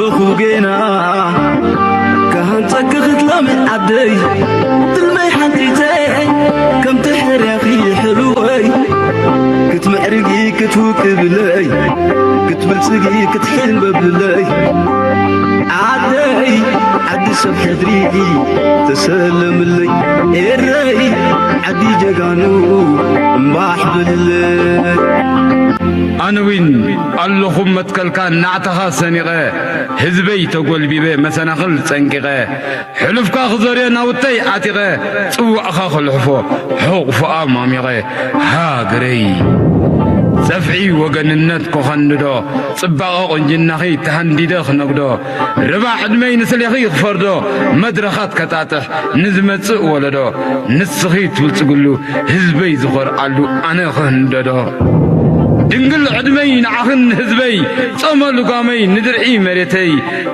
ኣለኹ ጌና ክሃንጸኪ ክትለሚ ዓደይ፣ ትልመይ ሓንቲተይ ከምቲ ሕርያኺ ሕልወይ፣ ክትምዕርጊ ክትውቅብለይ፣ ክትብልጽጊ ክትሕንበብለይ፣ ዓደይ ዓዲ ሰብ ሕድሪ ተሰለምለይ፣ ኤረይ ዓዲ ጀጋኑ እምባሕ በልለይ። ኣነ ዊን ኣለኹ መትከልካ ናዕታኻ ሰኒቐ፣ ህዝበይ ተጎልቢበ መሰናኽል ጸንቂቐ፣ ሕሉፍካ ክዘርዮ ናውተይ ዓጢቐ፣ ጽዋእኻ ክልሕፎ ሕቑፎኣ ማሚቐ፣ ሃገረይ ጸፍዒ ወገንነት ክኸንዶ፣ ጽባቐ ቁንጅናኺ ተሃንዲደ ክነግዶ፣ ርባዕ ዕድመይ ንስሌኺ ክፈርዶ፣ መድረኻት ከጣጥሕ ንዝመጽእ ወለዶ፣ ንስኺ ትብልጽግሉ ህዝበይ ዝኾርዓሉ ኣነ ክህንደዶ። ድንግል ዕድመይ ንዓኽን ንህዝበይ፣ ጾመ ልጓመይ ንድርዒ መሬተይ፣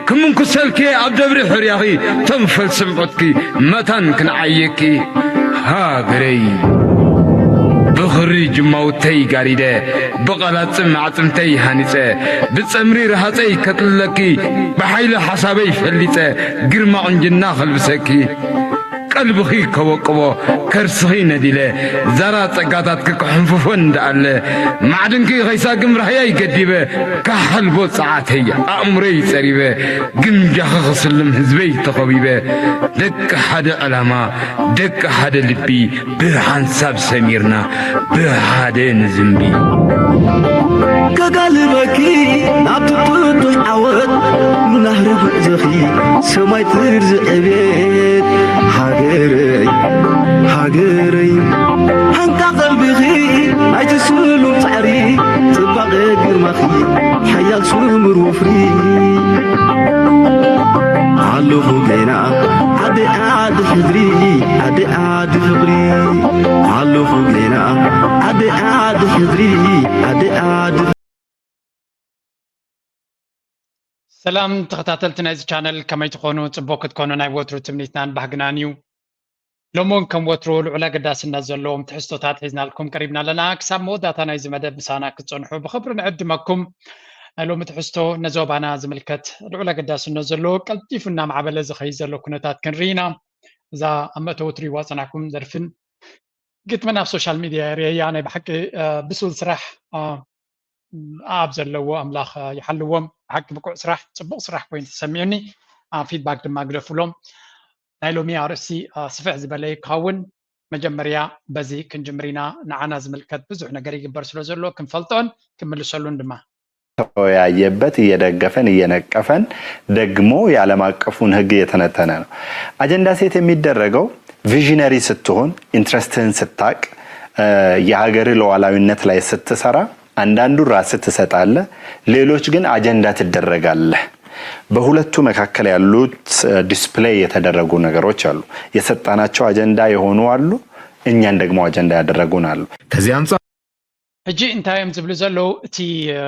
ክምንኩሰልኪ ኣብ ደብሪ ሕርያኺ፣ ቶም ፈልስም ዑትኪ መታን ክንዓየኪ ሃገረይ። ብኽሪ ጅማውተይ ጋሪደ፣ ብቐላጽም ኣዕጽምተይ ሃኒጸ፣ ብጸምሪ ረሃጸይ ከጥልለኪ፣ ብሓይሊ ሓሳበይ ፈሊጸ፣ ግርማ ቁንጅና ከልብሰኪ። ቀልብኺ ከወቅቦ ከርስኺ ነዲለ፣ ዛራ ጸጋታትኪ ክሕንፍፎ እንዳኣለ፣ ማዕድንኪ ከይሳግም ራህያይ ገዲበ፣ ካሓልቦ ጸዓተይ ኣእምሮይ ጸሪበ፣ ግምጃኺ ክስልም ህዝበይ ተኸቢበ፣ ደቂ ሓደ ዕላማ፣ ደቂ ሓደ ልቢ፣ ብሓንሳብ ሰሚርና ብሓደ ንዝንቢ። ከጋልበኪ ናብቲ ጥጡሕ ዓወት፣ ንናህሪ ጉዕዞኺ ሰማይ ትርዚ ዕቤት። ሃገረይ፣ ሃገረይ፣ ሃንቃ ቀልብኺ ናይቲ ስሉም ጻዕሪ፣ ጽባቐ ግርማኺ ሓያል ስሙር ወፍሪ። ኣለኹ ጌና ዓዲ ዓዲ ሕድሪ፣ ዓዲ ዓዲ ፍቕሪ። ኣለኹ ጌና ዓዲ ዓዲ ሕድሪ፣ ዓዲ ዓዲ። ሰላም ተኸታተልቲ ናይዚ ቻነል፣ ከመይ ትኾኑ? ጽቡቕ ክትኮኑ ናይ ወትሩ ትምኒትናን ባህግናን እዩ። ሎሚ እውን ከም ወትሩ ልዑል ኣገዳስነት ዘለዎም ትሕዝቶታት ሒዝናልኩም ቀሪብና ኣለና። ክሳብ መወዳእታ ናይዚ መደብ ምሳና ክትጸንሑ ብኽብሪ ንዕድመኩም። ናይ ሎሚ ትሕዝቶ ነዞባና ዝምልከት ልዑል ኣገዳስነት ዘለዎ፣ ቀልጢፉ እናማዕበለ ዝኸይድ ዘሎ ኩነታት ክንርኢ ኢና። እዛ ኣብ መእተዊ ትርእይዋ ጸናሕኩም ደርፍን ግጥምን ኣብ ሶሻል ሚድያ የርእየያ። ናይ ብሓቂ፣ እ፣ ብሱል ስራሕ፣ እ፣ ኣብ ዘለዎ ኣምላኽ፣ እ፣ ይሓልዎም። ብሓቂ ብቁዕ ስራሕ፣ ጽቡቕ ስራሕ ኮይኑ ተሰሚዑኒ። እ፣ ፊድባክ ድማ ግደፉሎም። ናይ ሎሚ ኣርእስቲ፣ እ፣ ስፍሕ ዝበለ ይከውን። መጀመርያ በዚ ክንጅምር ኢና። ንዓና ዝምልከት ብዙሕ ነገር ይግበር ስለ ዘሎ ክንፈልጦን ክንምልሰሉን ድማ። ተወያየበት፣ እየደገፈን እየነቀፈን፣ ደግሞ የዓለም አቀፉን ህግ እየተነተነ ነው። አጀንዳ ሴት የሚደረገው ቪዥነሪ ስትሆን፣ ኢንትረስትህን ስታቅ፣ እ፣ የሀገርህ ሉዓላዊነት ላይ ስትሰራ፣ አንዳንዱን ራስህ ትሰጣለህ፣ ሌሎች ግን አጀንዳ ትደረጋለህ። በሁለቱ መካከል ያሉት፣ እ፣ ዲስፕሌይ የተደረጉ ነገሮች አሉ። የሰጣናቸው አጀንዳ የሆኑ አሉ፣ እኛን ደግሞ አጀንዳ ያደረጉን አሉ። ከዚህ አንጻር ሕጂ እንታይ እዮም ዝብሉ ዘለዉ? እቲ፣ እ፣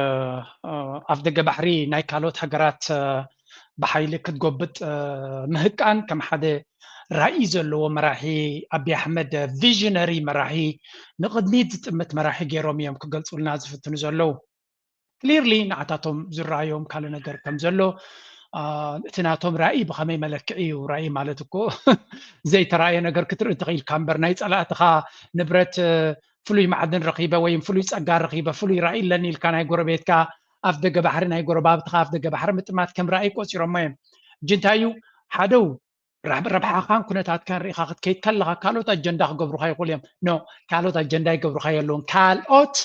እ፣ ኣፍ ደገ ባሕሪ ናይ ካልኦት ሃገራት፣ እ፣ ብሓይሊ ክትጎብጥ፣ እ፣ ምህቃን ከም ሓደ ራኢ ዘለዎ መራሒ፣ ኣቢ ኣሕመድ ቪዥነሪ መራሒ፣ ንቕድሚት ዝጥምት መራሒ ገይሮም እዮም ክገልጹልና ዝፍትኑ ዘለዉ። ክሊርሊ ንዓታቶም ዝረኣዮም ካልእ ነገር ከም ዘሎ፣ እ፣ እቲ ናቶም ራኢ ብኸመይ መለክዒ እዩ? ራኢ ማለት እኮ ዘይተራእየ ነገር ክትርኢ ትኽእል ኢልካ እምበር፣ ናይ ጸላእትኻ ንብረት፣ እ፣ ፍሉይ ማዕድን ረኺበ ወይም ፍሉይ ጸጋ ረኺበ፣ ፍሉይ ራኢ ኣለኒ ኢልካ ናይ ጎረቤትካ ኣፍ ደገ ባሕሪ፣ ናይ ጎረባብትኻ ኣፍ ደገ ባሕሪ ምጥማት ከም ራኢ ቆጺሮሞ እዮም። ሕጂ እንታይ እዩ? ሓደው ረብ-፣ ረብሓኻን ኩነታትካን ርኢኻ ክትከይድ ከለኻ ካልኦት ኣጀንዳ ክገብሩኻ ይኽእሉ እዮም። ኖ፣ ካልኦት ኣጀንዳ ይገብሩኻ የለውን። ካልኦት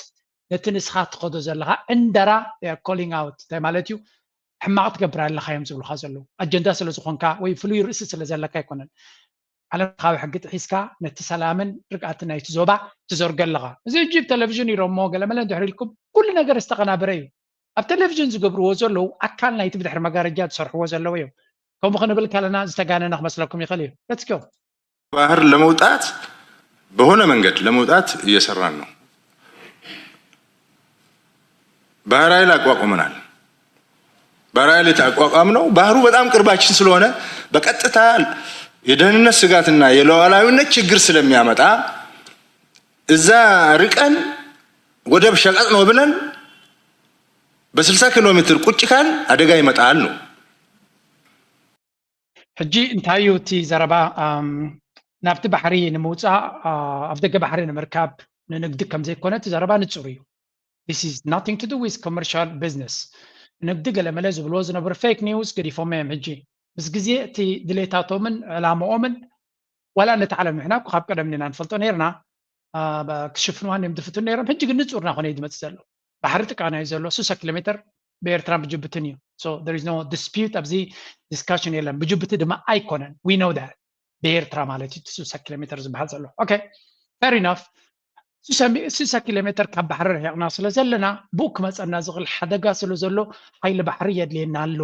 ነቲ ንስኻ ትኸዶ ዘለኻ ዕንደራ፣ they are calling out፣ እንታይ ማለት እዩ? ሕማቕ ትገብር ኣለኻ እዮም ዝብሉኻ ዘለዉ። ኣጀንዳ ስለ ዝኾንካ ወይ ፍሉይ ርእሲ ስለ ዘለካ ኣይኮነን። ዓለም ለኻዊ ሕጊ ጥሒስካ ነቲ ሰላምን ርግኣትን ናይቲ ዞባ ትዘርጎ ኣለኻ። እዚ ሕጂ ብቴሌቪዥን ኢሎሞ ገለመለ እንድሕር ኢልኩም፣ ኩሉ ነገር ዝተቐናበረ እዩ። ኣብ ቴሌቪዥን ዝገብርዎ ዘለዉ ኣካል ናይቲ ብድሕሪ መጋረጃ ዝሰርሕዎ ዘለዉ እዮም። ከምኡ ክንብል ከለና ዝተጋነነ ክመስለኩም ይኽእል እዩ። Let's go። ባህር ለመውጣት፣ በሆነ መንገድ ለመውጣት እየሰራን ነው። ባህር ኃይል አቋቁመናል። ባህር ኃይል የተቋቋምነው ባህሩ በጣም ቅርባችን ስለሆነ በቀጥታ የደህንነት ስጋትና የሉዓላዊነት ችግር ስለሚያመጣ እዛ ርቀን ወደብ ሸቀጥ ነው ብለን በስልሳ ኪሎ ሜትር ቁጭ ካል አደጋ ይመጣል ነው። ሕጂ እንታይ እዩ እቲ ዘረባ? ናብቲ ባሕሪ ንምውፃእ፣ ኣብ ደገ ባሕሪ ንምርካብ፣ ንንግዲ ከም ዘይኮነ እቲ ዘረባ ንፁር እዩ። This is nothing to do with commercial business. ንግዲ ገለመለ ዝብልዎ ዝነበሩ ፌክ ኒውስ ገዲፎም እዮም። ሕጂ ምስ ግዜ እቲ ድሌታቶምን ዕላምኦምን ዋላ ነቲ ዓለም ንሕና እኮ ካብ ቀደም ኢና ንፈልጦ ነርና፣ ክሽፍንዋን እዮም ዝፍትኑ ነይሮም። ሕጂ ግን ንፁርና ኮነ እዩ ዝመፅእ ዘሎ። ባሕሪ ጥቃና እዩ ዘሎ። ስሳ ኪሎ ሜትር ብኤርትራን ብጅቡትን እዩ። So there is no dispute ኣብዚ ዲስካሽን የለን። ብጅቡቲ ድማ ኣይኮነን። We know that ብኤርትራ ማለት እዩ ስሳ ኪሎ ሜትር ዝበሃል ዘሎ። Okay, fair enough። ስሳ ኪሎ ሜትር ካብ ባሕሪ ርሒቕና ስለ ዘለና ብኡ ክመፀና ዝኽእል ሓደጋ ስለ ዘሎ ሓይሊ ባሕሪ የድልየና ኣሎ።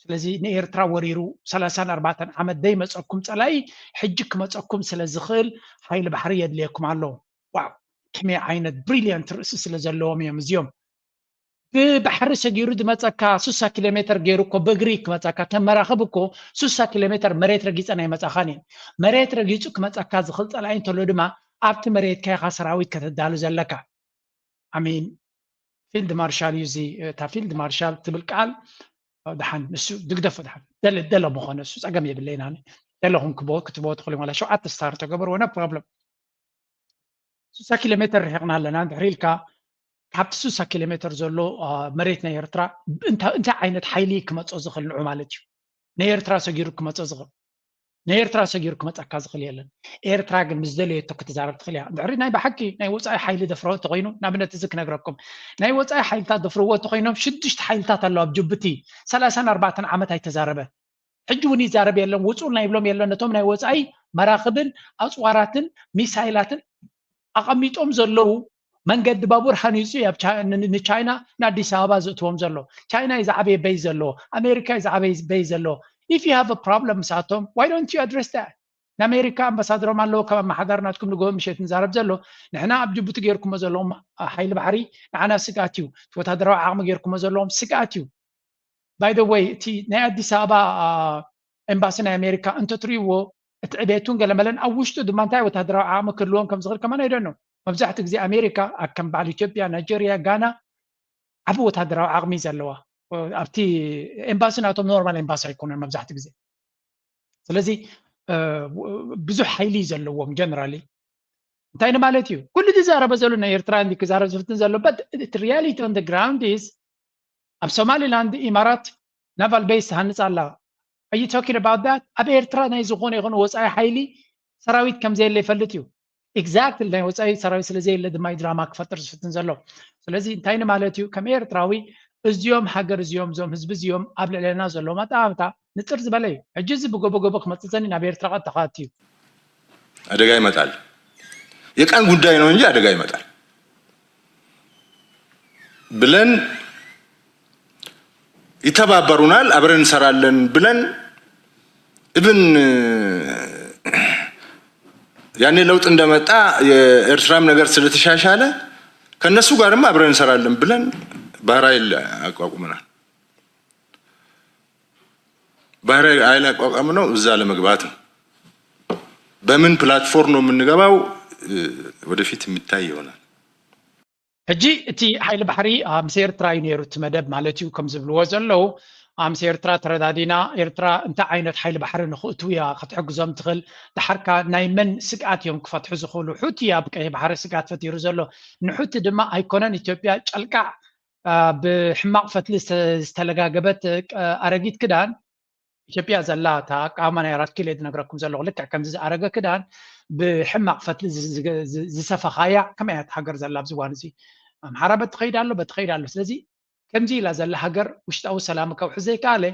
ስለዚ ንኤርትራ ወሪሩ ሰላሳን ኣርባዕተን ዓመት ዘይመፀኩም ፀላኢ ሕጂ ክመፀኩም ስለ ዝኽእል ሓይሊ ባሕሪ የድልየኩም ኣሎ። ዋው፣ ከመይ ዓይነት ብሪሊያንት ርእሲ ስለ ዘለዎም እዮም እዚኦም። ብባሕሪ ሰጊሩ ዝመፀካ ስሳ ኪሎ ሜትር ገይሩ እኮ ብእግሪ ክመፀካ፣ ከም መራኽብ እኮ ስሳ ኪሎ ሜትር መሬት ረጊፀን ኣይመፃኻን እየን። መሬት ረጊፁ ክመፀካ ዝኽእል ፀላኢ እንተሎ ድማ ኣብቲ መሬትካ ኢኻ ሰራዊት ከተዳሉ ዘለካ። I mean, ፊልድ ማርሻል እዩ እዚ። እታ ፊልድ ማርሻል ትብል ቃል ደሓን ንሱ ድግደፎ፣ ደሓን ደለ ደለ ምኾነ እሱ ፀገም የብለይን። ኣነ ደለኹም ክትቦ ክትቦ ትኽእሉ ዋላ ሸውዓተ ስታር ተገበርዎ፣ no problem። ስሳ ኪሎ ሜትር ርሒቕና ኣለና። እንድሕር ኢልካ ካብቲ ስሳ ኪሎ ሜትር ዘሎ መሬት ናይ ኤርትራ እንታይ ዓይነት ሓይሊ ክመፆ ዝኽእል ንዑ ማለት እዩ። ንኤርትራ ሰጊሩ ክመፀ ዝኽእል ንኤርትራ ሰጊሩ ክመፀካ ዝኽእል የለን። ኤርትራ ግን ምስ ደለየቶ ክትዛረብ ትኽእል እያ። ድሕሪ ናይ ብሓቂ ናይ ወፃኢ ሓይሊ ደፍርዎ እንተኮይኑ፣ ንኣብነት እዚ ክነግረኩም፣ ናይ ወፃኢ ሓይልታት ደፍርዎ እንተኮይኖም ሽዱሽተ ሓይልታት ኣለዋ ኣብ ጅቡቲ ሰላሳን ኣርባዕተን ዓመት ኣይተዛረበ። ሕጂ እውን ይዛረብ የለን፣ ውፁ ናይ ብሎም የለን። ነቶም ናይ ወፃኢ መራኽብን ኣፅዋራትን ሚሳይላትን ኣቐሚጦም ዘለዉ መንገዲ ባቡር ሃኒፁ እዩ ኣብ ቻ- ን- ንቻይና ንኣዲስ ኣበባ ዘእትዎም ዘሎ። ቻይና እዩ ዝዓበየ በይ ዘለዎ፣ ኣሜሪካ እዩ ዝዓበየ በይ ዘለዎ። If you have a problem ምስኣቶም, why don't you address that? ንኣሜሪካ ኣምባሳደሮም ኣለዎ፣ ከም ኣመሓዳሪ ናትኩም ንግሆ ምሸት ንዛረብ ዘሎ። ንሕና ኣብ ጅቡቲ ገይርኩሞ ዘለኹም ሓይሊ ባሕሪ ንዓና ስግኣት እዩ፣ ወታደራዊ ዓቕሚ ገይርኩሞ ዘለኹም ስግኣት እዩ። By the way, እቲ ናይ ኣዲስ ኣበባ ኤምባሲ ናይ ኣሜሪካ እንተትርእይዎ፣ እቲ ዕቤቱን ገለመለን ኣብ ውሽጡ ድማ እንታይ ወታደራዊ ዓቕሚ ክህልዎም ከም ዝኽእል ከማን ኣይደኖ። መብዛሕትኡ ግዜ ኣሜሪካ ኣብ ከም በዓል ኢትዮጵያ፣ ናይጀርያ፣ ጋና ዓቢ ወታደራዊ ዓቕሚ ዘለዋ ኣብቲ ኤምባሲ ናቶም ኖርማል ኤምባሲ ኣይኮነን መብዛሕትኡ ግዜ። ስለዚ ብዙሕ ሓይሊ ዘለዎም ጀነራሊ እንታይ ንማለት እዩ? ኩሉ ዝዛረበ ዘሎ ናይ ኤርትራ እንዲ ክዛረብ ዝፍትን ዘሎ፣ but the reality on the ground is ኣብ ሶማሊላንድ ኢማራት ናቫል ቤዝ ትሃንፅ ኣላ። Are you talking about that? ኣብ ኤርትራ ናይ ዝኾነ ይኹን ወፃኢ ሓይሊ ሰራዊት ከም ዘየለ ይፈልጥ እዩ። Exactly፣ ናይ ወፃኢ ሰራዊት ስለ ዘየለ ድማ እዩ ድራማ ክፈጥር ዝፍትን ዘሎ። ስለዚ እንታይ ንማለት እዩ? ከም ኤርትራዊ እዚኦም ሃገር እዚኦም እዞም ህዝቢ እዚኦም ኣብ ልዕለና ዘለዎም ኣጠማምታ ንፅር ዝበለ እዩ። ሕጂ እዚ ብጎቦ ጎቦ ክመፅእ ዘኒ ናብ ኤርትራ ቀጥታ ክኣቱ እዩ። አደጋ ይመጣል። የቀን ጉዳይ ነው እንጂ አደጋ ይመጣል ብለን ይተባበሩናል፣ አብረን እንሰራለን ብለን እብን ያኔ ለውጥ እንደመጣ የኤርትራም ነገር ስለተሻሻለ ከነሱ ጋርም አብረን እንሰራለን ብለን ባህር ኃይል አቋቁመናል። ባህር ኃይል አቋቋም ነው እዛ ለመግባት ነው። በምን ፕላትፎርም ነው የምንገባው ወደፊት የሚታይ ይሆናል። ሕጂ እቲ ሓይሊ ባሕሪ ምስ ኤርትራ እዩ ነይሩ እቲ መደብ ማለት እዩ። ከም ዝብልዎ ዘለዉ ምስ ኤርትራ ተረዳዲና ኤርትራ እንታይ ዓይነት ሓይሊ ባሕሪ ንክእትው እያ ክትሕግዞም ትኽእል። ድሓርካ ናይ መን ስግኣት እዮም ክፈትሑ ዝኽእሉ? ሑቲ ኣብ ቀይሕ ባሕሪ ስግኣት ፈጢሩ ዘሎ ንሑቲ ድማ ኣይኮነን ኢትዮጵያ ጨልቃዕ ብሕማቕ ፈትሊ ዝተለጋገበት ኣረጊት ክዳን ኢትዮጵያ ዘላ እታ ኣቃውማ ናይ ኣራት ኪሎ ዝነግረኩም ዘለኹ ልክዕ ከምዚ ዝኣረገ ክዳን ብሕማቕ ፈትሊ ዝሰፈኻያ ከመይ እያ ሃገር ዘላ ኣብዚ እዋን እዚ? ኣምሓራ በቲ ከይድ ኣሎ በቲ ከይድ ኣሎ። ስለዚ ከምዚ ኢላ ዘላ ሃገር ውሽጣዊ ሰላም ከውሒ ዘይከኣለ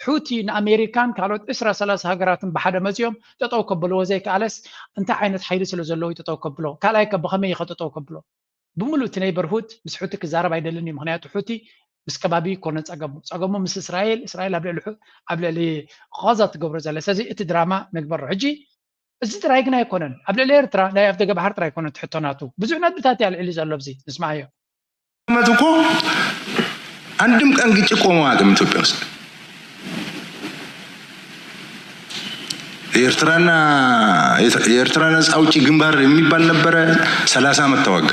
ሑቲ ንኣሜሪካን ካልኦት ዕስራ ሰላሳ ሃገራትን ብሓደ መፂኦም ጠጠው ከብልዎ ዘይከኣለስ እንታይ ዓይነት ሓይሊ ስለ ዘለዎ እዩ ጠጠው ከብሎ? ካልኣይ ከ ብኸመይ እዩ ከጠጠው ከብሎ? ብምሉእ እቲ ነይበርሁድ ምስ ሑቲ ክዛረብ ኣይደልን እዩ። ምክንያቱ ሑቲ ምስ ከባቢ ይኮነ ፀገሙ፣ ፀገሙ ምስ እስራኤል፣ እስራኤል ኣብ ልዕሊ ኣብ ልዕሊ ቃዛ ትገብሮ ዘለ። ስለዚ እቲ ድራማ ንግበሮ ሕጂ። እዚ ጥራይ ግን ኣይኮነን፣ ኣብ ልዕሊ ኤርትራ ናይ ኣፍደገ ባሕሪ ጥራይ ኣይኮነን ትሕቶ ናቱ፣ ብዙሕ ነጥብታት እዩ ኣልዒሉ ዘሎ። ኣብዚ ንስማዓዮ። ዓመት እኮ አንድም ቀን ግጭት ቆሞ አያውቅም ኢትዮጵያ ውስጥ። የኤርትራና የኤርትራ ነጻ አውጪ ግንባር የሚባል ነበረ። ሰላሳ ዓመት ተዋጋ።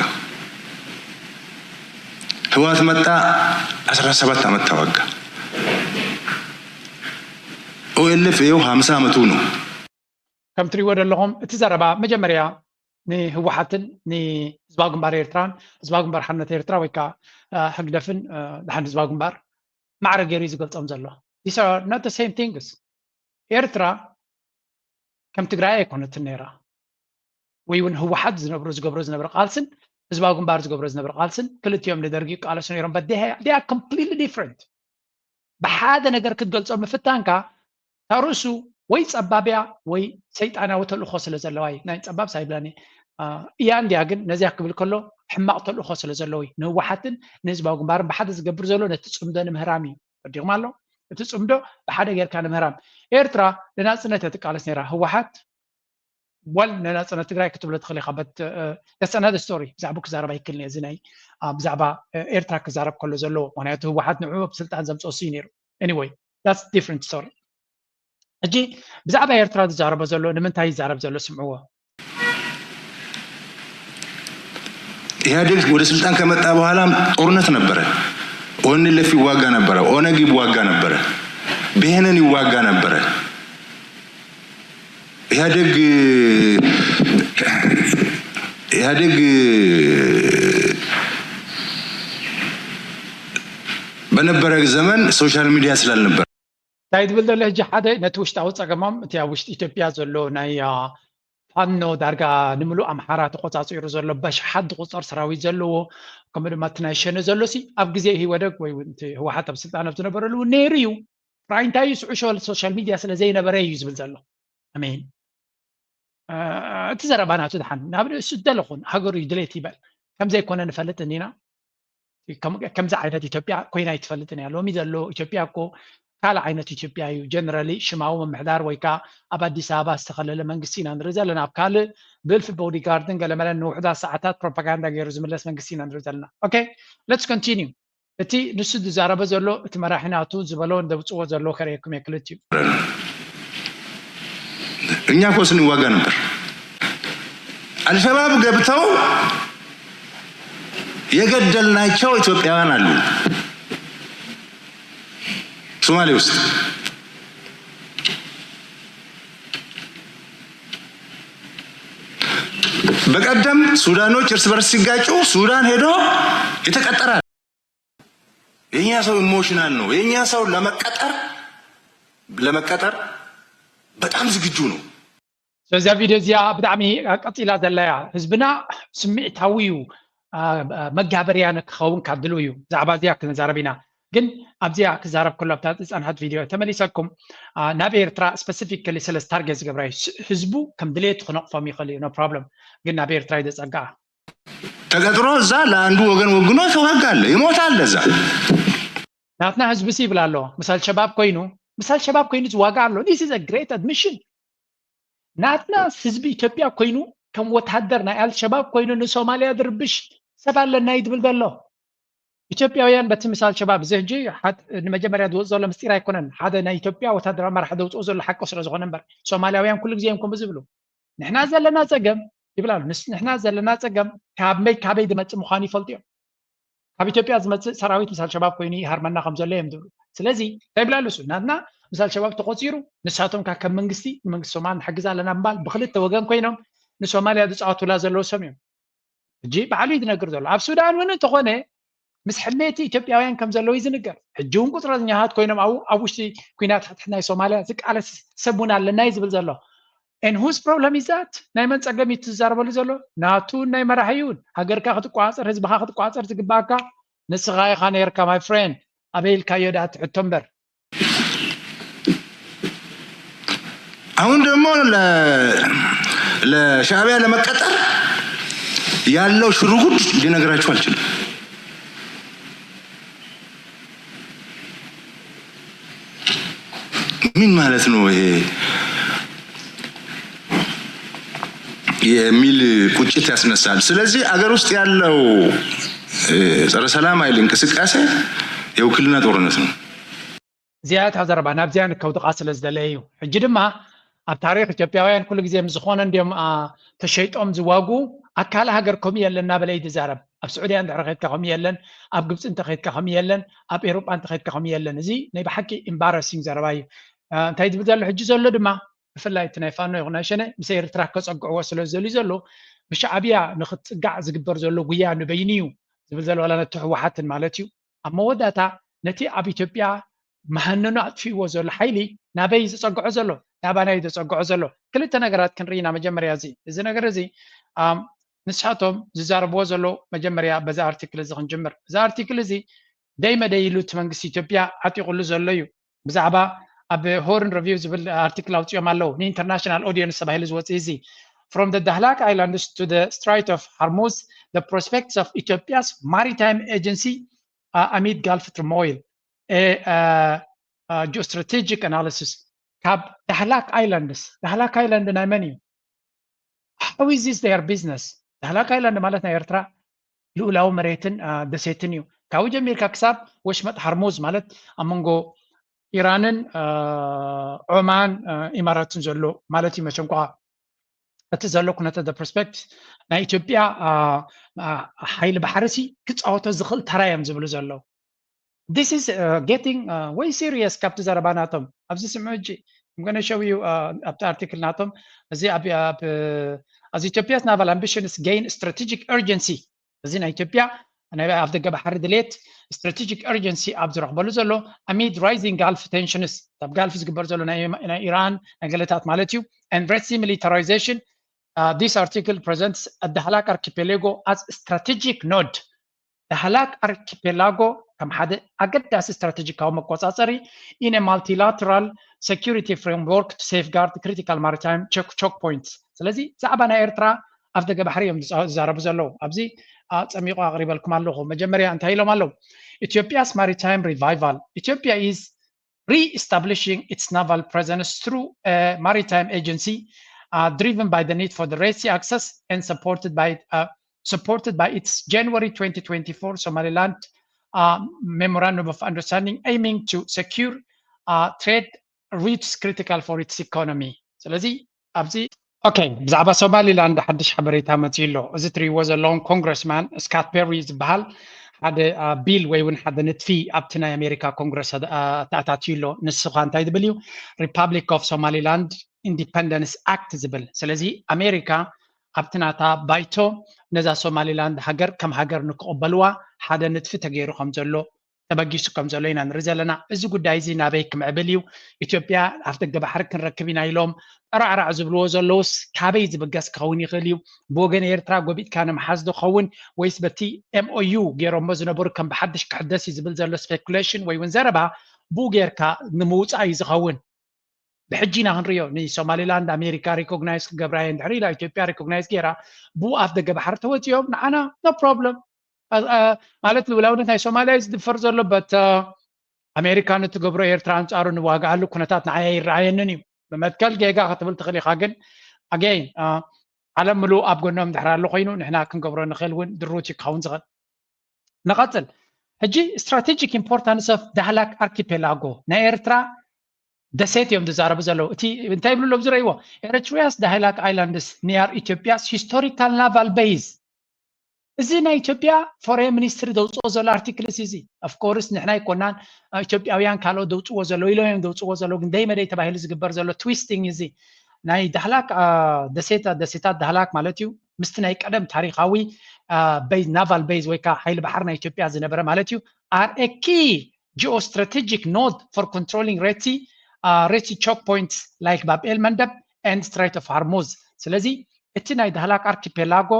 ህወሓት መጣ። አስራ ሰባት ዓመት ተዋጋ። ቲፒኤልኤፍ ይኸው ሓምሳ ዓመቱ ነው። ከም ትሪእዎ ዘለኹም እቲ ዘረባ መጀመርያ ንህወሓትን ንህዝባዊ ግንባር ኤርትራን ህዝባዊ ግንባር ሓርነት ኤርትራ ወይ ከዓ ህግደፍን ድሓን ህዝባዊ ግንባር ማዕረ ገይሩ እዩ ዝገልፆም ዘሎ። These are not the same things። ኤርትራ ከም ትግራይ ኣይኮነትን ነይራ ወይ እውን ህወሓት ዝነብሩ ዝገብሮ ዝነበረ ቃልስን ህዝባዊ ግንባር ዝገብሮ ዝነበረ ቃልስን ክልቲኦም ንደርጊ ይቃለሱ ነይሮም። But they are completely different። ብሓደ ነገር ክትገልፆ ምፍታንካ ታርእሱ ወይ ፀባብያ ወይ ሰይጣናዊ ተልእኮ ስለ ዘለዋ እዩ። ናይ ፀባብ ሳይብላኒ እያ እንዲያ ግን ነዚያ ክብል ከሎ ሕማቕ ተልእኮ ስለ ዘለዎ እዩ። ንህወሓትን ንህዝባዊ ግንባርን ብሓደ ዝገብር ዘሎ ነቲ ፅምዶ ንምህራም እዩ። ወዲኹም ኣሎ እቲ ፅምዶ ብሓደ ጌርካ ንምህራም። ኤርትራ ንናፅነት እያ ትቃለስ ነይራ። ህወሓት ወል ንናፅነት ትግራይ ክትብሎ ትኽእል ኢኻ። But that's another story። ብዛዕባ ክዛረብ ኣይክልን እዚ ናይ ብዛዕባ ኤርትራ ክዛረብ ከሎ ዘለዎ ምክንያቱ ህወሓት ንዕኡ ኣብ ስልጣን ዘምፅኦ ሲ ነይሩ። Anyway that's different story። ሕጂ ብዛዕባ ኤርትራ ዝዛረቦ ዘሎ ንምንታይ ይዛረብ ዘሎ ስምዕዎ። ኢህአዴግ ወደ ስልጣን ከመጣ በኋላ ጦርነት ነበረ። ኦንለፍ ይዋጋ ነበረ። ኦነግ ይዋጋ ነበረ። ብሄነን ይዋጋ ነበረ። ኢህአዴግ ኢህአዴግ በነበረ ዘመን ሶሻል ሚዲያ ስላልነበረ እንታይ ትብል ዘሎ ሕጂ ሓደ ነቲ ውሽጣዊ ፀገሞም እቲ ኣብ ውሽጢ ኢትዮጵያ ዘሎ ናይ ፋኖ ዳርጋ ንምሉእ ኣምሓራ ተቆፃፂሩ ዘሎ በሽሓት ዝቁፀር ሰራዊት ዘለዎ ከምኡ ድማ እቲ ናይ ሸነ ዘሎ ሲ ኣብ ግዜ ኢህወደግ ወይ እውን እቲ ህወሓት ኣብ ስልጣን ኣብ ዝነበረሉ እውን ነይሩ እዩ። ጥራይ እንታይ እዩ ስዑ ሶሻል ሚድያ ስለ ዘይነበረ እዩ ዝብል ዘሎ። ኣሜን። እቲ ዘረባ ናቱ ድሓን ናብ ርእሱ ደለኹን ሃገሩ እዩ ድሌት ይበል ከምዘይኮነ ንፈልጥ እንዲና። ከምዚ ዓይነት ኢትዮጵያ ኮይና ኣይትፈልጥን እያ። ሎሚ ዘሎ ኢትዮጵያ እኮ ካልእ ዓይነት ኢትዮጵያ እዩ። ጀነራሊ ሽማዊ ምምሕዳር ወይ ከዓ ኣብ ኣዲስ ኣበባ ዝተኸለለ መንግስቲ ኢና ንርኢ ዘለና። ኣብ ካልእ ብእልፊ ቦዲጋርድን ገለመለን ንውሕዳት ሰዓታት ፕሮፓጋንዳ ገይሩ ዝምለስ መንግስቲ ኢና ንርኢ ዘለና። Okay, let's continue። እቲ ንሱ ዝዛረበ ዘሎ እቲ መራሒ ናቱ ዝበሎ እንደብፅዎ ዘሎ ከርእየኩም እየ ክልቲኡ። እኛ እኮ ስንዋጋ ነበር። አልሸባብ ገብተው የገደልናቸው ኢትዮጵያውያን አሉ ሶማሌ ውስጥ። በቀደም ሱዳኖች እርስ በርስ ሲጋጩ ሱዳን ሄዶ የተቀጠረ የኛ ሰው ኢሞሽናል ነው። የኛ ሰው ለመቀጠር ለመቀጠር በጣም ዝግጁ ነው። ስለዚ ቪድዮ እዚኣ ብጣዕሚ ቀፂላ ዘላ እያ። ህዝብና ስምዒታዊ እዩ፣ መጋበርያ ክኸውን ካብ ድልው እዩ። ብዛዕባ እዚኣ ክንዛረብ ኢና። ግን ኣብዚኣ ክዛረብ ከሎ ኣብታ ዝፀንሐት ቪድዮ ተመሊሰኩም ናብ ኤርትራ ስፐሲፊካሊ ስለ ታርጌት ዝገብራ እዩ። ህዝቡ ከም ድሌቱ ክነቕፎም ይኽእል እዩ፣ no problem። ግን ናብ ኤርትራ እዩ ዘፀግዓ። ተቀጥሮ እዛ ለአንዱ ወገን ወግኖ ሰው ህግ አለ ይሞታል። ለዛ ናትና ህዝቢ ሲ ይብል ኣሎ ምስ አልሸባብ ኮይኑ ምስ አልሸባብ ኮይኑ ዝዋጋ ኣሎ። This is a great admission። ናትና ህዝቢ ኢትዮጵያ ኮይኑ ከም ወታደር ናይ አልሸባብ ኮይኑ ንሶማልያ ዝርብሽ ሰብ ኣለና እዩ ዝብል ዘሎ። ኢትዮጵያውያን በቲ ምስ አልሸባብ እዚ ሕጂ ንመጀመርያ ዝወፅ ዘሎ ምስጢር ኣይኮነን። ሓደ ናይ ኢትዮጵያ ወታደራዊ መራሒ ዘውፅኦ ዘሎ ሓቂ ስለ ዝኾነ እምበር ሶማልያውያን ኩሉ ግዜ እዮም ከምኡ ዝብሉ። ንሕና ዘለና ፀገም ይብል ኣሎ። ንሕና ዘለና ፀገም ካብ መይ ካበይ ዝመፅእ ምዃኑ ይፈልጡ እዮም። ካብ ኢትዮጵያ ዝመፅእ ሰራዊት ምስ አልሸባብ ኮይኑ ይሃርመና ከም ዘሎ እዮም ዝብሉ። ስለዚ እንታይ ይብል ኣሎ እሱ ናትና ምስ አልሸባብ ተቆፂሩ ንሳቶም ካብ ከም መንግስቲ ንመንግስቲ ሶማል ንሕግዝ ኣለና ምባል ብክልተ ወገን ኮይኖም ንሶማልያ ዝፃወቱላ ዘለዉ ሰብ እዮም። ሕጂ ባዕሉ እዩ ዝነግር ዘሎ። ኣብ ሱዳን እውን እንተኾነ ምስ ሕሜቲ ኢትዮጵያውያን ከም ዘለዉ እዩ ዝንገር። ሕጂ እውን ቁፅረኛታት ኮይኖም ኣብኡ ኣብ ውሽጢ ኩናት ሕትሕት ናይ ሶማልያ ዝቃለስ ሰብ እውን ኣለና እዩ ዝብል ዘሎ። And whose problem is that? ናይ መን ፀገም እዩ ትዛረበሉ ዘሎ? ናቱ ናይ መራሒ እውን ሃገርካ ክትቋፀር ህዝብካ ክትቋፀር ዝግባእካ ንስኻ ኢኻ ነርካ my friend። ኣበይ ኢልካዮ ደኣ ትሕቶ እምበር። አሁን ደግሞ ለሻዕቢያ ለመቀጠር ያለው ሽሩጉድ ሊነግራችሁ አልችልም። ምን ማለት ነው ይሄ የሚል ቁጭት ያስነሳል። ስለዚህ አገር ውስጥ ያለው ጸረ ሰላም ኃይል እንቅስቃሴ የውክልና ጦርነት ነው። እዚኣ እታ ዘረባ ናብዚኣ ንከውድቓ ስለ ዝደለየ እዩ። ሕጂ ድማ ኣብ ታሪክ ኢትዮጵያውያን ኩሉ ግዜ ምስ ዝኾነ እንዲዮም ተሸይጦም ዝዋጉ። ኣካል ሃገር ከምኡ የለን እናበለ እዩ ዝዛረብ። ኣብ ስዑድያ እንድሕር ከድካ ከምኡ የለን፣ ኣብ ግብፂ እንተኸድካ ከምኡ የለን፣ ኣብ ኤሮጳ እንተኸድካ ከምኡ የለን። እዚ ናይ ብሓቂ ኢምባረሲንግ ዘረባ እዩ። እንታይ ዝብል ዘሎ ሕጂ ዘሎ ድማ ብፍላይ እቲ ናይ ፋኖ ይኹን ናይ ሸነ ምስ ኤርትራ ከፀግዕዎ ስለ ዝደልዩ ዘሎ ብሻዕብያ ንክትፅጋዕ ዝግበር ዘሎ ጉያ ንበይኑ እዩ ዝብል ዘሎ ዋላ ነቲ ህወሓትን ማለት እዩ። ኣብ መወዳእታ ነቲ ኣብ ኢትዮጵያ መሃነኑ ኣጥፊእዎ ዘሎ ሓይሊ ናበይ ዝፀግዖ ዘሎ? ናባናይ ዘፀግዖ ዘሎ? ክልተ ነገራት ክንርኢ ኢና። መጀመርያ እዚ እዚ ነገር እዚ ንሳቶም ዝዛረብዎ ዘለዉ መጀመርያ በዚ ኣርቲክል እዚ ክንጅምር። እዚ ኣርቲክል እዚ ደይ መደይ ኢሉ እቲ መንግስቲ ኢትዮጵያ ዓጢቑሉ ዘሎ እዩ። ብዛዕባ ኣብ ሆርን ሪቪው ዝብል ኣርቲክል ኣውፅኦም ኣለዉ ንኢንተርናሽናል ኦዲየንስ ተባሂሉ ዝወፅእ እዚ From the Dahlak Islands to the Strait of Hormuz, the prospects of Ethiopia's maritime agency uh, amid Gulf turmoil. A, uh, uh, geostrategic analysis ካብ ዳህላክ ኣይላንድስ ዳህላክ ኣይላንድ ናይ መን እዩ? How is this their business? ዳህላክ ኣይላንድ ማለት ናይ ኤርትራ ልኡላዊ መሬትን ደሴትን እዩ። ካብኡ ጀሚርካ ክሳብ ወሽመጥ ሃርሙዝ ማለት ኣብ መንጎ ኢራንን ዖማን ኢማራትን ዘሎ ማለት እዩ። መቸም ኳ እቲ ዘሎ ኩነተ ፕሮስፔክት ናይ ኢትዮጵያ ሓይሊ ባሕርሲ ክፃወቶ ዝኽእል ተራ እዮም ዝብሉ ዘለዉ። This is getting way serious ካብቲ ዘረባ ናቶም ኣብዚ ስምዑ እጂ I'm going to show you ኣብቲ ኣርቲክል ናቶም እዚ ኣብ as Ethiopia's naval ambitions gain strategic urgency እዚ ናይ ኢትዮጵያ ናይ ኣብ ደገ ባሕሪ ድሌት strategic urgency ኣብ ዝረኽበሉ ዘሎ amid rising Gulf tensions ኣብ ጋልፍ ዝግበር ዘሎ ናይ ኢራን ናይ ገለታት ማለት እዩ and Red Sea militarization this article presents Dahlak archipelago as strategic node Dahlak archipelago ከም ሓደ ኣገዳሲ ስትራቴጂካዊ መቆፃፀሪ in a multilateral security framework to safeguard critical maritime choke points ስለዚ ዛዕባ ናይ ኤርትራ ኣፍ ደገ ባሕሪ እዮም ዝዛረቡ ዘለዉ ኣብዚ ፀሚቑ ኣቕሪበልኩም ኣለኹ መጀመርያ እንታይ ኢሎም ኣለዉ Ethiopia's maritime revival Ethiopia is re-establishing its naval presence through a maritime agency uh, driven by the need for the Red Sea access and supported by uh, supported by its January twenty twenty-four Somaliland uh, Memorandum of Understanding aiming to secure uh, trade routes critical for its economy. ስለዚ ኣብዚ ኦኬ ብዛዕባ ሶማሊላንድ ሓድሽ ሓበሬታ መፅኡ ኣሎ። እዚ ትሪእዎ ዘለኹም ኮንግረስማን ስካት ፔሪ ዝበሃል ሓደ ቢል ወይ እውን ሓደ ንጥፊ ኣብቲ ናይ ኣሜሪካ ኮንግረስ ተኣታትዩ ኣሎ። ንስኻ እንታይ ዝብል እዩ? Republic of Somaliland Independence Act ዝብል። ስለዚ ኣሜሪካ ኣብቲ ናታ ባይቶ ነዛ ሶማሊላንድ ሃገር ከም ሃገር ንክቕበልዋ ሓደ ንጥፊ ተገይሩ ከም ዘሎ ተበጊሱ ከም ዘሎ ኢና ንርኢ ዘለና። እዚ ጉዳይ እዚ ናበይ ክምዕብል እዩ? ኢትዮጵያ ኣፍደገ ባሕሪ ክንረክብ ኢና ኢሎም ጠራዕራዕ ዝብልዎ ዘለውስ ካበይ ዝብገስ ክኸውን ይኽእል እዩ? ብወገን ኤርትራ ጎቢጥካ ንምሓዝ ዶ ክኸውን ወይስ በቲ M O U ገይሮሞ ዝነበሩ ከም ብሓድሽ ክሕደስ እዩ ዝብል ዘሎ ስፔኩሌሽን ወይ እውን ዘረባ ብኡ ጌርካ ንምውፃእ እዩ ዝኸውን? ብሕጂ ኢና ክንሪኦ ንሶማሊላንድ ኣሜሪካ ሪኮግናይዝ ክገብራ እየን ድሕሪ ኢላ ኢትዮጵያ ሪኮግናይዝ ገይራ ብኡ ኣፍ ደገ ባሕሪ ተወፂኦም ንዓና no problem ማለት ልውላውነት ናይ ሶማሊያ እዩ ዝድፈር ዘሎ በት ኣሜሪካ ንትገብሮ ኤርትራ ኣንፃሩ ንዋግኣሉ ኩነታት ንዓይ ኣይረኣየንን እዩ ብመትከል ጌጋ ክትብል ትኽእል ኢኻ ግን ኣገይን ዓለም ምሉእ ኣብ ጎኖም ድሕር ኣሎ ኮይኑ ንሕና ክንገብሮ ንኽእል እውን ድሩት እዩ ክኸውን ዝኽእል ንቐፅል ሕጂ strategic importance of Dahlak archipelago ናይ ኤርትራ ደሴት እዮም ዝዛረቡ ዘለዉ እቲ እንታይ ይብሉ ኣለዉ ዝረእይዎ Eritrea's Dahlak Islands near Ethiopia's historical naval base እዚ ናይ ኢትዮጵያ ፎሬን ሚኒስትሪ ዘውፅኦ ዘሎ ኣርቲክልስ እዚ of course ንሕና ኣይኮናን ኢትዮጵያውያን ካልኦት ዘውፅዎ ዘለዉ ኢሎም እዮም ዘውፅዎ ዘለዉ ግን ደይ መደይ ተባሂሉ ዝግበር ዘሎ twisting እዚ ናይ ዳህላክ ደሴታ ደሴታት ዳህላክ ማለት እዩ ምስቲ ናይ ቀደም ታሪካዊ base naval base ወይ ከዓ ሓይሊ ባሕሪ ናይ ኢትዮጵያ ዝነበረ ማለት እዩ are a key geostrategic node for controlling Red Sea uh, Red Sea choke points like Bab el Mandeb and Strait of Hormuz ስለዚ እቲ ናይ ዳህላክ ኣርኪፔላጎ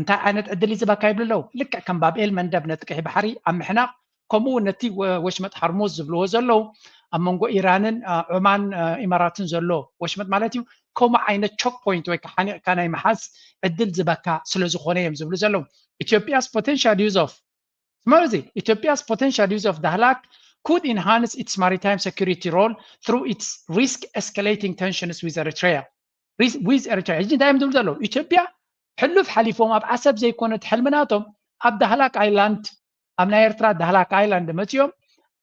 እንታይ ዓይነት ዕድል እዩ ዝበካ ይብሉ ኣለዉ ልክዕ ከም ባብ ኤል መንደብ ነቲ ቀይሕ ባሕሪ ኣብ ምሕናቕ ከምኡ እውን ነቲ ወሽመጥ ሃርሙዝ ዝብልዎ ዘለዉ ኣብ መንጎ ኢራንን ዑማን ኢማራትን ዘሎ ወሽመጥ ማለት እዩ ከምኡ ዓይነት ቾክ ፖይንት ወይ ሓኒቕካ ናይ ምሓዝ ዕድል ዝበካ ስለ ዝኾነ እዮም ዝብሉ ዘለዉ ኢትዮጵያስ potential use of ስማዕ እዚ ኢትዮጵያስ potential use of Dahlak could enhance its maritime security role through its risk escalating tensions with Eritrea with Eritrea ሕጂ እንታይ እዮም ዝብሉ ዘለዉ ኢትዮጵያ ሕሉፍ ሓሊፎም ኣብ ዓሰብ ዘይኮነት ሕልሚ ናቶም ኣብ ዳህላክ ኣይላንድ ኣብ ናይ ኤርትራ ዳህላክ ኣይላንድ መፅኦም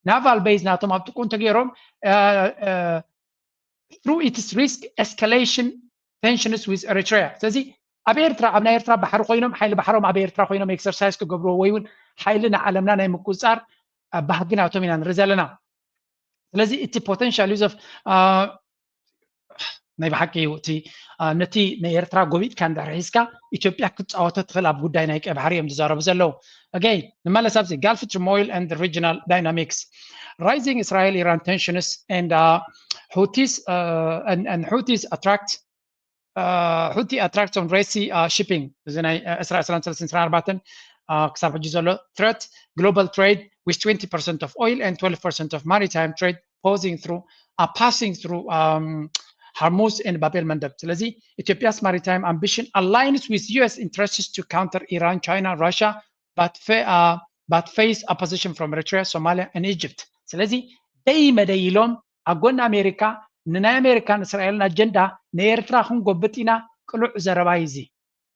ናቫል ቤዝ ናቶም ኣብ ጥቁ እንተገይሮም through its risk escalation tensions with Eritrea ስለዚ ኣብ ኤርትራ ኣብ ናይ ኤርትራ ባሕሪ ኮይኖም ሓይሊ ባሕሮም ኣብ ኤርትራ ኮይኖም ኤክሰርሳይዝ ክገብርዎ ወይ እውን ሓይሊ ንዓለምና ናይ ምቁፅፃር ባህጊ ናቶም ኢና ንርኢ ዘለና ስለዚ እቲ potential use of ናይ ብሓቂ እዩ እቲ ነቲ ናይ ኤርትራ ጎቢጥካ እንድሕር ሒዝካ ኢትዮጵያ ክትፃወቶ ትኽእል ኣብ ጉዳይ ናይ ቀይ ባሕሪ እዮም ዝዛረቡ ዘለዉ። Again ንመለስ ኣብዚ Gulf turmoil and regional dynamics, rising Israel Iran tensions and Houthis and Houthis attract Houthi attract on Red Sea shipping እዚ ናይ ዕስራ ዕስራን ሰለስተን ዕስራን ኣርባዕተን ክሳብ ሕጂ ዘሎ threat global trade with twenty percent of oil and twelve percent of maritime trade posing through uh, passing through um, Hormuz and Bab el Mandeb. ስለዚ Ethiopia's maritime ambition aligns with U S interests to counter Iran, China, Russia, but, fa- uh, but face opposition from Eritrea, Somalia, and Egypt. ስለዚ ደይ መደይ ኢሎም ኣብ ጎኒ ኣሜሪካ ንናይ ኣሜሪካን እስራኤልን ኣጀንዳ ንኤርትራ ክንጎብጥ ኢና። ቅሉዕ ዘረባ እዩ እዚ።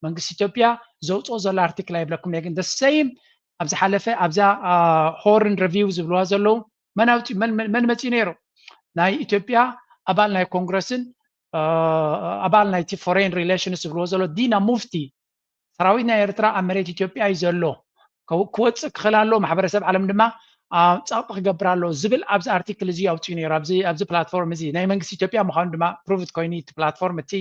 መንግስቲ ኢትዮጵያ ዘውፅኦ ዘሎ ኣርቲክል ኣይብለኩም እየ፣ ግን the same ኣብ ዝሓለፈ ኣብዛ ሆርን ሪቪው ዝብልዋ ዘለዉ መን ኣውፂ መን መፅኡ ነይሩ? ናይ ኢትዮጵያ ኣባል ናይ ኮንግረስን ኣባል ናይቲ ፎሬን ሪሌሽንስ ዝብልዎ ዘሎ ዲና ሙፍቲ ሰራዊት ናይ ኤርትራ ኣብ መሬት ኢትዮጵያ እዩ ዘሎ፣ ክወፅእ ክኽእል ኣሎ፣ ማሕበረሰብ ዓለም ድማ ፃቕጢ ክገብር ኣሎ ዝብል ኣብዚ ኣርቲክል እዚ ኣውፅኡ ነይሩ። ኣብዚ ፕላትፎርም እዚ ናይ መንግስቲ ኢትዮጵያ ምዃኑ ድማ ፕሩቭድ ኮይኑ እቲ ፕላትፎርም፣ እቲ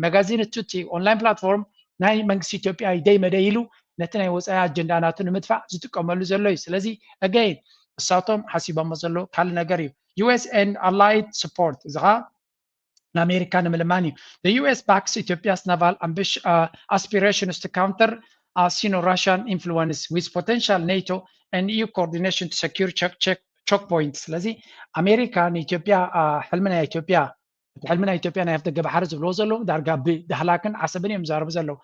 መጋዚን፣ እቲ ኦንላይን ፕላትፎርም ናይ መንግስቲ ኢትዮጵያ እዩ። ደይ መደይ ኢሉ ነቲ ናይ ወፃኢ ኣጀንዳ ናቱ ንምድፋእ ዝጥቀመሉ ዘሎ እዩ። ስለዚ again እሳቶም ሓሲቦሞ ዘለዉ ካልእ ነገር እዩ። U S and allied support እዚ ኸዓ ንኣሜሪካ ንምልማን እዩ። The U S backs Ethiopia's naval ambition, uh, aspirations to counter uh, Sino-Russian influence with potential NATO and E U coordination to secure check, check, choke points. ስለዚ ኣሜሪካ ንኢትዮጵያ ሕልሚ ናይ ኢትዮጵያ እቲ ሕልሚ ናይ ኢትዮጵያ ናይ ኣፍደገ ባሕሪ ዝብልዎ ዘለዉ ዳርጋ ብዳህላክን ዓሰብን እዮም ዝዛረቡ ዘለዉ።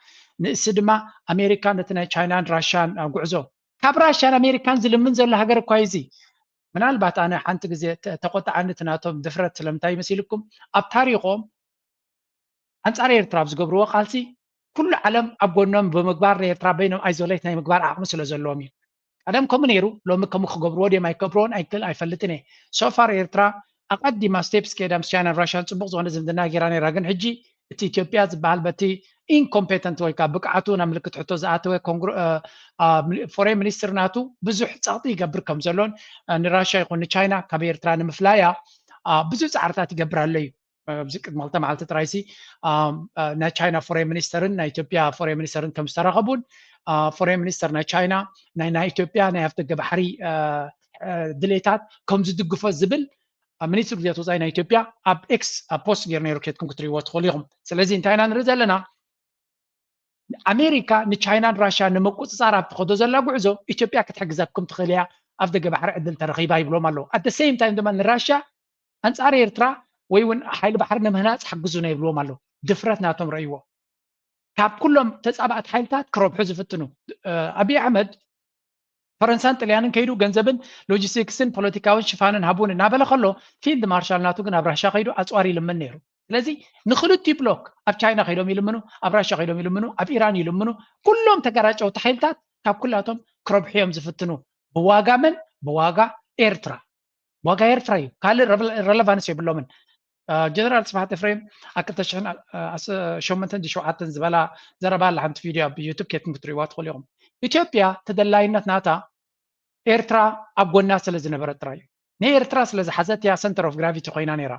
ንእሲ ድማ ኣሜሪካ ነቲ ናይ ቻይናን ራሽያን ጉዕዞ ካብ ራሽያን ኣሜሪካን ዝልምን ዘሎ ሃገር እኳ እዩ እዚ። ምናልባት ኣነ ሓንቲ ግዜ ተቆጣዓኒ እቲ ናቶም ድፍረት ስለምንታይ ይመሲልኩም? ኣብ ታሪኾም ኣንጻር ኤርትራ ኣብ ዝገብርዎ ቃልሲ ኩሉ ዓለም ኣብ ጎኖም ብምግባር ንኤርትራ በይኖም ኣይዞሌት ናይ ምግባር ዓቕሚ ስለ ዘለዎም እዩ። ቀደም ከምኡ ነይሩ፣ ሎሚ ከምኡ ክገብርዎ ድዮም ኣይገብርዎን ኣይክል ኣይፈልጥን እየ። ሶፋር ኤርትራ ኣቐዲማ ስቴፕስ ከይዳ ምስ ቻይናን ራሽያን ጽቡቕ ዝኾነ ዝምድና ገይራ ነይራ፣ ግን ሕጂ እቲ ኢትዮጵያ ዝበሃል በቲ ኢንኮምፔተንት ወይ ከዓ ብቅዓቱ ናብ ምልክት ሕቶ ዝኣተወ ፎሬን ሚኒስትር ናቱ ብዙሕ ጸቕጢ ይገብር ከም ዘሎን ንራሽያ ይኹን ንቻይና ካብ ኤርትራ ንምፍላያ ብዙሕ ጻዕርታት ይገብር ኣሎ እዩ። ኣብዚ ቅድሚ ክልተ መዓልቲ ጥራይሲ ናይ ቻይና ፎሬን ሚኒስተርን ናይ ኢትዮጵያ ፎሬን ሚኒስተርን ከም ዝተራኸቡን ፎሬን ሚኒስተር ናይ ቻይና ናይ ናይ ኢትዮጵያ ናይ ኣፍደገ ባሕሪ ድሌታት ከም ዝድግፎ ዝብል ሚኒስትሪ ጉዳያት ወፃኢ ናይ ኢትዮጵያ ኣብ ኤክስ ኣብ ፖስት ገይሩ ነይሩ፣ ኬድኩም ክትሪእዎ ትኽእሉ ኢኹም። ስለዚ እንታይ ኢና ንርኢ ዘለና? ኣሜሪካ ንቻይናን ራሽያን ንምቁፅፃር ኣብ ትኸዶ ዘላ ጉዕዞ ኢትዮጵያ ክትሕግዘኩም ትኽእል እያ፣ ኣፍደገ ባሕሪ ዕድል ተረኺባ ይብሎም ኣለዉ። ኣት ሰይም ታይም ድማ ንራሽያ ኣንፃር ኤርትራ ወይ እውን ሓይሊ ባሕሪ ንምህናፅ ሓግዙና ይብልዎም ኣለዉ። ድፍረት ናቶም ረእይዎ። ካብ ኩሎም ተፃባእቲ ሓይልታት ክረብሑ ዝፍትኑ ኣብይ ኣሕመድ ፈረንሳን ጥልያንን ከይዱ ገንዘብን ሎጂስቲክስን ፖለቲካውን ሽፋንን ሃቡን እናበለ ከሎ ፊልድ ማርሻል ናቱ ግን ኣብ ራሻ ከይዱ ኣፅዋር ይልምን ነይሩ። ስለዚ ንክልቲኡ ብሎክ ኣብ ቻይና ከይዶም ይልምኑ፣ ኣብ ራሻ ከይዶም ይልምኑ፣ ኣብ ኢራን ይልምኑ፣ ኩሎም ተጋራጨውቲ ሓይልታት ካብ ኩላቶም ክረብሑ እዮም ዝፍትኑ። ብዋጋ መን? ብዋጋ ኤርትራ። ዋጋ ኤርትራ እዩ። ካልእ ረለቫንስ የብሎምን። ጀነራል ስብሓት ኤፍሬም ኣብ ክልተ ሽሕን ሸሞንተን ሸውዓተን ዝበላ ዘረባ ኣላ ሓንቲ ቪድዮ ኣብ ዩቱብ ኬትኩም ክትሪእዋ ትኽእሉ ኢኹም። ኢትዮጵያ ተደላይነት ናታ ኤርትራ ኣብ ጎና ስለ ዝነበረት ጥራይ እዩ። ንኤርትራ ስለ ዝሓዘት እያ ሰንተር ኦፍ ግራቪቲ ኮይና ነይራ።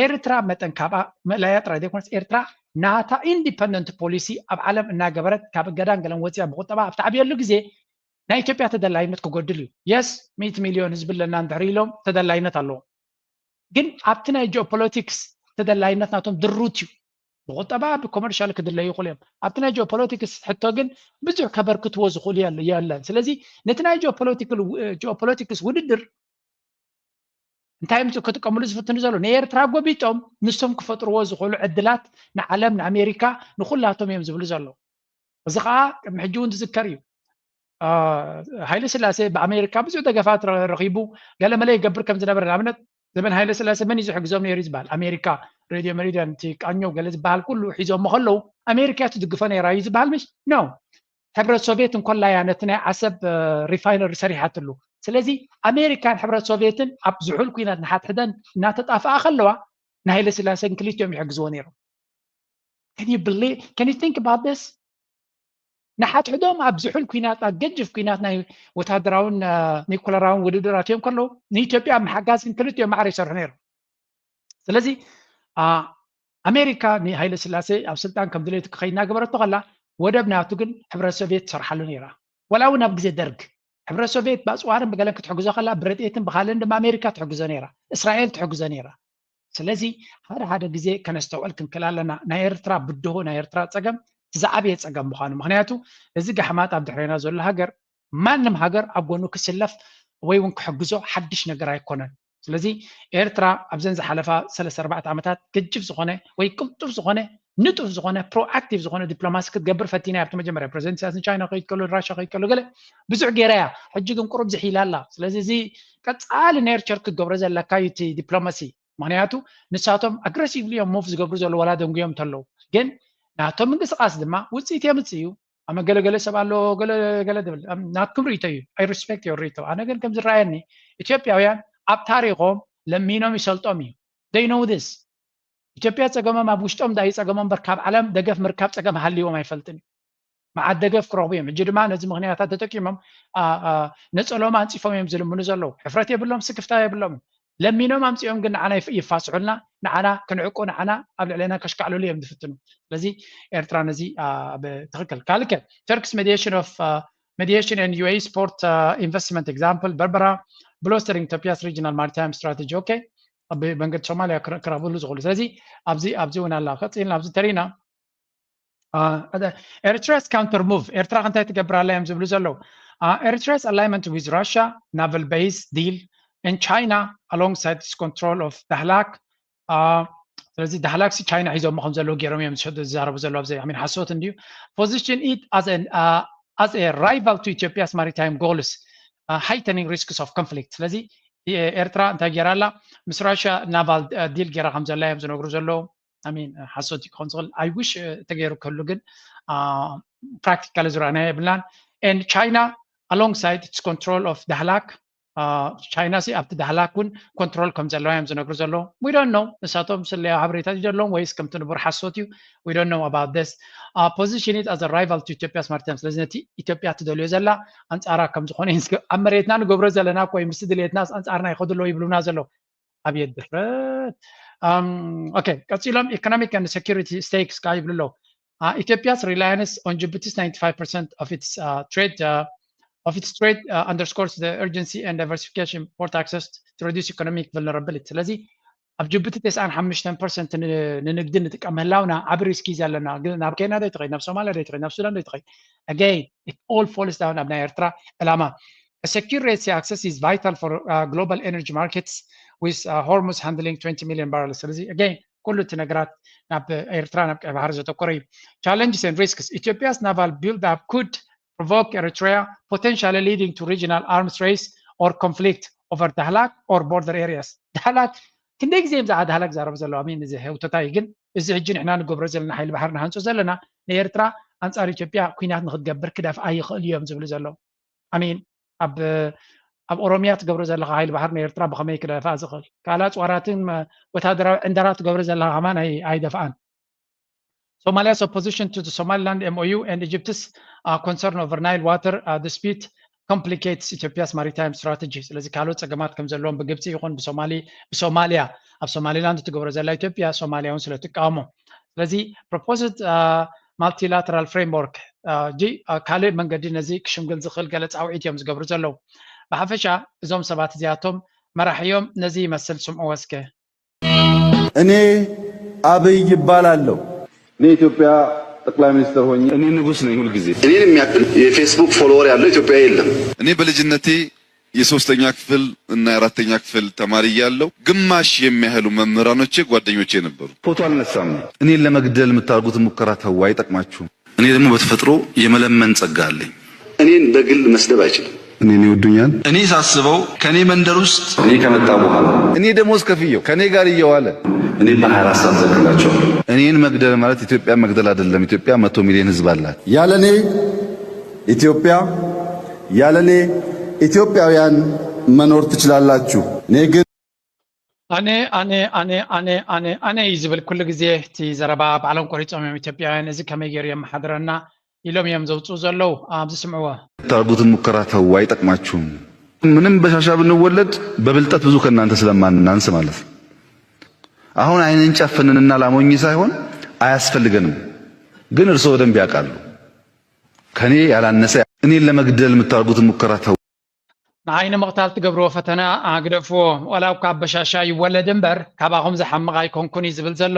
ኤርትራ መጠን ካብኣ ምእላያ ጥራይ ዘይኮነስ ኤርትራ ናታ ኢንዲፐንደንት ፖሊሲ ኣብ ዓለም እናገበረት ካብ እገዳን ገለን ወፂኣ ብቁጠባ ኣብ ትዓብየሉ ግዜ ናይ ኢትዮጵያ ተደላይነት ክጎድል እዩ። የስ ሚእቲ ሚልዮን ህዝቢ ኣለና እንድሕር ኢሎም ተደላይነት ኣለዎም። ግን ኣብቲ ናይ ጂኦፖለቲክስ ተደላይነት ናቶም ድሩት እዩ። ብቁጠባ ብኮመርሻል ክድለዩ ይኽእሉ እዮም። ኣብቲ ናይ ጂኦፖለቲክስ ሕቶ ግን ብዙሕ ከበርክትዎ ዝኽእሉ የለን። ስለዚ ነቲ ናይ ጂኦፖለቲክስ ውድድር እንታይ እዮም ክጥቀምሉ ዝፍትኑ ዘለዉ? ንኤርትራ ጎቢጦም ንሶም ክፈጥርዎ ዝኽእሉ ዕድላት ንዓለም ንኣሜሪካ ንኹላቶም እዮም ዝብሉ ዘለዉ። እዚ ከዓ ቅድሚ ሕጂ እውን ዝዝከር እዩ። ሃይለ ስላሴ ብኣሜሪካ ብዙሕ ደገፋት ረኺቡ ገለመለ ይገብር ከም ዝነበረ ንኣብነት ዘበን ሃይለ ስላሴ መን እዩ ዝሕግዞም ነይሩ ዝበሃል ኣሜሪካ ሬድዮ መሪዲያን እቲ ቃኘው ገለ ዝበሃል ኩሉ ሒዞሞ ከለዉ ኣሜሪካ ትድግፎ ነይራ እዩ ዝበሃል ምሽ ኖ ሕብረት ሶቪየት እንኮላ እያ ነቲ ናይ ዓሰብ ሪፋይነሪ ሰሪሓትሉ። ስለዚ ኣሜሪካን ሕብረት ሶቪየትን ኣብ ዝሑል ኩናት ንሓድሕደን እናተጣፍኣ ከለዋ ንሃይለ ስላሴ ንክልቲኦም ይሕግዝዎ ነይሮም። Can you believe? Can you think about this? ንሓድሕዶም ኣብ ዝሑል ኩናት፣ ኣብ ገጅፍ ኩናት ናይ ወታደራውን ኒኩለራውን ውድድራት እዮም ከለዉ ንኢትዮጵያ ምሓጋዝን ክልቲኦም ማዕረ ይሰርሑ ነይሮም። ስለዚ ኣሜሪካ ንሃይለ ስላሴ ኣብ ስልጣን ከም ድሌቱ ክኸይድ እናገበረቶ ከላ ወደብ ናቱ ግን ሕብረት ሶቪየት ትሰርሓሉ ነይራ። ወላ እውን ኣብ ግዜ ደርግ ሕብረት ሶቪየት ብኣፅዋርን ብገለን ክትሕግዞ ከላ ብረድኤትን ብካልን ድማ ኣሜሪካ ትሕግዞ ነይራ፣ እስራኤል ትሕግዞ ነይራ። ስለዚ ሓደ ሓደ ግዜ ከነስተውዕል ክንክእል ኣለና። ናይ ኤርትራ ብድሆ ናይ ኤርትራ ፀገም ዝዓበየ ፀገም ምዃኑ፣ ምክንያቱ እዚ ጋሕማጥ ኣብ ድሕሬና ዘሎ ሃገር ማንም ሃገር ኣብ ጎኑ ክስለፍ ወይ እውን ክሕግዞ ሓድሽ ነገር ኣይኮነን። ስለዚ ኤርትራ ኣብዘን ዝሓለፋ ሰለስተ ኣርባዕተ ዓመታት ገጅፍ ዝኾነ ወይ ቅልጡፍ ዝኾነ ንጡፍ ዝኾነ ፕሮኣክቲቭ ዝኾነ ዲፕሎማሲ ክትገብር ፈቲና ኣብቲ መጀመርያ ፕሬዚደንት ኢሳያስን ቻይና ከይድ ከሎ ራሻ ከይድ ከሎ ገለ ብዙሕ ገይራ እያ። ሕጂ ግን ቁሩብ ዝሒላ ኣላ። ስለዚ እዚ ቀፃሊ ኔርቸር ክትገብሮ ዘለካ እዩ እቲ ዲፕሎማሲ። ምክንያቱ ንሳቶም ኣግረሲቭሊ እዮም ሙቭ ዝገብሩ ዘለዉ ዋላ ደንጉዮም እንተለዉ፣ ግን ናቶም ምንቅስቃስ ድማ ውፅኢት የምፅእ እዩ። ኣመ ገለገለ ሰብ ኣሎ ገለገለ ድብል ናትኩም ርእቶ እዩ። I respect your ርእቶ። ኣነ ግን ከም ዝረኣየኒ ኢትዮጵያውያን ኣብ ታሪኾም ለሚኖም ይሰልጦም እዩ። They know this። ኢትዮጵያ ፀገሞም ኣብ ውሽጦም ዳዩ ፀገሞም በር ካብ ዓለም ደገፍ ምርካብ ፀገም ሃልዎም ኣይፈልጥን እዩ። መዓት ደገፍ ክረኽቡ እዮም። ሕጂ ድማ ነዚ ምክንያታት ተጠቂሞም ነፀሎም ኣንፂፎም እዮም ዝልምኑ ዘለዉ። ሕፍረት የብሎም፣ ስክፍታ የብሎምን። ለሚኖም ኣምፂኦም ግን ንዓና ይፋስሑልና፣ ንዓና ክንዕቁ፣ ንዓና ኣብ ልዕሌና ከሽካዕልሉ እዮም ዝፍትኑ። ስለዚ ኤርትራ ነዚ ብትክክል ካልከ Turk's mediation of mediation and U A E support investment example Berbera bolstering Ethiopia's regional maritime strategy. Okay, ብመንገዲ ሶማልያ ክረኽብሉ ዝኽእሉ። ስለዚ ኣብዚ ኣብዚ እውን ኣላ። ቀፂልና ኣብዚ ተሪና Eritrea's counter move ኤርትራ እንታይ ትገብር ኣላ እዮም ዝብሉ ዘለዉ። Eritrea's alignment with Russia naval base deal and China alongside its control of Dahlak. ስለዚ ዳህላክ ሲ ቻይና ሒዞሞ ከም ዘለዉ ገይሮም እዮም ዝዛረቡ ዘለዉ። ኣብዚ ሚን ሓሶት እንድዩ። Position it as a rival to Ethiopia's maritime goals, heightening risks of conflict. ስለዚ ኤርትራ እንታይ ገይራ ኣላ? ምስ ራሽያ ናቫል ዲል ገይራ ከም ዘላ እዮም ዝነግሩ ዘለዉ። ሚን ሓሶት ክኾን ዝኽእል፣ I wish ተገይሩ ክህሉ፣ ግን ፕራክቲካሊ ዝረኣናዮ የብልናን። And China alongside its control of ዳህላክ ቻይና ሲ ኣብቲ ዳህላክ እውን ኮንትሮል ከም ዘለዋ እዮም ዝነግሩ ዘለዉ። We don't know። ንሳቶም ስለያ ሓበሬታ ዘለዎም ወይስ ከምቲ ንቡር ሓሶት እዩ? We don't know about this. Position it as a rival to Ethiopia's maritime. ስለዚ ነቲ ኢትዮጵያ ትደልዮ ዘላ ኣንፃራ ከም ዝኾነ ኣብ መሬትና ንገብሮ ዘለና እኮ እዩ። ምስቲ ድሌትናስ ኣንፃርና ይኸዱ ኣለዉ ይብሉና ዘለዉ። ኣብየት ድፍረት። Okay፣ ቀፂሎም economic and security stakes ከዓ ይብሉ ኣለዉ። Ethiopia's reliance on Djibouti's ninety-five percent of its trade of its trade underscores the urgency and diversification port access to reduce economic vulnerability። ስለዚ ኣብ ጅቡቲ ተስዓን ሓሙሽተን ፐርሰንት ንንግዲ ንጥቀም ምህላውና ዓቢ ሪስክ እዩ ዘለና። ግን ናብ ኬንያ ዶ ትኸይድ፣ ናብ ሶማልያ ዶ ትኸይድ፣ ናብ ሱዳን ዶ ትኸይድ? Again, it all falls down ኣብ ናይ ኤርትራ ዕላማ። Secure Red Sea access is vital for global energy markets with Hormuz handling twenty million barrels. ስለዚ again ኩሉ እቲ ነገራት ናብ ኤርትራ ናብ ቀይ ባሕሪ ዘተኮረ እዩ። Challenges and risks. Ethiopia's naval build-up could provoke Eritrea, potentially leading to regional arms race or conflict over Dahlak or border areas. ዳህላክ ክንደይ ግዜ እዮም ብዛዕባ ዳህላክ ዛረቡ ዘለዉ? ሚን እዚ ህውተታ እዩ። ግን እዚ ሕጂ ንሕና ንገብሮ ዘለና ሓይሊ ባሕሪ ንሃንጾ ዘለና ንኤርትራ ኣንጻር ኢትዮጵያ ኩናት ንክትገብር ክደፍኣ ይኽእል እዮም ዝብሉ ዘለዉ። ሚን ኣብ ኣብ ኦሮሚያ ትገብሮ ዘለካ ሓይሊ ባሕሪ ንኤርትራ ብኸመይ ክደፍኣ ዝኽእል? ካልእ ኣፅዋራትን ወታደራዊ ዕንደራ ትገብሮ ዘለካ ከማን ኣይደፍኣን። Somalia's opposition to the Somaliland M O U and Egypt's concern over Nile water dispute complicates Ethiopia's maritime strategy. ስለዚ ካልኦት ፀገማት ከም ዘለዎም ብግብፂ ይኹን ብሶማሊ ብሶማሊያ ኣብ ሶማሊላንድ ትገብሮ ዘላ ኢትዮጵያ ሶማሊያ እውን ስለ ትቃወሞ። ስለዚ proposed multilateral framework ጂ ካልእ መንገዲ ነዚ ክሽምግል ዝኽእል ገለ ፃውዒት እዮም ዝገብሩ ዘለዉ። ብሓፈሻ እዞም ሰባት እዚኣቶም መራሒ እዮም። ነዚ ይመስል፣ ስምዕዎ እስከ። እኔ አብይ እባላለሁ። እኔ የኢትዮጵያ ጠቅላይ ሚኒስትር ሆኜ እኔ ንጉስ ነኝ ሁልጊዜ። እኔን የሚያክል የፌስቡክ ፎሎወር ያለው ኢትዮጵያዊ የለም። እኔ በልጅነቴ የሶስተኛ ክፍል እና የአራተኛ ክፍል ተማሪ እያለሁ ግማሽ የሚያህሉ መምህራኖቼ ጓደኞቼ ነበሩ። ፎቶ አልነሳም። እኔን ለመግደል የምታደርጉትን ሙከራ ተዉ፣ አይጠቅማችሁም። እኔ ደግሞ በተፈጥሮ የመለመን ጸጋ አለኝ። እኔን በግል መስደብ አይችልም። እኔን ይወዱኛል። እኔ ሳስበው ከኔ መንደር ውስጥ እኔ ከመጣ በኋላ እኔ ደሞዝ ከፍየው ከኔ ጋር እየዋለ እኔ በሃያ አራት ሰዓት ዘክላቸዋለሁ። እኔን መግደል ማለት ኢትዮጵያን መግደል አይደለም። ኢትዮጵያ መቶ ሚሊዮን ህዝብ አላት። ያለኔ ኢትዮጵያ ያለኔ ኢትዮጵያውያን መኖር ትችላላችሁ። እኔ ግን ኣነ ኣነ ኣነ ኣነ ኣነ ኣነ እዩ ዝብል ኩሉ ግዜ። እቲ ዘረባ ባዕሎም ቆሪፆም እዮም ኢትዮጵያውያን። እዚ ከመይ ገይሩ የመሓድረና? ኢሎም እዮም ዘውፅኡ ዘለዉ። ኣብዚ ስምዕዎ። የምታደርጉትን ሙከራ ተዉ፣ አይጠቅማችሁም። ምንም በሻሻ ብንወለድ በብልጠት ብዙ ከእናንተ ስለማናንስ ማለት ነው። አሁን አይንን ጨፍንንና ላሞኝ ሳይሆን አያስፈልገንም። ግን እርስዎ በደንብ ያውቃሉ። ከኔ ያላነሰ እኔን ለመግደል የምታደርጉትን ሙከራ ተዉ። ንዓይ ንምቕታል ትገብርዎ ፈተና ግደፍዎ። ዋላ እኳ በሻሻ ይወለድ እምበር ካባኹም ዝሓምቕ ኣይኮንኩን እዩ ዝብል ዘሎ።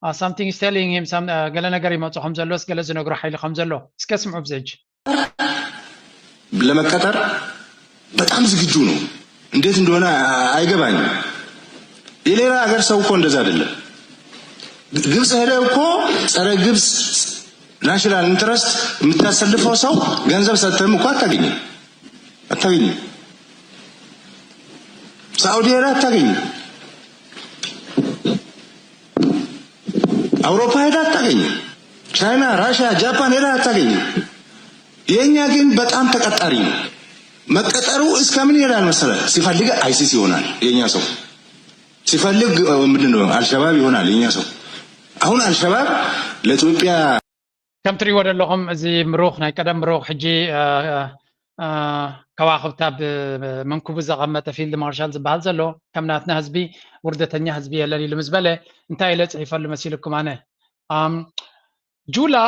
Something is telling him ገለ ነገር ይመፅእ ከም ዘሎስ ገለ ዝነግሮ ሓይሊ ከም ዘሎ እስከ ስምዑ ብዘጅ ለመቀጠር በጣም ዝግጁ ነው። እንዴት እንደሆነ አይገባኝም። የሌላ ሀገር ሰው እኮ እንደዛ አይደለም። ግብፅ ሄደ እኮ ጸረ ግብፅ ናሽናል ኢንትረስት የምታሰልፈው ሰው ገንዘብ ሰጥተህም እኮ አታገኝም አታገኝም። ሳዑዲ ሄደ አታገኝም። አውሮፓ ሄደ አታገኝም። ቻይና፣ ራሽያ፣ ጃፓን ሄደ አታገኝም። የእኛ ግን በጣም ተቀጣሪ ነው። መቀጠሩ እስከምን ይሄዳል መሰለህ? ሲፈልግ አይሲስ ይሆናል የእኛ ሰው፣ ሲፈልግ ምንድን ነው አልሸባብ ይሆናል የእኛ ሰው። አሁን አልሸባብ ለኢትዮጵያ ከም ትሪእዎ ዘለኹም እዚ ምሩኽ ናይ ቀደም ምሩኽ ሕጂ ከዋኽብታ ብመንኩቡ ዘቐመጠ ፊልድ ማርሻል ዝበሃል ዘሎ ከም ናትና ህዝቢ ውርደተኛ ህዝቢ የለን ኢሉ ምስ በለ እንታይ ኢለ ፅሒፈሉ መሲልኩም ኣነ Jula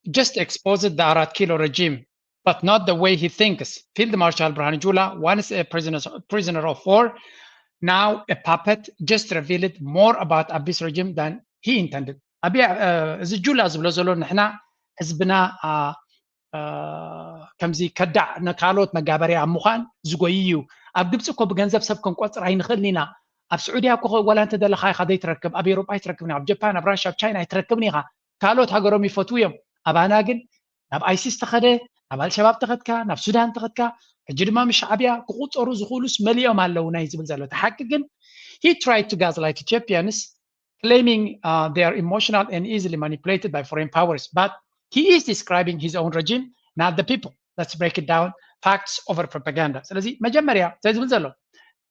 just exposed the Arat Kilo regime, but not the way he thinks. Field Marshal Burhanu Jula, once a prisoner, prisoner of war, now a puppet, just revealed more about Abi's regime than he intended. ኣቢ እዚ ጁላ ዝብሎ ዘሎ ንሕና ህዝብና ከምዚ ከዳዕ ንካልኦት መጋበርያ ኣብ ምዃን ዝጎይ እዩ። ኣብ ግብፂ እኮ ብገንዘብ ሰብ ክንቆፅር ኣይንኽእልን ኢና። ኣብ ስዑድያ እኮ ዋላ እንተደለኻ ኢኻ ዘይትረክብ፣ ኣብ ኤውሮጳ ኣይትረክብን፣ ኣብ ጃፓን፣ ኣብ ራሽያ፣ ኣብ ቻይና ኣይትረክብን ኢኻ። ካልኦት ሃገሮም ይፈትዉ እዮም። ኣባና ግን ናብ ኣይሲስ ተኸደ፣ ናብ ኣልሸባብ ተኸድካ፣ ናብ ሱዳን ተኸድካ፣ ሕጂ ድማ ምስ ሻዕብያ ክቑፀሩ ዝኽእሉስ መሊኦም ኣለዉ ናይ ዝብል ዘሎ። እቲ ሓቂ ግን he tried to gaslight Ethiopians claiming uh, they are emotional and easily manipulated by foreign powers, but he is describing his own regime, not the people. Let's break it down, facts over propaganda. ስለዚ መጀመርያ እንታይ ዝብል ዘሎ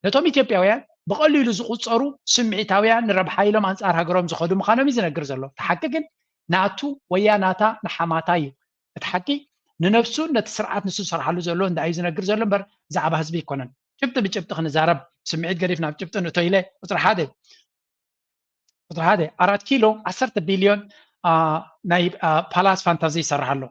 ነቶም ኢትዮጵያውያን ብቐሊሉ ዝቑፀሩ ስምዒታውያን ንረብሓ ኢሎም ኣንፃር ሃገሮም ዝኸዱ ምዃኖም እዩ ዝነግር ዘሎ። እቲ ሓቂ ግን ናቱ ወያ ናታ ንሓማታ እዩ። እቲ ሓቂ ንነብሱን ነቲ ስርዓት ንሱ ዝሰርሓሉ ዘሎ እንዳ እዩ ዝነግር ዘሎ እምበር ብዛዕባ ህዝቢ ኣይኮነን። ጭብጢ ብጭብጢ ክንዛረብ ስምዒት ገዲፍ ናብ ጭብጢ ንእቶ ኢለ ቁፅሪ ሓደ ቁፅሪ ሓደ ኣራት ኪሎ ዓሰርተ ቢልዮን ናይ ፓላስ ፋንታዚ ይሰርሕ ኣሎ።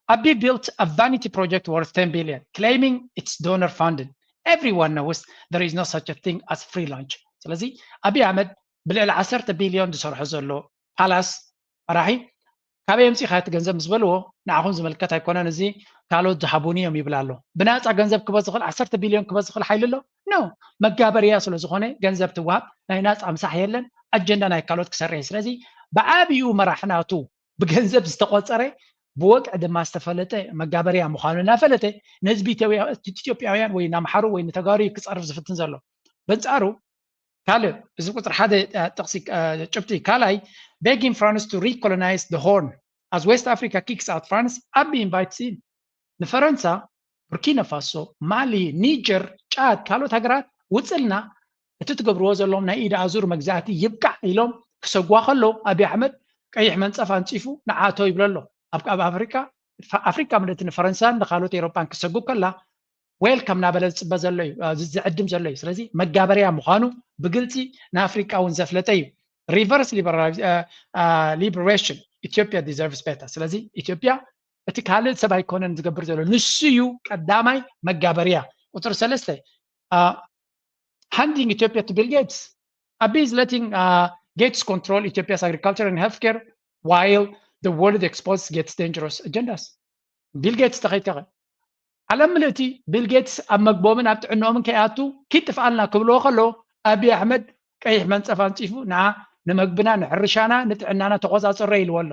Abiy built a vanity project worth ten billion, claiming it's donor funded. Everyone knows there is no such a thing as free lunch. ስለዚ ኣብይ ኣሕመድ ብልዕሊ ዓሰርተ ቢልዮን ዝሰርሖ ዘሎ ፓላስ መራሒ ካበይ ኣምፂእካ እቲ ገንዘብ ምስ በልዎ ንዓኹም ዝምልከት ኣይኮነን፣ እዚ ካልኦት ዝሃቡኒ እዮም ይብል ኣሎ። ብናፃ ገንዘብ ክበ ዝኽእል ዓሰርተ ቢልዮን ክበ ዝኽእል ሓይሊ ኣሎ ኖ መጋበርያ ስለ ዝኾነ ገንዘብ ትወሃብ ናይ ናፃ ምሳሕ የለን። ኣጀንዳ ናይ ካልኦት ክሰርሕ እዩ። ስለዚ ብዓብይኡ መራሒ ናቱ ብገንዘብ ዝተቆፀረ ብወግዒ ድማ ዝተፈለጠ መጋበርያ ምዃኑ እናፈለጠ ንህዝቢ ኢትዮጵያውያን ወይ ንኣምሓሩ ወይ ንተጋሩ ክፀርፍ ዝፍትን ዘሎ። በንፃሩ ካልእ እዚ ቁፅሪ ሓደ ጥቕሲ ጭብጢ ካልኣይ begging France to recolonize the Horn as West Africa kicks out France. Abiy invites in ንፈረንሳ፣ ቡርኪና ፋሶ፣ ማሊ፣ ኒጀር፣ ጫድ፣ ካልኦት ሃገራት ውፅልና እቲ ትገብርዎ ዘለኹም ናይ ኢድ ኣዙር መግዛእቲ ይብቃዕ ኢሎም ክሰጉዋ ከለዉ ኣብይ ኣሕመድ ቀይሕ መንፀፍ ኣንፂፉ ንዓቶ ይብሎ ኣሎ። ኣብ ኣብ ኣፍሪካ ኣፍሪካ ማለት ንፈረንሳን ንካልኦት ኤውሮጳን ክሰጉ ከላ ዌልካም እናበለ ዝፅበ ዘሎ እዩ ዝዕድም ዘሎ እዩ። ስለዚ መጋበርያ ምዃኑ ብግልፂ ንኣፍሪቃ እውን ዘፍለጠ እዩ። Reverse liberation Ethiopia deserves better። ስለዚ ኢትዮጵያ እቲ ካልእ ሰብ ኣይኮነን ዝገብር ዘሎ ንሱ እዩ ቀዳማይ መጋበርያ። ቁፅሪ ሰለስተ handing Ethiopia to Bill Gates. Abiy is letting Gates control Ethiopia's agriculture and healthcare while the world exposes Gates dangerous agendas. ቢል ጌትስ ተኸይድካ ዓለም ምልእቲ ቢል ጌትስ ኣብ መግቦምን ኣብ ጥዕንኦምን ከይኣቱ ኪድ ጥፍኣልና ክብልዎ ከሎ ኣብይ ኣሕመድ ቀይሕ መንፀፍ ኣንፂፉ ንዓ ንመግብና ንሕርሻና ንጥዕናና ተቆፃፀሮ ኢልዎ ኣሎ።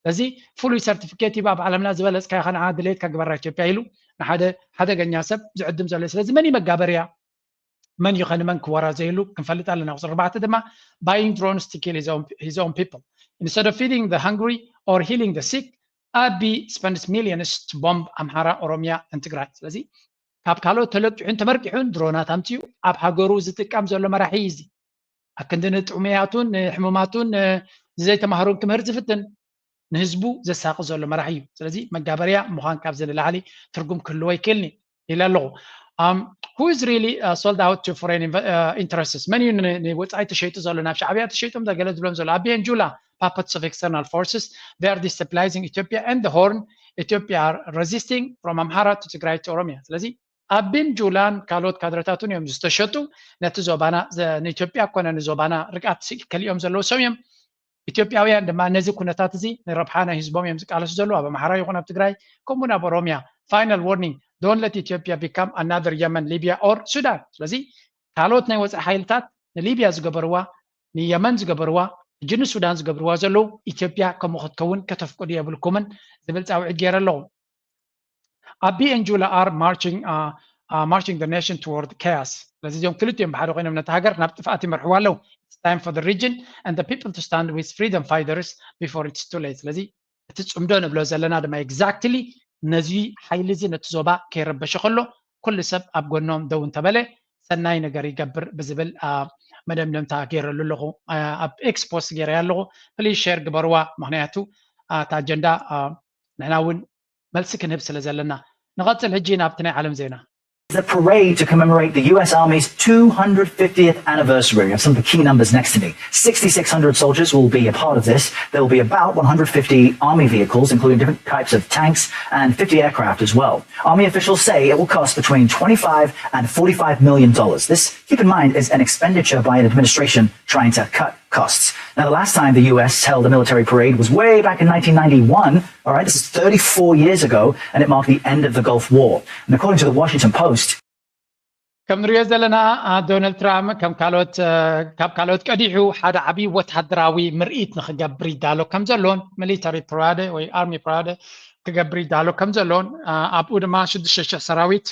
በዚ ፍሉይ ሰርቲፊኬት ሂባ ኣብ ዓለምና ዝበለፅካዮ ከነዓ ድሌትካ ግበራ ኢትዮጵያ ኢሉ ንሓደ ሓደገኛ ሰብ ዝዕድም ዘሎ። ስለዚ መን እዩ መጋበርያ? መን እዩ ከንመን ክወራዘየሉ ክንፈልጥ ኣለና። ቁፅሪ ኣርባዕተ ድማ buying drones to kill his own, his own people instead of feeding the hungry or healing the sick. Abiy spends millions to bomb Amhara, Oromia and Tigray. ስለዚ ካብ ካልኦት ተለቂሑን ተመርቂሑን ድሮናት ኣምፅኡ ኣብ ሃገሩ ዝጥቀም ዘሎ መራሒ እዩ። እዚ ኣብ ክንዲ ንጥሙያቱን ንሕሙማቱን ንዘይተማህሩን ክምህር ዝፍትን ንህዝቡ ዘሳቂ ዘሎ መራሒ እዩ። ስለዚ መጋበርያ ምዃን ካብዚ ንላዕሊ ትርጉም ክህልዎ ኣይክእልኒ ኢለ ኣለኹ። Um, who is really uh, sold out to foreign inve- uh, interests? መን እዩ ን- ንወፃኢ ተሸይጡ ዘሎ? ናብ ሻዕብያ ተሸይጦም ገለ ዝብሎም ዘሎ? ኣቢየን ጁላ፣ puppets of external forces, they are destabilizing Ethiopia and the Horn. Ethiopia are resisting from Amhara to Tigray to Oromia. ስለዚ ኣቢን ጁላን ካልኦት ካድረታቱን እዮም ዝተሸጡ። ነቲ ዞባና ንኢትዮጵያ ኮነ ንዞባና ርግኣት ከሊኦም ዘለዉ ሰብ እዮም። ኢትዮጵያውያን ድማ ነዚ ኩነታት እዚ ንረብሓ ናይ ህዝቦም እዮም ዝቃለሱ ዘለዉ፣ ኣብ ኣምሓራ ይኹን ኣብ ትግራይ፣ ከምኡውን ኣብ ኦሮሚያ። Final warning, don't let Ethiopia become another Yemen, Libya or Sudan. ስለዚ ካልኦት ናይ ወፃኢ ሓይልታት ንሊብያ ዝገበርዋ፣ ንየመን ዝገበርዋ፣ ሕጂ ንሱዳን ዝገብርዋ ዘለዉ፣ ኢትዮጵያ ከምኡ ክትከውን ከተፍቅዱ የብልኩምን ዝብል ፃውዒት ገይረ ኣለኹ። ኣቢ and Jula are marching, uh, uh, marching the nation toward chaos. ስለዚ እዚኦም ክልቲኦም ብሓደ ኮይኖም ነቲ ሃገር ናብ ጥፍኣት ይመርሕዋ ኣለዉ። It's time for the region and the people to stand with freedom fighters before it's too late. ስለዚ እቲ ፅምዶ ንብሎ ዘለና ድማ exactly ነዚ ሓይሊ እዚ ነቲ ዞባ ከይረበሸ ከሎ ኩሉ ሰብ ኣብ ጎኖም ደው እንተበለ ሰናይ ነገር ይገብር ብዝብል መደምደምታ ገይረሉ ኣለኹ። ኣብ ኤክስ ፖስት ገይረያ ኣለኹ። ፕሊዝ ሼር ግበርዋ፣ ምክንያቱ እታ ኣጀንዳ ንሕና እውን መልሲ ክንህብ ስለ ዘለና። ንቐፅል ሕጂ ናብቲ ናይ ዓለም ዜና። The parade to commemorate the U S Army's two hundred fiftieth anniversary. I have some of the key numbers next to me. sixty-six hundred soldiers will be a part of this. There will be about one hundred fifty Army vehicles, including different types of tanks, and fifty aircraft as well. Army officials say it will cost between twenty-five and forty-five million dollars. This, keep in mind, is an expenditure by an administration trying to cut costs. Now, the last time the U S held a military parade was way back in nineteen ninety-one. All right, this is thirty-four years ago, and it marked the end of the Gulf War. And according to the Washington Post, ከም ንሪኦ ዘለና ዶናልድ ትራምፕ ከም ካልኦት ካብ ካልኦት ቀዲሑ ሓደ ዓብዪ ወታደራዊ ምርኢት ንክገብር ይዳሎ ከም ዘሎን ሚሊተሪ ፕራደ ወይ ኣርሚ ፕራደ ክገብር ይዳሎ ከም ዘሎን ኣብኡ ድማ ሽዱሽተ ሽሕ ሰራዊት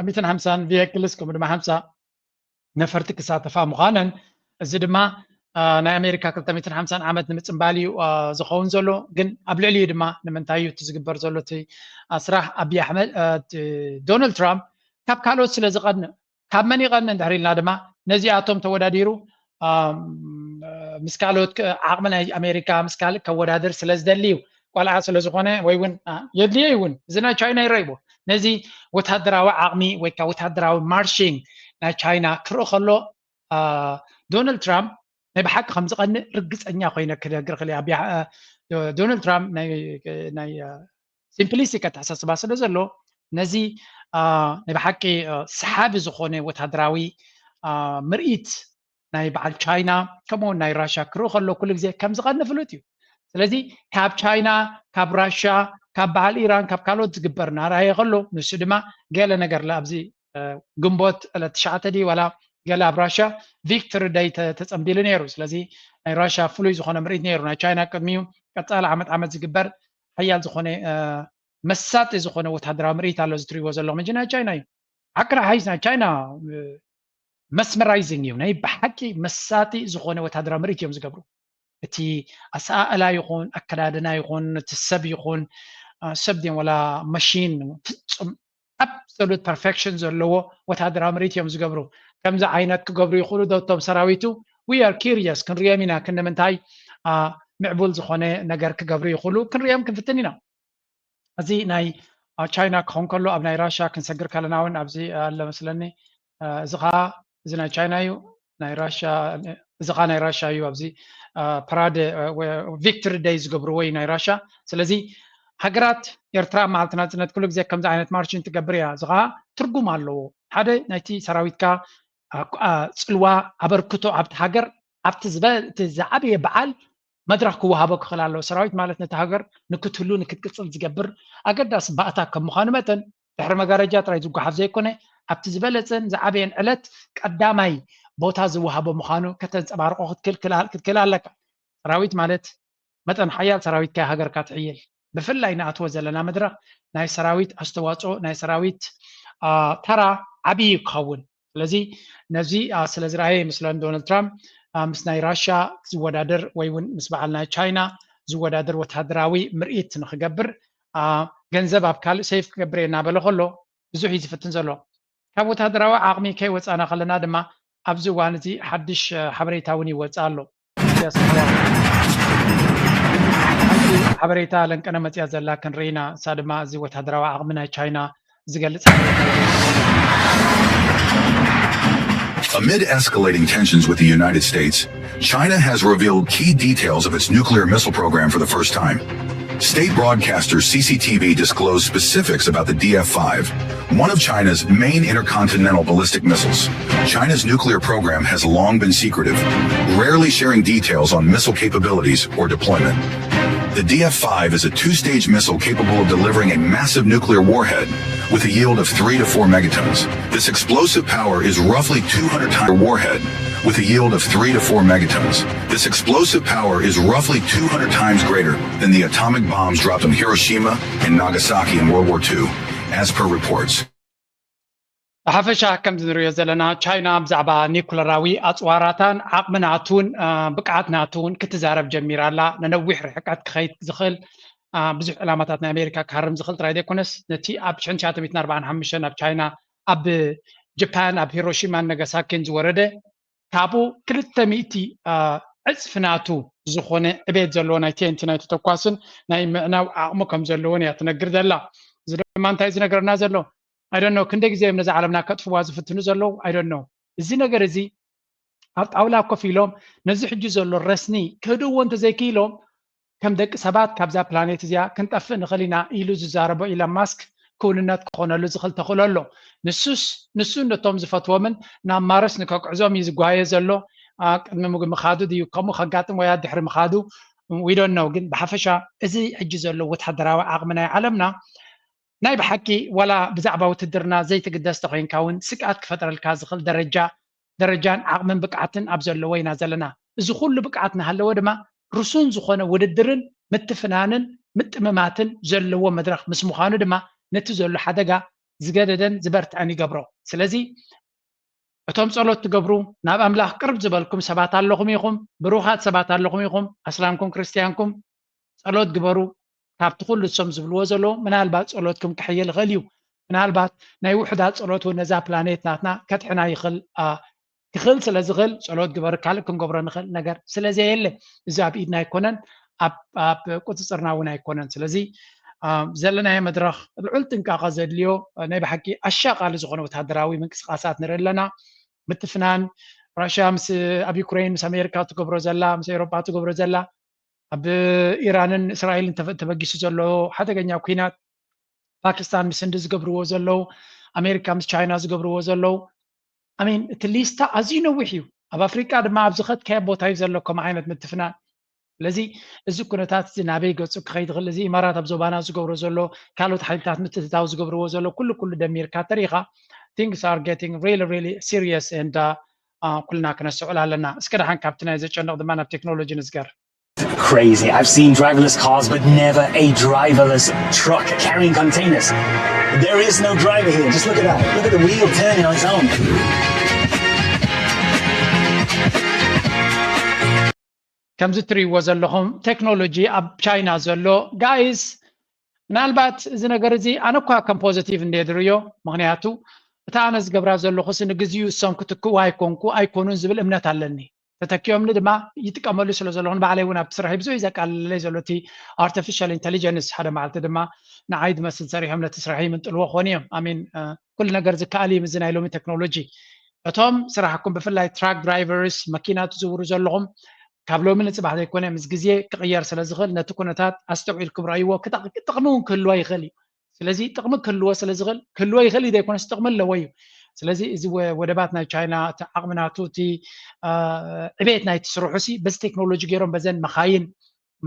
ሚትን ሓምሳን ቪክልስ ከምኡ ድማ ሓምሳ ነፈርቲ ክሳተፋ ምዃነን እዚ ድማ ናይ ኣሜሪካ ክልተ ሚትን ሓምሳን ዓመት ንምፅምባል እዩ ዝኸውን ዘሎ። ግን ኣብ ልዕሊኡ ድማ ንምንታይ እዩ እቲ ዝግበር ዘሎ እቲ ስራሕ ኣብይ ኣሕመድ ዶናልድ ትራምፕ ካብ ካልኦት ስለ ዝቐንእ ካብ መን ይቐንእ እንድሕር ኢልና ድማ ነዚኣቶም ተወዳዲሩ ምስ ካልኦት ዓቕሚ ናይ ኣሜሪካ ምስ ካልእ ከወዳድር ስለ ዝደሊ እዩ። ቆልዓ ስለ ዝኾነ ወይ እውን የድልዮ እውን እዚ ናይ ቻይና ይረይዎ ነዚ ወታደራዊ ዓቕሚ ወይ ከዓ ወታደራዊ ማርሽንግ ናይ ቻይና ክርኢ ከሎ ዶናልድ ትራምፕ ናይ ብሓቂ ከም ዝቐንእ ርግፀኛ ኮይነ ክነግር ክእል። ዶናልድ ትራምፕ ናይ ሲምፕሊስቲክ ኣተሓሳስባ ስለ ዘሎ ነዚ ናይ ብሓቂ ሰሓቢ ዝኾነ ወታደራዊ ምርኢት ናይ በዓል ቻይና ከምኡውን ናይ ራሻ ክርኢ ከሎ ኩሉ ግዜ ከም ዝቐንእ ፍሉጥ እዩ። ስለዚ ካብ ቻይና ካብ ራሻ ካብ በዓል ኢራን ካብ ካልኦት ዝግበር ናርኣየ ከሎ ንሱ ድማ ገለ ነገር ኣብዚ ግንቦት ዕለት ትሽዓተ ድዩ ዋላ ገለ ኣብ ራሻ ቪክቶሪ ደይ ተፀምቢሉ ነይሩ። ስለዚ ናይ ራሻ ፍሉይ ዝኾነ ምርኢት ነይሩ። ናይ ቻይና ቅድሚኡ ቀፃሊ ዓመት ዓመት ዝግበር ሓያል ዝኾነ መሳጢ ዝኾነ ወታደራዊ ምርኢት ኣሎ እዚ ትሪእዎ ዘለኹም እንጂ ናይ ቻይና እዩ። ዓቅራ ሓይስ ናይ ቻይና መስመራይዚንግ እዩ። ናይ ብሓቂ መሳጢ ዝኾነ ወታደራዊ ምርኢት እዮም ዝገብሩ። እቲ ኣሰኣእላ ይኹን ኣከዳድና ይኹን እቲ ሰብ ይኹን ሰብ ድዮም ወላ መሽን ፍፁም ኣብሶሉት ፐርፌክሽን ዘለዎ ወታደራዊ ምርኢት እዮም ዝገብሩ። ከምዚ ዓይነት ክገብሩ ይኽእሉ ዶ እቶም ሰራዊቱ? We are curious ክንሪኦም ኢና። ክንምንታይ ምዕቡል ዝኾነ ነገር ክገብሩ ይኽእሉ ክንሪኦም ክንፍትን ኢና። እዚ ናይ ቻይና ክኸውን ከሎ ኣብ ናይ ራሻ ክንሰግር ከለና እውን ኣብዚ ኣሎ መስለኒ። እዚ ከዓ እዚ ናይ ቻይና እዩ ናይ ራሻ እዚ ከዓ ናይ ራሻ እዩ ኣብዚ ፓራደ ቪክቶሪ ደይ ዝገብርዎ እዩ ናይ ራሻ። ስለዚ ሃገራት ኤርትራ መዓልቲ ናፅነት ኩሉ ግዜ ከምዚ ዓይነት ማርሽን ትገብር እያ። እዚ ከዓ ትርጉም ኣለዎ። ሓደ ናይቲ ሰራዊትካ ፅልዋ ኣበርክቶ ኣብቲ ሃገር ኣብቲ ዝበ- እቲ ዝዓበየ በዓል መድረኽ ክወሃቦ ክኽእል ኣለዎ። ሰራዊት ማለት ነቲ ሃገር ንክትህሉ ንክትቅፅል ዝገብር ኣገዳሲ ባእታ ከም ምዃኑ መጠን ድሕሪ መጋረጃ ጥራይ ዝጓሓፍ ዘይኮነ ኣብቲ ዝበለፀን ዝዓበየን ዕለት ቀዳማይ ቦታ ዝወሃቦ ምዃኑ ከተንፀባርቆ ክትክእል ኣለካ። ሰራዊት ማለት መጠን ሓያል ሰራዊትካ ሃገርካ ትሕይል። ብፍላይ ንኣትዎ ዘለና መድረኽ ናይ ሰራዊት ኣስተዋፅኦ ናይ ሰራዊት ተራ ዓብዪ እዩ ክኸውን። ስለዚ ነዚ ስለ ዝረኣየ ይመስለኒ ዶናልድ ትራምፕ ምስ ናይ ራሽያ ዝወዳደር ወይ እውን ምስ በዓል ናይ ቻይና ዝወዳደር ወታደራዊ ምርኢት ንክገብር ገንዘብ ኣብ ካልእ ሴፍ ክገብር እየ እናበለ ከሎ ብዙሕ እዩ ዝፍትን ዘሎ። ካብ ወታደራዊ ዓቕሚ ከይወፃና ከለና ድማ ኣብዚ እዋን እዚ ሓድሽ ሓበሬታ እውን ይወፅእ ኣሎ። ሓበሬታ ለንቀነ መፅያ ዘላ ክንርኢና። እሳ ድማ እዚ ወታደራዊ ዓቕሚ ናይ ቻይና ዝገልጽ ሓበሬታ እዩ። Amid escalating tensions with the United States, China has revealed key details of its nuclear missile program for the first time. State broadcaster C C T V disclosed specifics about the D F five, one of China's main intercontinental ballistic missiles. China's nuclear program has long been secretive, rarely sharing details on missile capabilities or deployment. The D F five is a two-stage missile capable of delivering a massive nuclear warhead with a yield of three to four megatons. This explosive power is roughly two hundred times warhead with a yield of three to four megatons. This explosive power is roughly two hundred times greater than the atomic bombs dropped on Hiroshima and Nagasaki in World War Two, as per reports. ብሓፈሻ ከምዚ ንሪኦ ዘለና ቻይና ብዛዕባ ኒኩለራዊ ኣፅዋራታን ዓቕሚ ናቱን ብቅዓት ናቱን ክትዛረብ ጀሚራ ኣላ። ነነዊሕ ርሕቀት ክኸይድ ዝኽእል ብዙሕ ዕላማታት ናይ ኣሜሪካ ክሃርም ዝኽእል ጥራይ ዘይኮነስ ነቲ ኣብ ሽሕን ትሽዓተ ሚእትን ኣርባዓን ሓሙሽተን ኣብ ቻይና ኣብ ጀፓን ኣብ ሂሮሺማን ነጋሳኪን ዝወረደ ካብኡ ክልተ ሚእቲ ዕፅፊ ናቱ ዝኾነ ዕቤት ዘለዎ ናይ ቴንቲ ናይ ተተኳስን ናይ ምዕናው ዓቕሚ ከም ዘለዎን እያ ትነግር ዘላ። እዚ ድማ እንታይ ዝነግረና ዘሎ? I don't know ክንደይ ግዜ እዮም ነዛ ዓለምና ከጥፍዋ ዝፍትኑ ዘለዉ? I don't know። እዚ ነገር እዚ ኣብ ጣውላ ኮፍ ኢሎም ነዚ ሕጂ ዘሎ ረስኒ ክህድዎ እንተዘይክኢሎም ከም ደቂ ሰባት ካብዛ ፕላኔት እዚኣ ክንጠፍእ ንኽእል ኢና ኢሉ ዝዛረቦ ኢለን ማስክ ክውንነት ክኾነሉ ዝኽእል ተኽእሎ ኣሎ። ንሱስ ንሱ ነቶም ዝፈትዎምን ናብ ማርስ ንከግዕዞም እዩ ዝጓየ ዘሎ። ቅድሚ ምኻዱ ድዩ ከምኡ ከጋጥም ወይ ድሕሪ ምኻዱ we don't know። ግን ብሓፈሻ እዚ ሕጂ ዘሎ ወታደራዊ ዓቕሚ ናይ ዓለምና ናይ ብሓቂ ዋላ ብዛዕባ ውትድርና ዘይትግደስ ተኮይንካ እውን ስግኣት ክፈጥረልካ ዝኽእል ደረጃ ደረጃን ዓቕምን ብቅዓትን ኣብ ዘለዎ ኢና ዘለና። እዚ ኩሉ ብቅዓት እናሃለወ ድማ ርሱን ዝኾነ ውድድርን ምትፍናንን ምጥምማትን ዘለዎ መድረኽ ምስ ምዃኑ ድማ ነቲ ዘሎ ሓደጋ ዝገደደን ዝበርትዐን ይገብሮ። ስለዚ እቶም ጸሎት ትገብሩ ናብ ኣምላኽ ቅርብ ዝበልኩም ሰባት ኣለኹም ኢኹም፣ ብሩኻት ሰባት ኣለኹም ኢኹም፣ ኣስላምኩም ክርስትያንኩም ጸሎት ግበሩ። ካብቲ ኩሉ እሶም ዝብልዎ ዘለዉ ምናልባት ጸሎትኩም ክሕይል ይኽእል እዩ። ምናልባት ናይ ውሑዳት ጸሎት እውን ነዛ ፕላኔት ናትና ከድሕና ይኽእል ክኽእል ስለ ዝኽእል ጸሎት ግበር ካልእ ክንገብሮ ንኽእል ነገር ስለ ዘየለ እዚ ኣብ ኢድና ኣይኮነን፣ ኣብ ቁፅፅርና እውን ኣይኮነን። ስለዚ ዘለናዮ መድረኽ ልዑል ጥንቃቐ ዘድልዮ ናይ ብሓቂ ኣሻቓሊ ዝኾነ ወታደራዊ ምንቅስቃሳት ንርኢ ኣለና። ምትፍናን ራሽያ ምስ ኣብ ዩክሬን ምስ ኣሜሪካ ትገብሮ ዘላ ምስ ኤውሮጳ ትገብሮ ዘላ ኣብ ኢራንን እስራኤልን ተበጊሱ ዘሎ ሓደገኛ ኩናት ፓኪስታን ምስ ህንዲ ዝገብርዎ ዘለዉ ኣሜሪካ ምስ ቻይና ዝገብርዎ ዘለዉ ኣሜን እቲ ሊስታ ኣዝዩ ነዊሕ እዩ። ኣብ ኣፍሪቃ ድማ ኣብ ዝኸድካዮ ቦታ እዩ ዘሎ ከምኡ ዓይነት ምትፍናን። ስለዚ እዚ ኩነታት እዚ ናበይ ገፁ ክኸይድ ይኽእል? እዚ ኢማራት ኣብ ዞባና ዝገብሮ ዘሎ ካልኦት ሓይልታት ምትእትታው ዝገብርዎ ዘሎ ኩሉ ኩሉ ደሚርካ ተሪኻ things are getting really really serious and ኩልና ክነስተውዕል ኣለና። እስከ ደሓን ካብቲ ናይ ዘጨንቕ ድማ ናብ ቴክኖሎጂ ንዝገር። Crazy. I've seen driverless cars, but never a driverless truck carrying containers. There is no driver here. Just look at that. Look at the wheel turning on its own. ከምዚ ትርእይዎ ዘለኹም ቴክኖሎጂ ኣብ ቻይና ዘሎ ጋይስ ምናልባት እዚ ነገር እዚ ኣነ እኳ ከም ፖዘቲቭ እንደ ዝርእዮ ምክንያቱ እታ ኣነ ዝገብራ ዘለኹ ንግዚኡ እሶም ክትክኡ ኣይኮንኩ ኣይኮኑን ዝብል እምነት ኣለኒ ተተኪኦምኒ ድማ ይጥቀመሉ ስለ ዘለኹ ንባዕለይ እውን ኣብቲ ስራሒ ብዙሕ ዘቃልለይ ዘሎ እቲ ኣርቲፊሻል ኢንቴሊጀንስ ሓደ መዓልቲ ድማ ንዓይ ዝመስል ሰሪሖም ነቲ ስራሒ ይምንጥልዎ ክኾኑ እዮም ኣሚን ኩሉ ነገር ዝከኣል እዩ ምዚ ናይ ሎሚ ቴክኖሎጂ እቶም ስራሕኩም ብፍላይ ትራክ ድራይቨርስ መኪና ትዝውሩ ዘለኹም ካብ ሎሚ ንፅባሕ ዘይኮነ ምስ ግዜ ክቕየር ስለ ዝኽእል ነቲ ኩነታት ኣስተውዒልኩም ረእይዎ ጥቕሚ እውን ክህልዎ ይኽእል እዩ ስለዚ ጥቕሚ ክህልዎ ስለ ዝኽእል ክህልዎ ይኽእል እዩ ዘይኮነስ ጥቕሚ ኣለዎ እዩ ስለዚ እዚ ወደባት ናይ ቻይና እቲ ዓቕሚ ናቱ እቲ ዕቤት ናይቲ ስርሑ ሲ በዚ ቴክኖሎጂ ገይሮም በዘን መኻይን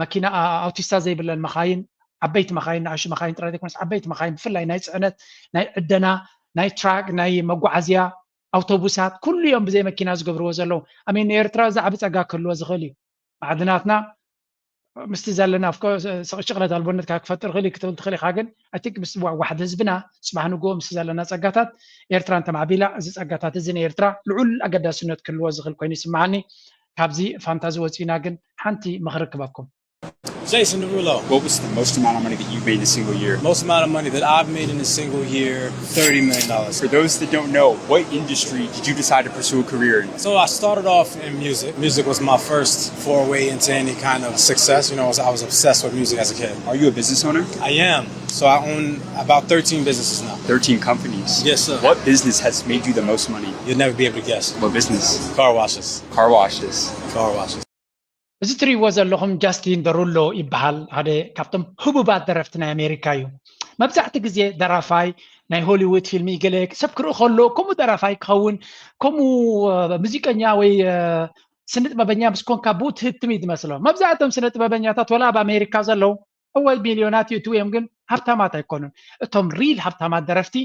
መኪና ኣውቲስታ ዘይብለን መኻይን ዓበይቲ መኻይን ንኣሹ መኻይን ጥራይ ዘይኮነስ ዓበይቲ መኻይን ብፍላይ ናይ ፅዕነት ናይ ዕደና ናይ ትራክ ናይ መጓዓዝያ ኣውቶቡሳት ኩሉ እዮም ብዘይ መኪና ዝገብርዎ ዘለዉ ኣሜን ንኤርትራ ዛዕቢ ፀጋ ክህልዎ ዝኽእል እዩ ማዕድናትና ምስቲ ዘለና ሽቕለት ኣልቦነት ካብ ክፈጥር ክእል ክትብል ትኽእል ኢኻ ግን ኣቲክ ምስ ዋሕድ ህዝብና ፅባሕ ንግሆ ምስ ዘለና ፀጋታት ኤርትራ እንተማዕቢላ እዚ ፀጋታት እዚ ንኤርትራ ልዑል ኣገዳስነት ክህልዎ ዝኽእል ኮይኑ ይስምዓኒ ካብዚ ፋንታዚ ወፂና ግን ሓንቲ ምኽሪ ክበኩም Jason Derulo. What was the most amount of money that you made in a single year? Most amount of money that I've made in a single year, thirty million dollars. For those that don't know, what industry did you decide to pursue a career in? So I started off in music. Music was my first foray into any kind of success. You know, I was, I was obsessed with music as a kid. Are you a business owner? I am. So I own about thirteen businesses now. Thirteen companies. Yes, sir. What business has made you the most money? You'll never be able to guess. What business? Car washes. Car washes. Car washes. እዚ ትሪእዎ ዘለኹም ጃስቲን ደሩሎ ይበሃል። ሓደ ካብቶም ህቡባት ደረፍቲ ናይ ኣሜሪካ እዩ። መብዛሕቲ ግዜ ደራፋይ ናይ ሆሊውድ ፊልም ገለ ሰብ ክርኢ ከሎ ከምኡ ደራፋይ ክኸውን ከምኡ ሙዚቀኛ ወይ ስነ ጥበበኛ ምስ ኮንካ ብኡ ትህትም እዩ ዝመስሎ። መብዛሕቶም ስነ ጥበበኛታት ወላ ኣብ ኣሜሪካ ዘለዉ እወ ሚልዮናት ይእትዉ እዮም፣ ግን ሃብታማት ኣይኮኑን። እቶም ሪል ሃብታማት ደረፍቲ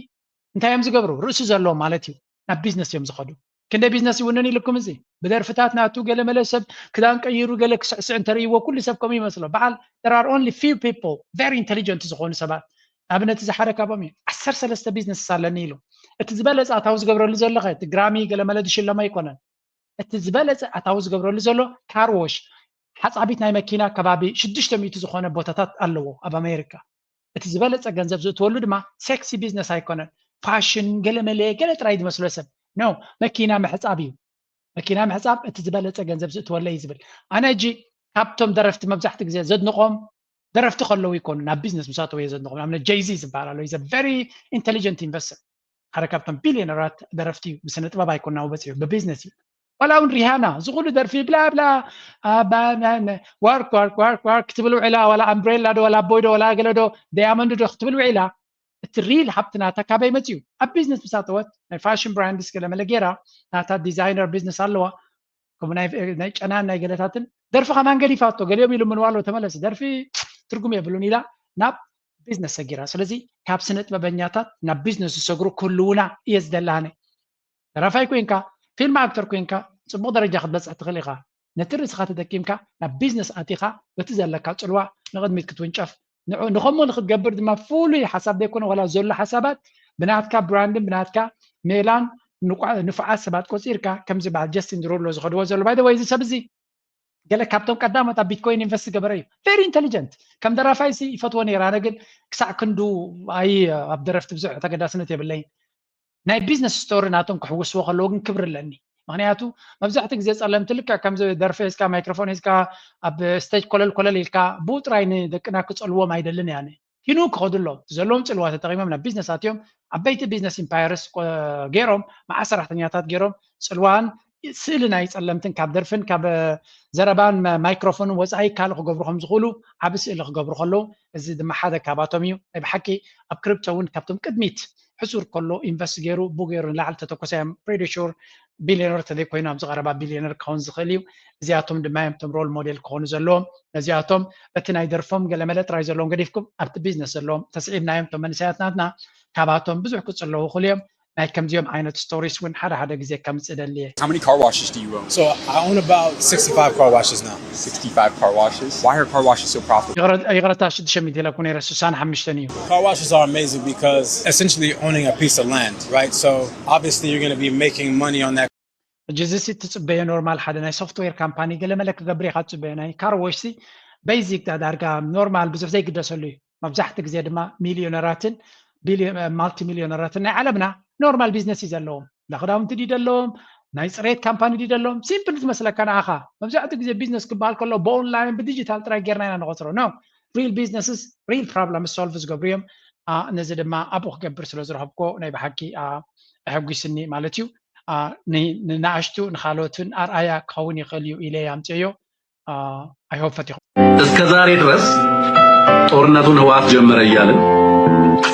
እንታይ እዮም ዝገብሩ? ርእሲ ዘለዎም ማለት እዩ። ናብ ቢዝነስ እዮም ዝኸዱ። ክንደይ ቢዝነስ ይውንን ኢልኩም እዚ ብደርፍታት ናቱ ገለ መለ ሰብ ክዳን ቀይሩ ገለ ክስዕስዕ እንተርእይዎ ኩሉ ሰብ ከምኡ ይመስሎ። በዓል there are only few people very intelligent ዝኾኑ ሰባት። ንኣብነት እዚ ሓደ ካብኦም እዩ። ዓሰርተ ሰለስተ ቢዝነስ ኣለኒ ኢሉ። እቲ ዝበለፀ ኣታዊ ዝገብረሉ ዘሎ ኸ እቲ ግራሚ ገለ መለ ዝሽለሞ ኣይኮነን። እቲ ዝበለፀ ኣታዊ ዝገብረሉ ዘሎ ካርዎሽ ሓፃቢት ናይ መኪና ከባቢ ሽዱሽተ ሚእቲ ዝኾነ ቦታታት ኣለዎ ኣብ ኣሜሪካ። እቲ ዝበለፀ ገንዘብ ዝእትወሉ ድማ ሴክሲ ቢዝነስ ኣይኮነን። ፋሽን ገለ መለ ገለ ጥራይ ዝመስሎ ሰብ ኖ መኪና ምሕፃብ እዩ። መኪና ምሕፃብ እቲ ዝበለፀ ገንዘብ ዝእትወለይ እዩ ዝብል። ኣነ ሕጂ ካብቶም ደረፍቲ መብዛሕቲ ግዜ ዘድንቆም ደረፍቲ ከለዉ ይኮኑ ናብ ቢዝነስ ምስ ኣተወ እየ ዘድንቆም። ንኣብነት ጀይዚ ዝበሃል ኣሎ is a very intelligent investor ሓደ ካብቶም ቢልዮነራት ደረፍቲ እዩ። ብስነ ጥበብ ኣይኮን ናብኡ በፂሑ ብቢዝነስ እዩ። ዋላ እውን ሪሃና እዚ ኩሉ ደርፊ ብላ ብላ work work work work ክትብል ውዒላ ዋላ ኣምብሬላ ዶ ዋላ ኣቦይ ዶ ዋላ ገለ ዶ ዳያመንድ ዶ ክትብል ውዒላ እቲ ሪል ሃብቲ ናታ ካበይ መፅኡ? ኣብ ቢዝነስ ምስ ኣተወት ናይ ፋሽን ብራንድስ ገለ መለ ገይራ ናታ ዲዛይነር ቢዝነስ ኣለዋ ከምኡ ናይ ጨናን ናይ ገለታትን ደርፊ ከማን ገዲፋቶ ገሊኦም ኢሉ ምንዋሎ ተመለስ ደርፊ ትርጉም የብሉን ኢላ ናብ ቢዝነስ ሰጊራ። ስለዚ ካብ ስነ ጥበበኛታት ናብ ቢዝነስ ዝሰግሩ ክህልውና እየ ዝደሊ ኣነ። ደራፋይ ኮይንካ ፊልም ኣክተር ኮይንካ ፅቡቕ ደረጃ ክትበፅሕ ትኽእል ኢኻ። ነቲ ርእስኻ ተጠቂምካ ናብ ቢዝነስ ኣቲኻ በቲ ዘለካ ፅልዋ ንቕድሚት ክትውንጨፍ ንኡ ንኸምኡ ንክትገብር ድማ ፍሉይ ሓሳብ ዘይኮነ ዋላ ዘሎ ሓሳባት ብናትካ ብራንድን ብናትካ ሜላን ንፉዓት ሰባት ቆፂርካ ከምዚ በሃል ጀስቲን ድሩሎ ዝኸድዎ ዘሎ ባይ ወይ እዚ ሰብ እዚ ገለ ካብቶም ቀዳሞት ኣብ ቢትኮይን ኢንቨስት ዝገበረ እዩ። ቨሪ ኢንቴሊጀንት ከም ደራፋይ ሲ ይፈትዎ ነይረ ኣነ ግን ክሳዕ ክንዱ ኣይ ኣብ ደረፍቲ ብዙሕ ተገዳስነት የብለይን። ናይ ቢዝነስ ስቶሪ ናቶም ክሕውስዎ ከለዉ ግን ክብሪ ኣለኒ። ምክንያቱ መብዛሕትኡ ግዜ ጸለምቲ ልክዕ ከምዚ ደርፊ ሒዝካ ማይክሮፎን ሒዝካ ኣብ ስቴጅ ኮለል ኮለል ኢልካ ብኡ ጥራይ ንደቅና ክጸልዎም ኣይደልን እየ ኣነ። ኪኑ ክኸዱ ኣለዎም። እቲ ዘለዎም ጽልዋ ተጠቒሞም ናብ ቢዝነስ ኣትዮም ዓበይቲ ቢዝነስ ኢምፓየርስ ገይሮም መዓት ሰራሕተኛታት ገይሮም ጽልዋን ስእሊ ናይ ጸለምትን ካብ ደርፍን ካብ ዘረባን ማይክሮፎንን ወጻኢ ካልእ ክገብሩ ከም ዝኽእሉ ዓቢ ስእሊ ክገብሩ ከለዉ እዚ ድማ ሓደ ካባቶም እዩ። ናይ ብሓቂ ኣብ ክሪፕቶ እውን ካብቶም ቅድሚት ሕሱር ከሎ ኢንቨስት ገይሩ ቡ ገይሩ ንላዕሊ ተተኮሰ እዮም pretty sure ቢልዮነር ተዘይኮይኑ ኣብዚ ቀረባ ቢልዮነር ክኸውን ዝኽእል እዩ። እዚኣቶም ድማ እዮም እቶም ሮል ሞዴል ክኾኑ ዘለዎም። ነዚኣቶም በቲ ናይ ደርፎም ገለመለ ጥራይ ዘለዎም ገዲፍኩም ኣብቲ ቢዝነስ ዘለዎም ተስዒብናዮም እቶም መንእሰያት ናትና ካባቶም ብዙሕ ክጽለዉ ይኽእሉ እዮም። ናይ ከምዚኦም ዓይነት ስቶሪስ እውን ሓደ ሓደ ግዜ ከምጽእ ደሊ እየ። How many car washes do you own? So I own about sixty-five car washes now. sixty-five car washes. Why are car washes so profitable? ይቕረታ ሽዱሽተ ሚእቲ ኢለኩ ነይረ ስሳን ሓሙሽተን እዩ። Car washes are amazing because essentially owning a piece of land, right? So obviously you're going to be making money on that. ሕጂ እዚ ሲ ትፅበዮ ኖርማል ሓደ ናይ ሶፍትዌር ካምፓኒ ገለመለ ክገብር ኢካ ትፅበዮ ናይ ካር ዎሽ ሲ ቤዚክ ዳርጋ ኖርማል ብዙሕ ዘይግደሰሉ እዩ። መብዛሕቲ ግዜ ድማ ሚልዮነራትን ማልቲ ሚልዮነራትን ናይ ዓለምና ኖርማል ቢዝነስ እዩ ዘለዎም። እንዳ ክዳውንቲ ድዩ ደለዎም ናይ ፅሬት ካምፓኒ ድዩ ደለዎም ሲምፕል ትመስለካ ንዓኻ። መብዛሕቲ ግዜ ቢዝነስ ክበሃል ከሎ ብኦንላይን ብዲጂታል ጥራይ ጌርና ኢና ንቆፅሮ ኖ ሪል ቢዝነስስ ሪል ፕሮብለም ሶልቭ ዝገብሩ እዮም። ነዚ ድማ ኣብኡ ክገብር ስለ ዝረኸብኮ ናይ ብሓቂ ኣሐጒስኒ ማለት እዩ። ንናእሽቱ ንካልኦትን ኣርኣያ ክኸውን ይኽእል እዩ ኢለ ኣምፅዮ። ኣይሆፕ ፈቲኹም። እስከ ዛሬ ድረስ ጦርነቱን ህወሓት ጀመረ እያልን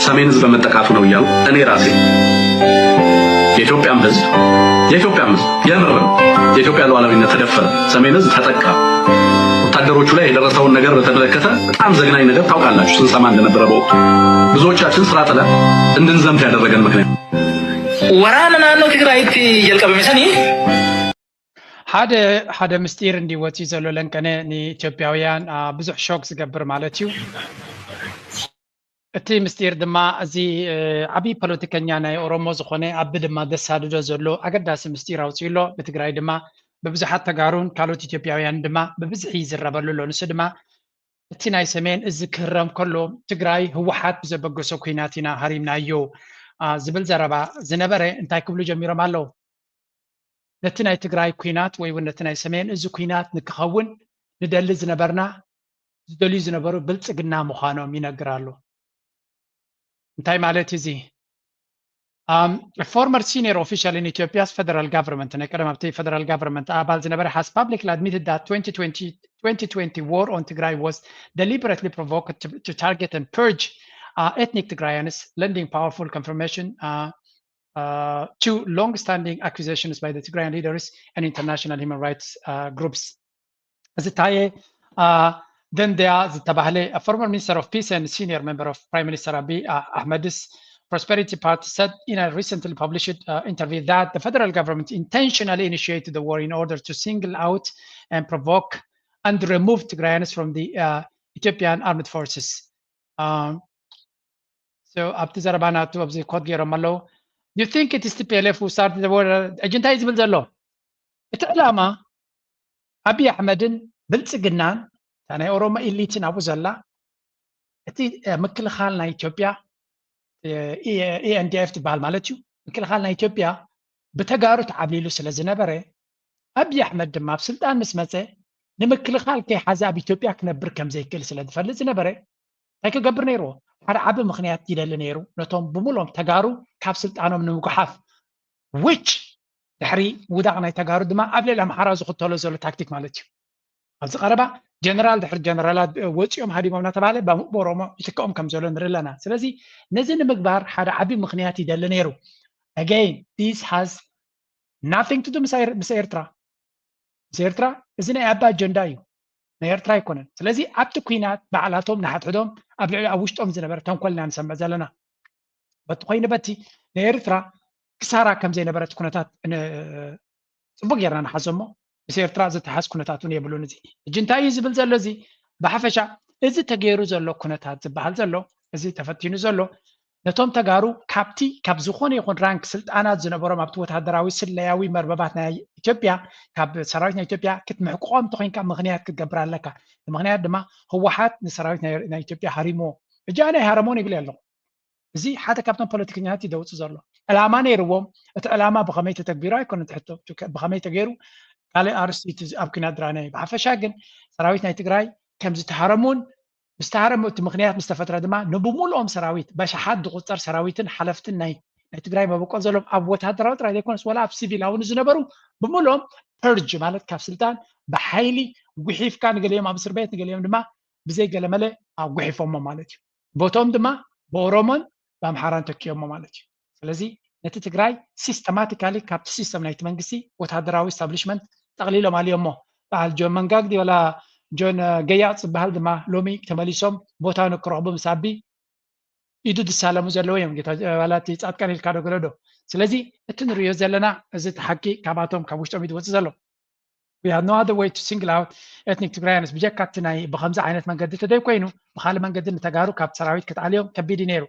ሰሜን ህዝብ በመጠቃቱ ነው እያሉ እኔ ራሴ የኢትዮጵያም ህዝብ የኢትዮጵያም ህዝብ የምርም የኢትዮጵያ ሉዓላዊነት ተደፈረ፣ ሰሜን ህዝብ ተጠቃ፣ ወታደሮቹ ላይ የደረሰውን ነገር በተመለከተ በጣም ዘግናኝ ነገር ታውቃላችሁ፣ ስንሰማ እንደነበረ በወቅቱ ብዙዎቻችን ስራ ጥለን እንድንዘምት ያደረገን ምክንያት Waraana naannoo Tigraayitti jalqabame sanii ሓደ ሓደ ምስጢር እንዲ ወፂኡ ዘሎ ለንቀነ ንኢትዮጵያውያን ብዙሕ ሾክ ዝገብር ማለት እዩ። እቲ ምስጢር ድማ እዚ ዓብዪ ፖለቲከኛ ናይ ኦሮሞ ዝኾነ ኣቢ ድማ ዘሳድዶ ዘሎ ኣገዳሲ ምስጢር ኣውፂኡ ኣሎ። ብትግራይ ድማ ብብዙሓት ተጋሩን ካልኦት ኢትዮጵያውያን ድማ ብብዝሒ ይዝረበሉ ኣሎ። ንሱ ድማ እቲ ናይ ሰሜን እዚ ክህረም ከሎ ትግራይ ህወሓት ብዘበገሶ ኩናት ኢና ሃሪምናዮ ዝብል ዘረባ ዝነበረ እንታይ ክብሉ ጀሚሮም ኣለዉ? ነቲ ናይ ትግራይ ኩናት ወይ እውን ነቲ ናይ ሰሜን እዚ ኩናት ንክኸውን ንደሊ ዝነበርና ዝደልዩ ዝነበሩ ብልፅግና ምዃኖም ይነግር ኣሎ። እንታይ ማለት እዚ? Um, a former senior official in Ethiopia's federal government, ናይ ቀደም ኣብቲ federal government ኣባል ዝነበረ has publicly admitted that twenty twenty, twenty twenty war on Tigray was deliberately provoked to, to target and purge uh, ethnic Tigrayans, lending powerful confirmation uh, uh, to long-standing accusations by the Tigrayan leaders and international human rights uh, groups. እዚ ታየ ደንደያ ዝተባህለ former minister of peace and senior member of Prime Minister Abiy Ahmed's Prosperity Party said in a recently published uh, interview that the federal government intentionally initiated the war in order to single out and provoke and remove Tigrayans from the uh, Ethiopian armed forces. Um, so ኣብቲ ዘረባ ናቱ ኣብዚ ኮት ገይሮም ኣለዉ። You think it is T P L F who started the war? ሕጂ እንታይ ዝብል ዘሎ? እቲ ዕላማ ኣብይ ኣሕመድን ብልፅግናን እታ ናይ ኦሮሞ ኢሊትን ኣብኡ ዘላ እቲ ምክልኻል ናይ ኢትዮጵያ ኤንዲኤፍ ትበሃል ማለት እዩ። ምክልኻል ናይ ኢትዮጵያ ብተጋሩ ተዓብሊሉ ስለ ዝነበረ ኣብይ ኣሕመድ ድማ ኣብ ስልጣን ምስ መፀ ንምክልኻል ከይሓዘ ኣብ ኢትዮጵያ ክነብር ከም ዘይክእል ስለ ዝፈልጥ ዝነበረ እንታይ ክገብር ነይርዎ? ሓደ ዓቢ ምኽንያት ይደሊ ነይሩ ነቶም ብምሎም ተጋሩ ካብ ስልጣኖም ንምጉሓፍ which ድሕሪ ውዳቕ ናይ ተጋሩ ድማ ኣብ ልዕሊ ኣምሓራ ዝኽተሎ ዘሎ ታክቲክ ማለት እዩ። ኣብዚ ቀረባ ጀነራል ድሕሪ ጀነራላት ወፂኦም ሃዲሞም እናተባሃለ ብኦሮሞ ይትከኦም ከም ዘሎ ንርኢ ኣለና። ስለዚ ነዚ ንምግባር ሓደ ዓቢ ምኽንያት ይደሊ ነይሩ። Again, this has nothing to do ምስ ኤርትራ። ምስ ኤርትራ እዚ ናይ ኣባ ኣጀንዳ እዩ፣ ናይ ኤርትራ ኣይኮነን። ስለዚ ኣብቲ ኩናት ባዕላቶም ንሓድሕዶም ኣብ ልዕሊ ኣብ ውሽጦም ዝነበረ ተንኮል ኢና ንሰምዕ ዘለና። በቲ ኮይኑ በቲ ናይ ኤርትራ ክሳራ ከም ዘይነበረ እቲ ኩነታት ፅቡቅ ጌርና ንሓዞ እሞ ምስ ኤርትራ ዝተሓዝ ኩነታት እውን የብሉን። እዚ ሕጂ እንታይ እዩ ዝብል ዘሎ? እዚ ብሓፈሻ እዚ ተገይሩ ዘሎ ኩነታት ዝበሃል ዘሎ እዚ ተፈቲኑ ዘሎ ነቶም ተጋሩ ካብቲ ካብ ዝኾነ ይኹን ራንክ ስልጣናት ዝነበሮም ኣብቲ ወታደራዊ ስለያዊ መርበባት ናይ ኢትዮጵያ ካብ ሰራዊት ናይ ኢትዮጵያ ክትምሕቅቆም እንተኮይንካ ምክንያት ክትገብር ኣለካ። ምክንያት ድማ ህወሓት ንሰራዊት ናይ ኢትዮጵያ ሃሪሞ እጃ ናይ ሃረሞን ይብል ኣለኹ። እዚ ሓደ ካብቶም ፖለቲከኛታት እዩ ደውፅ ዘሎ ዕላማ ነይርዎም። እቲ ዕላማ ብከመይ ተተግቢሩ ኣይኮነ ትሕቶ ብከመይ ተገይሩ ካልእ ኣርስቲ ኣብ ኩናት ድራነ። ብሓፈሻ ግን ሰራዊት ናይ ትግራይ ከም ዝተሃረሙን ምስ ተሃረሙ እቲ ምኽንያት ምስ ተፈጥረ ድማ ንብሙሉኦም ሰራዊት በሽሓት ዝቑጸር ሰራዊትን ሓለፍትን ናይ ናይ ትግራይ መበቆል ዘለዎም ኣብ ወታደራዊ ጥራይ ዘይኮነስ ወላ ኣብ ሲቪላዊ ንዝነበሩ ብምሉኦም ፐርጅ ማለት ካብ ስልጣን ብሓይሊ ጉሒፍካ ንገሊኦም ኣብ እስር ቤት ንገሊኦም ድማ ብዘይ ገለመለ ኣጉሒፎሞ ማለት እዩ። ቦቶም ድማ ብኦሮሞን ብኣምሓራን ተኪዮሞ ማለት እዩ። ስለዚ ነቲ ትግራይ ሲስተማቲካሊ ካብቲ ሲስተም ናይቲ መንግስቲ ወታደራዊ ስታብሊሽመንት ጠቕሊሎም ኣልዮሞ። በዓል ጆን መንጋግ ድዩ ዋላ ጆን ገያፅ ዝበሃል ድማ ሎሚ ተመሊሶም ቦታ ንክረኽቡ ምስ ኣቢ ኢዱ ዝሳለሙ ዘለዉ እዮም። ጌታ ዋላ እቲ ፃድቃን ኢልካ ዶ ገለዶ። ስለዚ እቲ ንሪኦ ዘለና እዚ እቲ ሓቂ ካብኣቶም ካብ ውሽጦም እዩ ዝወፅእ ዘሎ። We have no other way to single out ethnic Tigrayans ብጀካ እቲ ናይ ብከምዚ ዓይነት መንገዲ ተደይ ኮይኑ ብካልእ መንገዲ ንተጋሩ ካብ ሰራዊት ክትኣልዮም ከቢድ እዩ ነይሩ።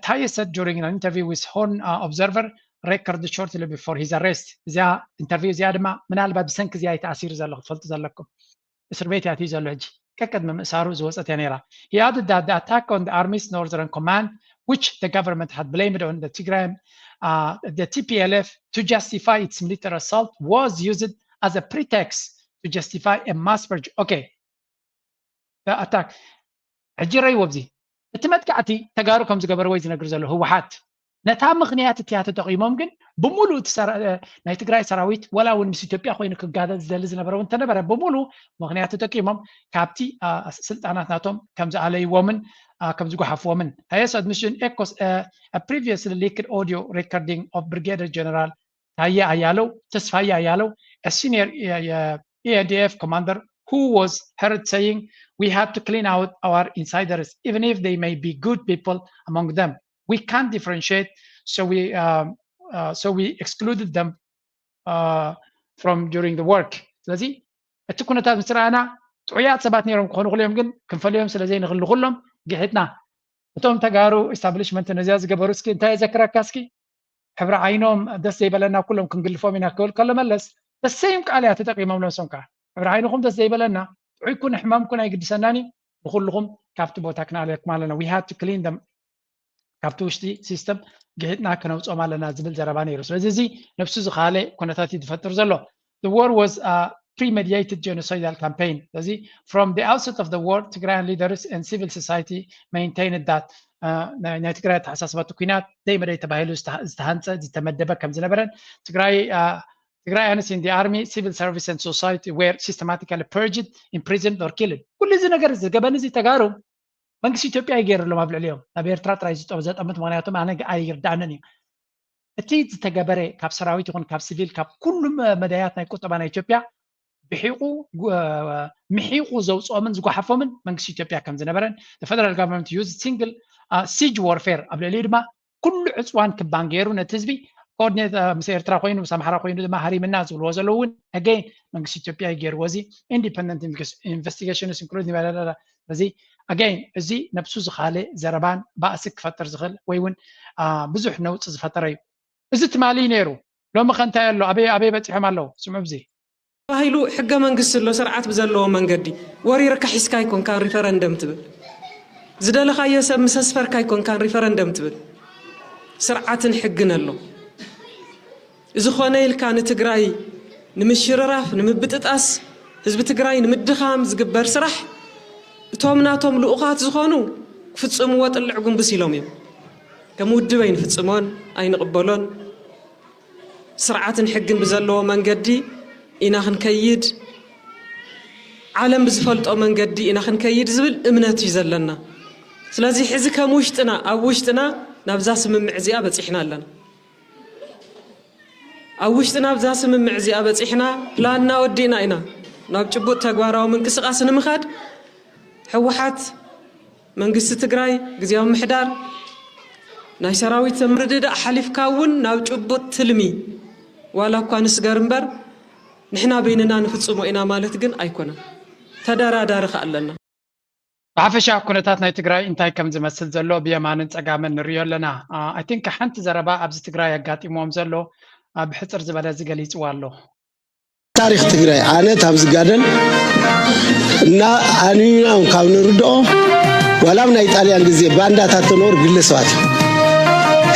Taye said during an interview with Horn uh, Observer record shortly before his arrest እዚኣ ኢንተርቪው እዚኣ ድማ ምናልባት ብሰንኪ እዚኣ ይተኣሲሩ ዘሎ ክትፈልጡ ዘለኩም። እስር ቤት ያትዩ ዘሎ ሕጂ ቀቅድሚ ምእሳሩ ዝወፀት እያ ነይራ። He added that the attack on the army's northern command which the government had blamed on the Tigray uh, the T P L F to justify its military assault was used as a pretext to justify a mass purge. Okay, the attack. ሕጂ ረይዎ ኣብዚ እቲ መጥቃዕቲ ተጋሩ ከም ዝገበርዎ እዩ ዝነግር ዘሎ ህወሓት ነታ ምኽንያት እቲያ ተጠቒሞም ግን ብምሉእ እቲ ናይ ትግራይ ሰራዊት ወላ እውን ምስ ኢትዮጵያ ኮይኑ ክጋደል ዝደሊ ዝነበረ እውን እንተነበረ ብምሉእ ምኽንያት ተጠቂሞም ካብቲ ስልጣናት ናቶም ከም ዝኣለይዎምን ከም ዝጓሓፍዎምን። Taye's admission echoes a, a previously leaked audio recording of Brigadier General Taye Ayalew, Tesfaye Ayalew, a senior E N D F commander who was heard saying, "We have to clean out our insiders, even if they may be good people among them. We can't differentiate, so we um, uh, so we excluded them uh, from during the work." ስለዚ እቲ ኩነታት ምስ ረኣና ጥዑያት ሰባት ነይሮም ክኾኑ ክልኦም ግን ክንፈልዮም ስለ ዘይንኽእል ንኩሎም ግሒጥና። እቶም ተጋሩ ኢስታብሊሽመንት ነዚኣ ዝገበሩ እስኪ እንታይ የዘክረካ እስኪ ሕብሪ ዓይኖም ደስ ዘይበለና ኩሎም ክንግልፎም ኢና ክብል ከሎ መለስ ደሰይም ቃል እያ ተጠቂሞም ነብሶም ከዓ ሕብሪ ዓይንኹም ደስ ዘይበለና ጥዑይ ኩን ሕማም ኩን ኣይግድሰናን እዩ። ንኩልኹም ካብቲ ቦታ ክነእለኩም ኣለና። We have to clean them፣ ካብቲ ውሽጢ ሲስተም ግሒጥና ከነውፅኦም ኣለና ዝብል ዘረባ ነይሩ። ስለዚ እዚ ነብሱ ዝኻለ ኩነታት እዩ ዝፈጥር ዘሎ። The war was a premeditated genocidal campaign። ስለዚ from the outset of the war, Tigrayan leaders and civil society maintained that ናይ ትግራይ ኣተሓሳስባ እቲ ኩናት ደይ መደይ ተባሂሉ ዝተሃንፀ ዝተመደበ ከም ዝነበረን ትግራይ Tigrayans in the army, civil service and society were systematically purged, imprisoned or killed። ኩሉ እዚ ነገር እዚ ገበን እዚ ተጋሩ መንግስቲ ኢትዮጵያ ይገይርሎም ኣብ ልዕሊኦም ናብ ኤርትራ ጥራይ ዝጠምት። ምክንያቱም ኣነ ኣይርዳእንን እዩ እቲ ዝተገበረ ካብ ሰራዊት ይኹን ካብ ሲቪል ካብ ኩሉ መዳያት ናይ ቁጠባ ናይ ኢትዮጵያ ብሒቑ ምሒቑ ዘውፅኦምን ዝጓሓፎምን መንግስቲ ኢትዮጵያ ከም ዝነበረን፣ the federal government used single siege warfare ኣብ ልዕሊኡ ድማ ኩሉ ዕፅዋን ክባን ገይሩ ነቲ ህዝቢ ኮኦርዲኔት ምስ ኤርትራ ኮይኑ ምስ ኣምሓራ ኮይኑ ድማ ሃሪምና ዝብልዎ ዘለዉ እውን ኣገይን መንግስቲ ኢትዮጵያ እዩ ገይርዎ። እዚ ኢንዲፐንደንት ኢንቨስቲጌሽንስ ኢንክሉድ በለለለ እዚ ኣገይን እዚ ነብሱ ዝኻለ ዘረባን ባእሲ ክፈጥር ዝኽእል ወይ እውን ብዙሕ ነውፂ ዝፈጠረ እዩ። እዚ ትማሊ እዩ ነይሩ። ሎሚ ከ እንታይ ኣሎ? ኣበይ ኣበይ በፂሖም ኣለዉ? ስምዑ ብዚ ተባሂሉ ሕገ መንግስቲ ኣሎ ስርዓት ብዘለዎ መንገዲ ወሪርካ ሒዝካ ኣይኮንካን ሪፈረንደም ትብል ዝደለኻዮ ሰብ ምስ ኣስፈርካ ኣይኮንካን ሪፈረንደም ትብል ስርዓትን ሕግን ኣሎ። እዚ ኾነ ኢልካ ንትግራይ ንምሽርራፍ ንምብጥጣስ ህዝቢ ትግራይ ንምድኻም ዝግበር ስራሕ እቶም ናቶም ልኡኻት ዝኾኑ ክፍፅምዎ ጥልዕ ጉንብስ ኢሎም እዮም። ከም ውድብ ኣይንፍፅሞን ኣይንቕበሎን። ስርዓትን ሕግን ብዘለዎ መንገዲ ኢና ክንከይድ፣ ዓለም ብዝፈልጦ መንገዲ ኢና ክንከይድ ዝብል እምነት እዩ ዘለና። ስለዚ ሕዚ ከም ውሽጥና ኣብ ውሽጥና ናብዛ ስምምዕ እዚኣ በፂሕና ኣለና። ኣብ ውሽጥና ኣብዛ ስምምዕ እዚኣ በፂሕና ፕላንና ወዲእና ኢና ናብ ጭቡጥ ተግባራዊ ምንቅስቃስ ንምኻድ ህወሓት መንግስቲ ትግራይ ግዝያዊ ምሕዳር ናይ ሰራዊት ምርድዳእ ሓሊፍካ እውን ናብ ጭቡጥ ትልሚ ዋላ እኳ ንስገር እምበር ንሕና በይንና ንፍፅሞ ኢና ማለት ግን ኣይኮነን። ተደራዳሪ ከ ኣለና። ብሓፈሻ ኩነታት ናይ ትግራይ እንታይ ከም ዝመስል ዘሎ ብየማንን ፀጋምን ንሪኦ ኣለና። I think ሓንቲ ዘረባ ኣብዚ ትግራይ ኣጋጢምዎም ዘሎ ብሕፅር ዝበለ እዚ ገሊፅዋ ኣሎ። ታሪክ ትግራይ ኣነ ታብ ዝጋደል እና ኣንዩናም ካብ ንርድኦ ዋላ ኣብ ናይ ጣልያን ግዜ ባንዳታት ተኖር ግለሰባት እዩ።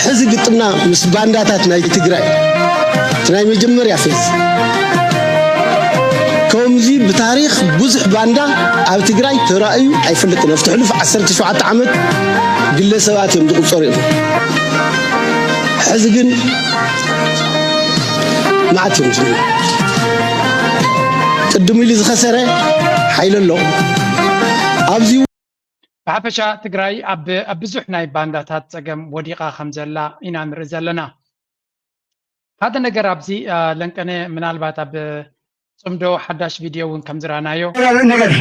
ሕዚ ግጥምና ምስ ባንዳታት ናይ ትግራይ እቲ ናይ መጀመርያ ፌዝ ከምዚ ብታሪክ ብዙሕ ባንዳ ኣብ ትግራይ ተራእዩ ኣይፈልጥን። ኣብቲ ሕሉፍ ዓሰርተ ሸውዓተ ዓመት ግለሰባት እዮም ዝቁፀሩ እዮም። ሕዚ ግን መዓት እዮም ዝብሉ። ቅድም ኢሉ ዝኸሰረ ሓይሊ ኣሎ። ኣብዚ ብሓፈሻ ትግራይ ኣብ ኣብ ብዙሕ ናይ ባንዳታት ፀገም ወዲቓ ከም ዘላ ኢና ንርኢ ዘለና። ሓደ ነገር ኣብዚ ለንቀነ ምናልባት ኣብ ፅምዶ ሓዳሽ ቪድዮ እውን ከም ዝረኣናዮ ነገር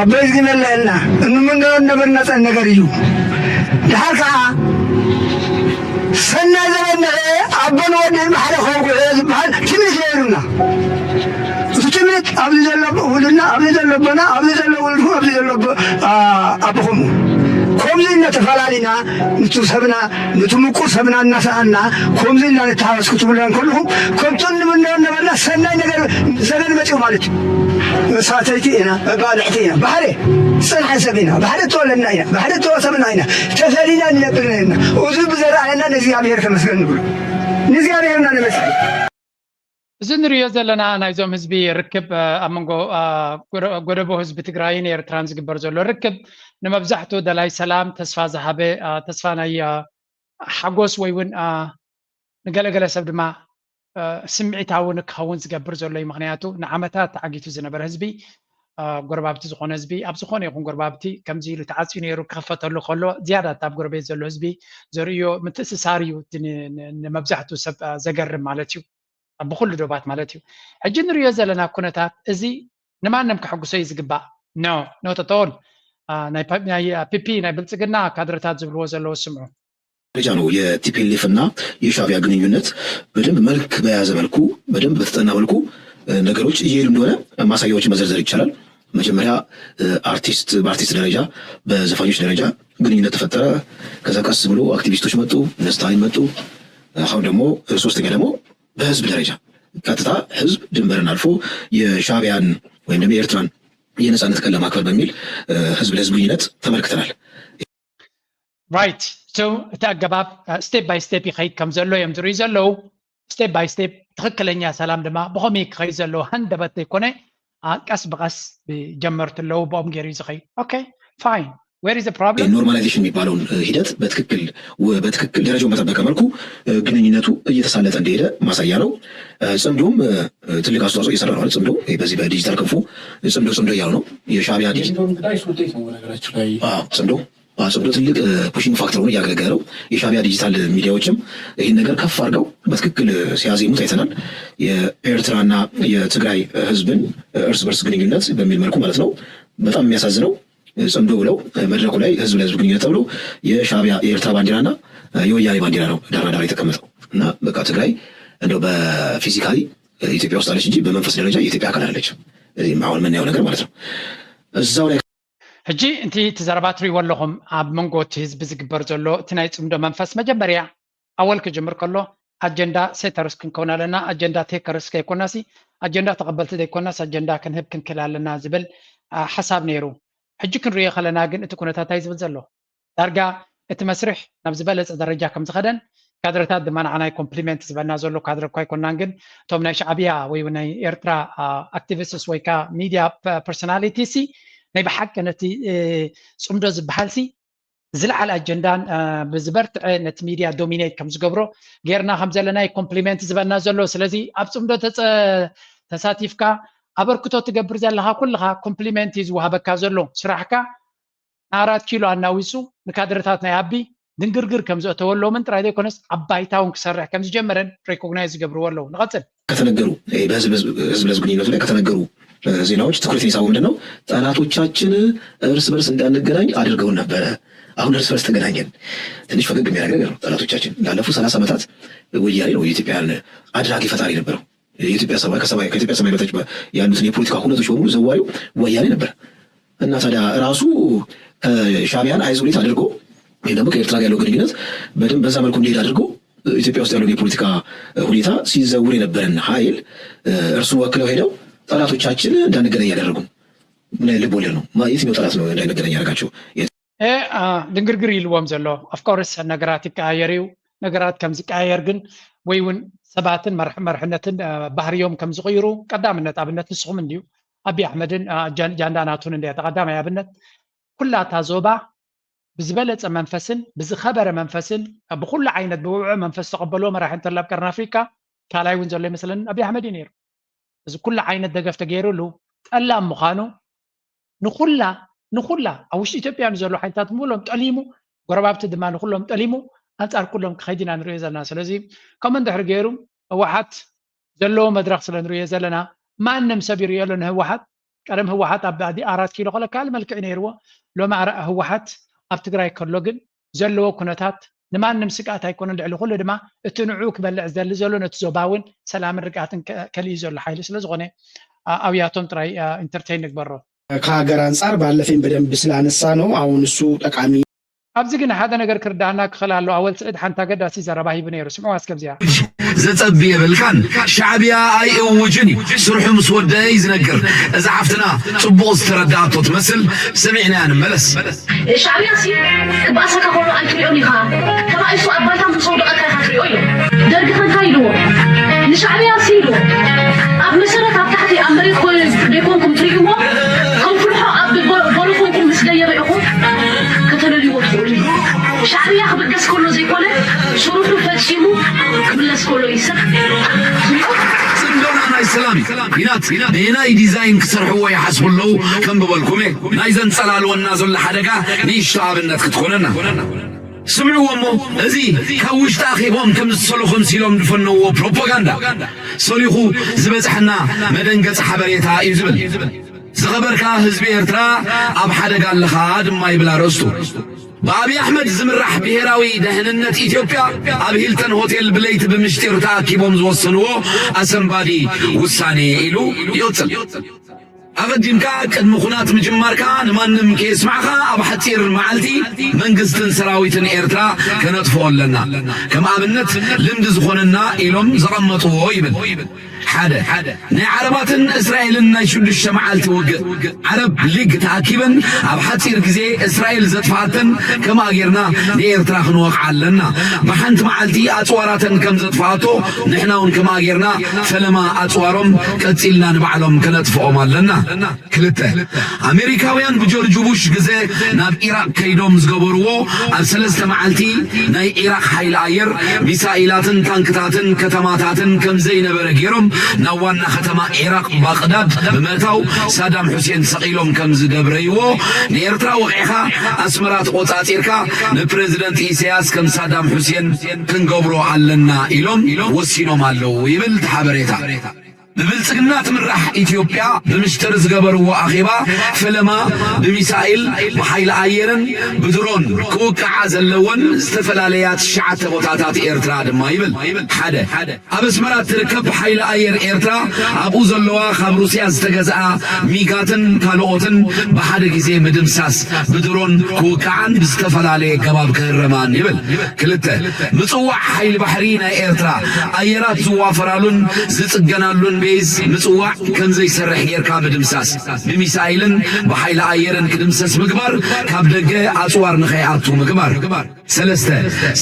ኣበይ ዝግነለየልና እንምንገሮ ነበርና ፀን ነገር እዩ። ድሓር ከዓ ሰናይ ዘበነኸ ኣቦን ወድን ማሕረ ከውግዑ ዝበሃል ትምኒት ነይሩና። እቲ ትምኒት ኣብዚ ዘሎ ውሉድና ኣብዚ ዘሎ ኣቦና ኣብዚ ዘሎ ውሉድኩም ኣብዚ ዘሎ ኣቦኹም ከምዚ እናተፈላለና ንቱ ሰብና ነቲ ምቁር ሰብና እናሰኣና ከምዚ ኢልና ንተሃወስ ክትብሉና እንከለኹም ከምቶም ንምነዮ ነበርና ሰናይ ነገር ዘበን መፂኡ ማለት እዩ። መሳተይቲ ኢና፣ መባልዕቲ ኢና፣ ባሕሪ ፅንዓን ሰብ ኢና፣ ባሕሪ እተወለድና ኢና፣ ባሕሪ እተወሰብና ኢና፣ ተፈሊና ንነብር ነርና። እዚ ብዘረኣየና ንእግዚኣብሔር ተመስገን ንብሎ። ንእግዚኣብሔርና ነመስግን። እዚ ንሪኦ ዘለና ናይዞም ህዝቢ ርክብ ኣብ መንጎ ጎደቦ ህዝቢ ትግራይን ኤርትራን ዝግበር ዘሎ ርክብ ንመብዛሕትኡ ደላይ ሰላም ተስፋ ዝሃበ ተስፋ ናይ ሓጎስ ወይ እውን ንገለገለ ሰብ ድማ ስምዒታዊ ንክኸውን ዝገብር ዘሎ እዩ። ምክንያቱ ንዓመታት ተዓጊቱ ዝነበረ ህዝቢ ጎረባብቲ ዝኾነ ህዝቢ ኣብ ዝኾነ ይኹን ጎረባብቲ ከምዚ ኢሉ ተዓፅዩ ነይሩ ክኽፈተሉ ከሎ ዝያዳ ኣብ ጎረቤት ዘሎ ህዝቢ ዘርእዮ ምትእስሳር እዩ። ንመብዛሕትኡ ሰብ ዘገርም ማለት እዩ። ብኩሉ ዶባት ማለት እዩ። ሕጂ ንሪኦ ዘለና ኩነታት እዚ ንማንም ከሐጉሶ እዩ ዝግባእ። No, not at all። ናይ ፒፒ ናይ ብልፅግና ካድረታት ዝብልዎ ዘለዉ ስምዑ። ደረጃ ነው የቲፒኤልኤፍ እና የሻዕቢያ ግንኙነት በደንብ መልክ በያዘ መልኩ በደንብ በተጠና መልኩ ነገሮች እየሄዱ እንደሆነ ማሳያዎችን መዘርዘር ይቻላል። መጀመሪያ አርቲስት በአርቲስት ደረጃ በዘፋኞች ደረጃ ግንኙነት ተፈጠረ። ከዛ ቀስ ብሎ አክቲቪስቶች መጡ፣ እነ ስታሊን መጡ። አሁን ደግሞ ሶስተኛ ደግሞ በህዝብ ደረጃ ቀጥታ ህዝብ ድንበርን አልፎ የሻዕቢያን ወይም ደግሞ የኤርትራን የነፃነት ቀን ለማክበር በሚል ህዝብ ለህዝብ ግንኙነት ተመልክተናል። Right. So እቲ ኣገባብ step by step ይኸይድ ከም ዘሎ እዮም ዝርእዩ ዘለዉ። Step by step ትኽክለኛ ሰላም ድማ ብኸመይ ክኸይድ ዘለዎ ሃንደበት ዘይኮነ ቀስ ብቐስ ጀመርቲ ኣለዉ ብኦም ገይሩ እዩ ዝኸይድ። Okay, fine. Where is the problem? Normalization የሚባለውን ሂደት በትክክል በትክክል ደረጃውን በጠበቀ መልኩ ግንኙነቱ እየተሳለጠ እንደሄደ ማሳያ ነው። ጽምዶም ትልቅ አስተዋጽኦ እየሰራ ነው። ጽምዶ በዚህ በዲጂታል ክንፉ ጽምዶ ጽምዶ እያሉ ነው። የሻዕቢያ ጽምዶ ጽምዶ ትልቅ pushing factor ሆኖ እያገለገለ ነው። የሻዕቢያ ዲጂታል ሚዲያዎችም ይህን ነገር ከፍ አድርገው በትክክል ሲያዜሙት አይተናል። የኤርትራና የትግራይ ህዝብን እርስ በርስ ግንኙነት በሚል መልኩ ማለት ነው። በጣም የሚያሳዝነው ጽምዶ ብለው መድረኩ ላይ ህዝብ ለህዝብ ግንኙነት ተብሎ የሻዕቢያ የኤርትራ ባንዲራና የወያኔ ባንዲራ ነው ዳር ለዳር የተቀመጠው እና በቃ ትግራይ እንደው በ physically ኢትዮጵያ ውስጥ አለች እንጂ በመንፈስ ደረጃ የኢትዮጵያ አካል አይደለችም። አሁን የምናየው ነገር ማለት ነው። እዛው ላይ ሕጂ እቲ እቲ ዘረባ ትሪእዎ ኣለኹም ኣብ መንጎ እቲ ህዝቢ ዝግበር ዘሎ እቲ ናይ ጽምዶ መንፈስ መጀመርያ ኣወል ክጅምር ከሎ ኣጀንዳ ሴተርስ ክንከውን ኣለና ኣጀንዳ ቴከርስ ከይኮናሲ ኣጀንዳ ተቐበልቲ ዘይኮናስ ኣጀንዳ ክንህብ ክንክእል ኣለና ዝብል ሓሳብ ነይሩ። ሕጂ ክንሪኦ ከለና ግን እቲ ኩነታት እንታይ ዝብል ዘሎ ዳርጋ እቲ መስርሕ ናብ ዝበለፀ ደረጃ ከም ዝኸደን ካድረታት ድማ ንዓናይ ኮምፕሊመንት ዝበና ዘሎ ካድረ እኳ ኣይኮናን ግን እቶም ናይ ሻዕብያ ወይ ናይ ኤርትራ ኣክቲቪስትስ ወይ ከዓ ሚድያ ፐርሶናሊቲ ሲ ናይ ብሓቂ ነቲ ፅምዶ ዝበሃል ሲ ዝለዓለ ኣጀንዳን ብዝበርትዐ ነቲ ሚድያ ዶሚኔት ከም ዝገብሮ ጌርና ከም ዘለና ኮምፕሊመንት ዝበና ዘሎ ስለዚ ኣብ ፅምዶ ተሳቲፍካ ኣበርክቶ ትገብር ዘለካ ኩልካ ኮምፕሊመንት እዩ ዝወሃበካ ዘሎ ስራሕካ ንኣራት ኪሎ ኣናዊጹ ንካድረታት ናይ ኣቢ ድንግርግር ከም ዘእተወሎምን ጥራይ ዘይኮነስ ኣብ ባይታ እውን ክሰርሕ ከም ዝጀመረን ሬኮግናይዝ ዝገብርዎ ኣለዉ። ንቐጽል። ከተነገሩ በህዝብ ለህዝብ ግንኙነቱ ላይ ከተነገሩ ዜናዎች ትኩረት የሚሳቡ ምንድን ነው? ጠላቶቻችን እርስ በርስ እንዳንገናኝ አድርገውን ነበረ። አሁን እርስ በርስ ተገናኘን። ትንሽ ፈገግ የሚያደርግ ነገር ነው። ጠላቶቻችን ላለፉት ሰላሳ ዓመታት ወያኔ ነው የኢትዮጵያን አድራጊ ፈጣሪ ነበረው። የኢትዮጵያ ሰማይ ከሰማይ ከኢትዮጵያ ሰማይ በታች ያሉትን የፖለቲካ ሁነቶች በሙሉ ዘዋሪው ወያኔ ነበር እና ታዲያ ራሱ ሻዕቢያን አይዞሌት አድርጎ ወይም ደግሞ ከኤርትራ ጋር ያለው ግንኙነት በደንብ በዛ መልኩ እንዲሄድ አድርጎ ኢትዮጵያ ውስጥ ያለውን የፖለቲካ ሁኔታ ሲዘውር የነበረን ኃይል እርሱን ወክለው ሄደው ጠላቶቻችን እንዳንገናኝ ያደረጉን ምን አይነት ልብ ወለድ ነው? የትኛው ጠላት ነው እንዳይነገረኝ ያደረጋቸው? ድንግርግር ይልዎም ዘሎ ኦፍኮርስ ነገራት ይቀያየር እዩ። ነገራት ከም ዝቀያየር ግን ወይ እውን ሰባትን መርሕነትን ባህርዮም ከም ዝቕይሩ ቀዳምነት ኣብነት ንስኹም እንድዩ ኣቢ ኣሕመድን ጃንዳ ናቱን እንደ ተቐዳማይ ኣብነት ኩላታ ዞባ ብዝበለፀ መንፈስን ብዝኸበረ መንፈስን ብኩሉ ዓይነት ብውዑ መንፈስ ዝተቐበልዎ መራሒ እንተላ ኣብ ቀርኒ ኣፍሪካ ካልኣይ እውን ዘሎ ይመስለኒ ኣቢ ኣሕመድ እዩ ነይሩ። እዚ ኩሉ ዓይነት ደገፍ ተገይሩሉ ጠላም ምዃኑ ንኹላ ንኹላ ኣብ ውሽጢ ኢትዮጵያ ንዘሎ ሓይልታት ምሎም ጠሊሙ ጎረባብቲ ድማ ንኩሎም ጠሊሙ ኣንፃር ኩሎም ክኸይድ ኢና ንሪኦ ዘለና። ስለዚ ከምኡ እንድሕር ገይሩ ህወሓት ዘለዎ መድረክ ስለ ንሪኦ ዘለና ማንም ሰብ ይሪኦ ኣሎ ንህወሓት ቀደም ህወሓት ኣብ ኣራት ኪሎ ከሎ ካልእ መልክዕ ነይርዎ። ሎሚ ህወሓት ኣብ ትግራይ ከሎ ግን ዘለዎ ኩነታት ንማንም ስግኣት ኣይኮነን። ልዕሊ ኩሉ ድማ እቲ ንዕኡ ክበልዕ ዝደሊ ዘሎ ነቲ ዞባ እውን ሰላምን ርግኣትን ከልዩ ዘሎ ሓይሊ ስለ ዝኾነ ኣብያቶም ጥራይ ኢንተርቴይን ንግበሮ። ከሀገር አንጻር ባለፈኝ በደንብ ስላነሳ ነው። አሁን እሱ ጠቃሚ ኣብዚ ግን ሓደ ነገር ክርዳና ክኽእል ኣሎ። ኣወል ስዒድ ሓንቲ ኣገዳሲ ዘረባ ሂቡ ነይሩ። ስምዑ ኣስከብዚኣ። ዘጸቢ የብልካን ሻዕብያ ኣይእውጅን እዩ ስርሑ ምስ ወደአ እዩ ዝነግር። እዛ ሓፍትና ጽቡቕ ዝተረዳኣቶ ትመስል። ሰሚዕናያ ንመለስ። ሻዕብያ ሲ ክባእሰካ ከሎ ኣይትሪኦን ኢኻ። ተባኢሱ ኣብ ባይታ ምስ ኣውደቐካ ኢኻ ትሪኦ ኢሉ። ደርጊ ከ እንታይ ኢልዎ? ንሻዕብያ ሲ ኢልዎ። ኣብ መሰረት ኣብ ታሕቲ ኣብ መሬት ኮ- ደይኮንኩም ትሪእዎ ከም ፍልሖ ኣብ ጎ- ጎሎ ኮንኩም ምስ ደየበ ኢኹም ከተለልይዎ ትኽእሉ ኢኹም። ሻዕብያ ክብገስ ከሎ ዘይኮነ ስርሑ ፈጺሙ ክምለስ ከሎ እዩ ሰብ ጽምዶና ናይ ሰላም እዩ። ኲናት በየናይ ዲዛይን ክሰርሕዎ ይሓስቡ ኣለዉ ከንብበልኩም እየ። ናይ ዘንጸላልወና ዘሎ ሓደጋ ንእሽቶ ኣብነት ክትኮነና። ስምዕዎ እሞ እዚ ካብ ውሽጢ ኣኺቦም ከም ዝሰለኹ ምሲሎም ዝፈነውዎ ፕሮፓጋንዳ ሰሊኹ ዝበጽሐና መደንገጺ ሓበሬታ እዩ ዝብል። ዝኸበርካ ህዝቢ ኤርትራ ኣብ ሓደጋ ኣለኻ ድማ ይብል ኣርእስቱ። ብኣብይ ኣሕመድ ዝምራሕ ብሄራዊ ደህንነት ኢትዮጵያ ኣብ ሂልተን ሆቴል ብለይቲ ብምሽጢር ተኣኪቦም ዝወሰንዎ ኣሰንባዲ ውሳኔ ኢሉ ይቕጽል። ቀዲምካ ቅድሚ ኩናት ምጅማርካ ንማንም ከየስማዕካ ኣብ ሓፂር መዓልቲ መንግስትን ሰራዊትን ኤርትራ ከነጥፍኦ ኣለና። ከም ኣብነት ልምዲ ዝኾነና ኢሎም ዘቐመጥዎ ይብል። ሓደ፣ ናይ ዓረባትን እስራኤልን ናይ ሽዱሽተ መዓልቲ ውግእ። ዓረብ ሊግ ተኣኪበን ኣብ ሓፂር ግዜ እስራኤል ዘጥፍኣተን ከምኣ ጌርና ንኤርትራ ክንወቕዓ ኣለና። ብሓንቲ መዓልቲ ኣፅዋራተን ከም ዘጥፍኣቶ ንሕና እውን ከምኣ ጌርና ፈለማ ኣፅዋሮም ቀፂልና ንባዕሎም ከነጥፍኦም ኣለና። ክልተ፣ ኣሜሪካውያን ብጆርጅ ቡሽ ግዜ ናብ ኢራቅ ከይዶም ዝገበርዎ ኣብ ሰለስተ መዓልቲ ናይ ኢራቅ ሓይሊ ኣየር ሚሳኢላትን ታንክታትን ከተማታትን ከም ዘይነበረ ገይሮም ናብ ዋና ከተማ ኢራቅ ባቅዳድ ብምእታው ሳዳም ሑሴን ሰቒሎም ከም ዝደብረይዎ ንኤርትራ ወቒዕኻ ኣስመራ ተቖጻጺርካ ንፕረዚደንት ኢሳያስ ከም ሳዳም ሑሴን ክንገብሮ ኣለና ኢሎም ወሲኖም ኣለዉ ይብል እቲ ሓበሬታ። ብብልጽግና ትምራሕ ኢትዮጵያ ብምሽጥር ዝገበርዎ ኣኼባ ፈለማ ብሚሳኤል ብሓይሊ ኣየርን ብድሮን ክውቅዓ ዘለወን ዝተፈላለያ ትሽዓተ ቦታታት ኤርትራ ድማ ይብል። ሓደ፣ ኣብ ኣስመራ እትርከብ ሓይሊ ኣየር ኤርትራ ኣብኡ ዘለዋ ካብ ሩስያ ዝተገዝኣ ሚጋትን ካልኦትን ብሓደ ግዜ ምድምሳስ፣ ብድሮን ክውቅዓን ብዝተፈላለየ ኣገባብ ክህረማን ይብል። ክልተ፣ ምጽዋዕ ሓይሊ ባሕሪ ናይ ኤርትራ ኣየራት ዝዋፈራሉን ዝጽገናሉን ቤዝ ምጽዋዕ ከም ዘይሰርሕ ጌርካ ምድምሳስ፣ ብሚሳይልን ብሓይሊ ኣየርን ክድምሰስ ምግባር፣ ካብ ደገ ኣጽዋር ንኸይኣቱ ምግባር። ሰለስተ፣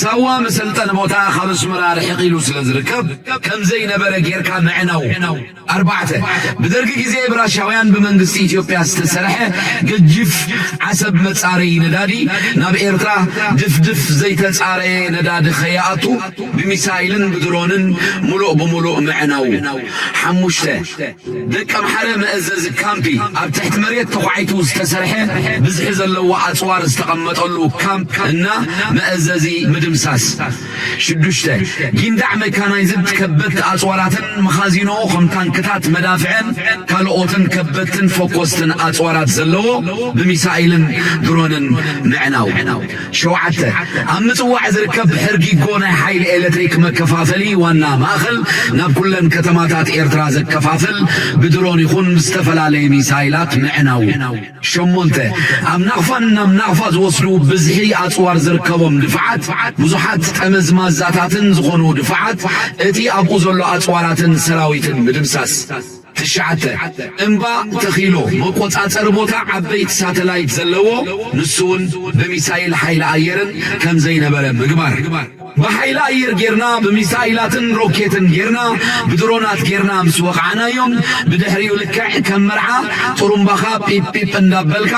ሳዋ መሰልጠኒ ቦታ ካብ ኣስመራ ርሕቕ ኢሉ ስለ ዝርከብ ከም ዘይነበረ ጌርካ ምዕናው። ኣርባዕተ፣ ብደርጊ ግዜ ብራሻውያን ብመንግስቲ ኢትዮጵያ ዝተሰርሐ ገጂፍ ዓሰብ መጻረዪ ነዳዲ ናብ ኤርትራ ድፍድፍ ዘይተጻረየ ነዳዲ ከይኣቱ ብሚሳይልን ብድሮንን ሙሉእ ብሙሉእ ምዕናው። ሓሙሽተ፣ ደቂ ኣምሓረ መእዘዚ ካምፒ ኣብ ትሕቲ መሬት ተዃዒቱ ዝተሰርሐ ብዝሒ ዘለዎ ኣጽዋር ዝተቐመጠሉ ካምፕ እና መእዘዚ ምድምሳስ። ሽዱሽተ፣ ጊንዳዕ መካናይዝድ ከበድቲ ኣጽዋራትን መኻዚኖ ከም ታንክታት መዳፍዕን ካልኦትን ከበድትን ፈኮስትን ኣጽዋራት ዘለዎ ብሚሳይልን ድሮንን ምዕናው። ሸውዓተ፣ ኣብ ምጽዋዕ ዝርከብ ሕርጊጎ ናይ ሓይሊ ኤሌክትሪክ መከፋፈሊ ዋና ማእኸል ናብ ኩለን ከተማታት ኤርትራ ዘከፋፍል ብድሮን ይኹን ብዝተፈላለየ ሚሳይላት ምዕናው። ሸሞንተ፣ ኣብ ናቕፋን ናብ ናቕፋ ዝወስዱ ብዝሒ ኣጽዋር ዝርከቦም ድፋዓት ብዙሓት ጠመዝማዛታትን ዝኾኑ ድፋዓት እቲ ኣብኡ ዘሎ ኣጽዋራትን ሰራዊትን ምድምሳስ። ትሽዓተ፣ እምባ ተኺሎ መቆጻጸሪ ቦታ ዓበይቲ ሳተላይት ዘለዎ ንሱ እውን ብሚሳይል ሓይሊ ኣየርን ከም ዘይነበረ ምግባር። ብሓይሊ ኣየር ጌርና ብሚሳይላትን ሮኬትን ጌርና ብድሮናት ጌርና ምስ ወቕዓናዮም ብድሕሪኡ ልክዕ ከም መርዓ ጥሩምባኻ ጲፕ ጲፕ እንዳበልካ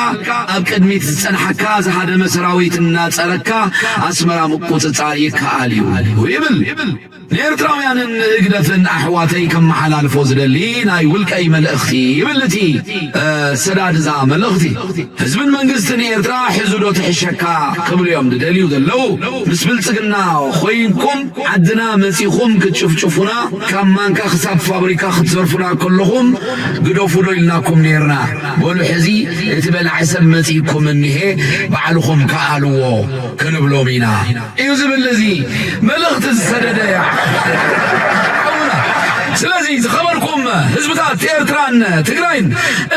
ኣብ ቅድሚት ዝጸንሓካ ዝሃደመ ሰራዊት እናጸረካ ኣስመራ ምቁጽጻር ይከኣል እዩ ይብል። ንኤርትራውያንን ንህግደፍን ኣሕዋተይ ከመሓላልፎ ዝደሊ ናይ ውልቀይ መልእኽቲ ይብል እቲ ሰዳድዛ መልእኽቲ። ህዝብን መንግስትን ኤርትራ ሕዙ ዶ ትሕሸካ ክብሉ እዮም ዝደልዩ ዘለዉ። ምስ ብልጽግና ኮይንኩም ዓድና መጺኹም ክትጭፍጭፉና፣ ካብ ማንካ ክሳብ ፋብሪካ ክትዘርፉና ከለኹም ግደፉ ዶ ኢልናኩም ነይርና። በሉ ሕዚ እቲ በላዒ ሰብ መጺእኩም እኒሄ ባዕልኹም ከኣልዎ ክንብሎም ኢና እዩ ዝብል እዚ መልእኽቲ ዝሰደደ ሓውና። ስለዚ ዝኸበርኩም ህዝብታት ኤርትራን ትግራይን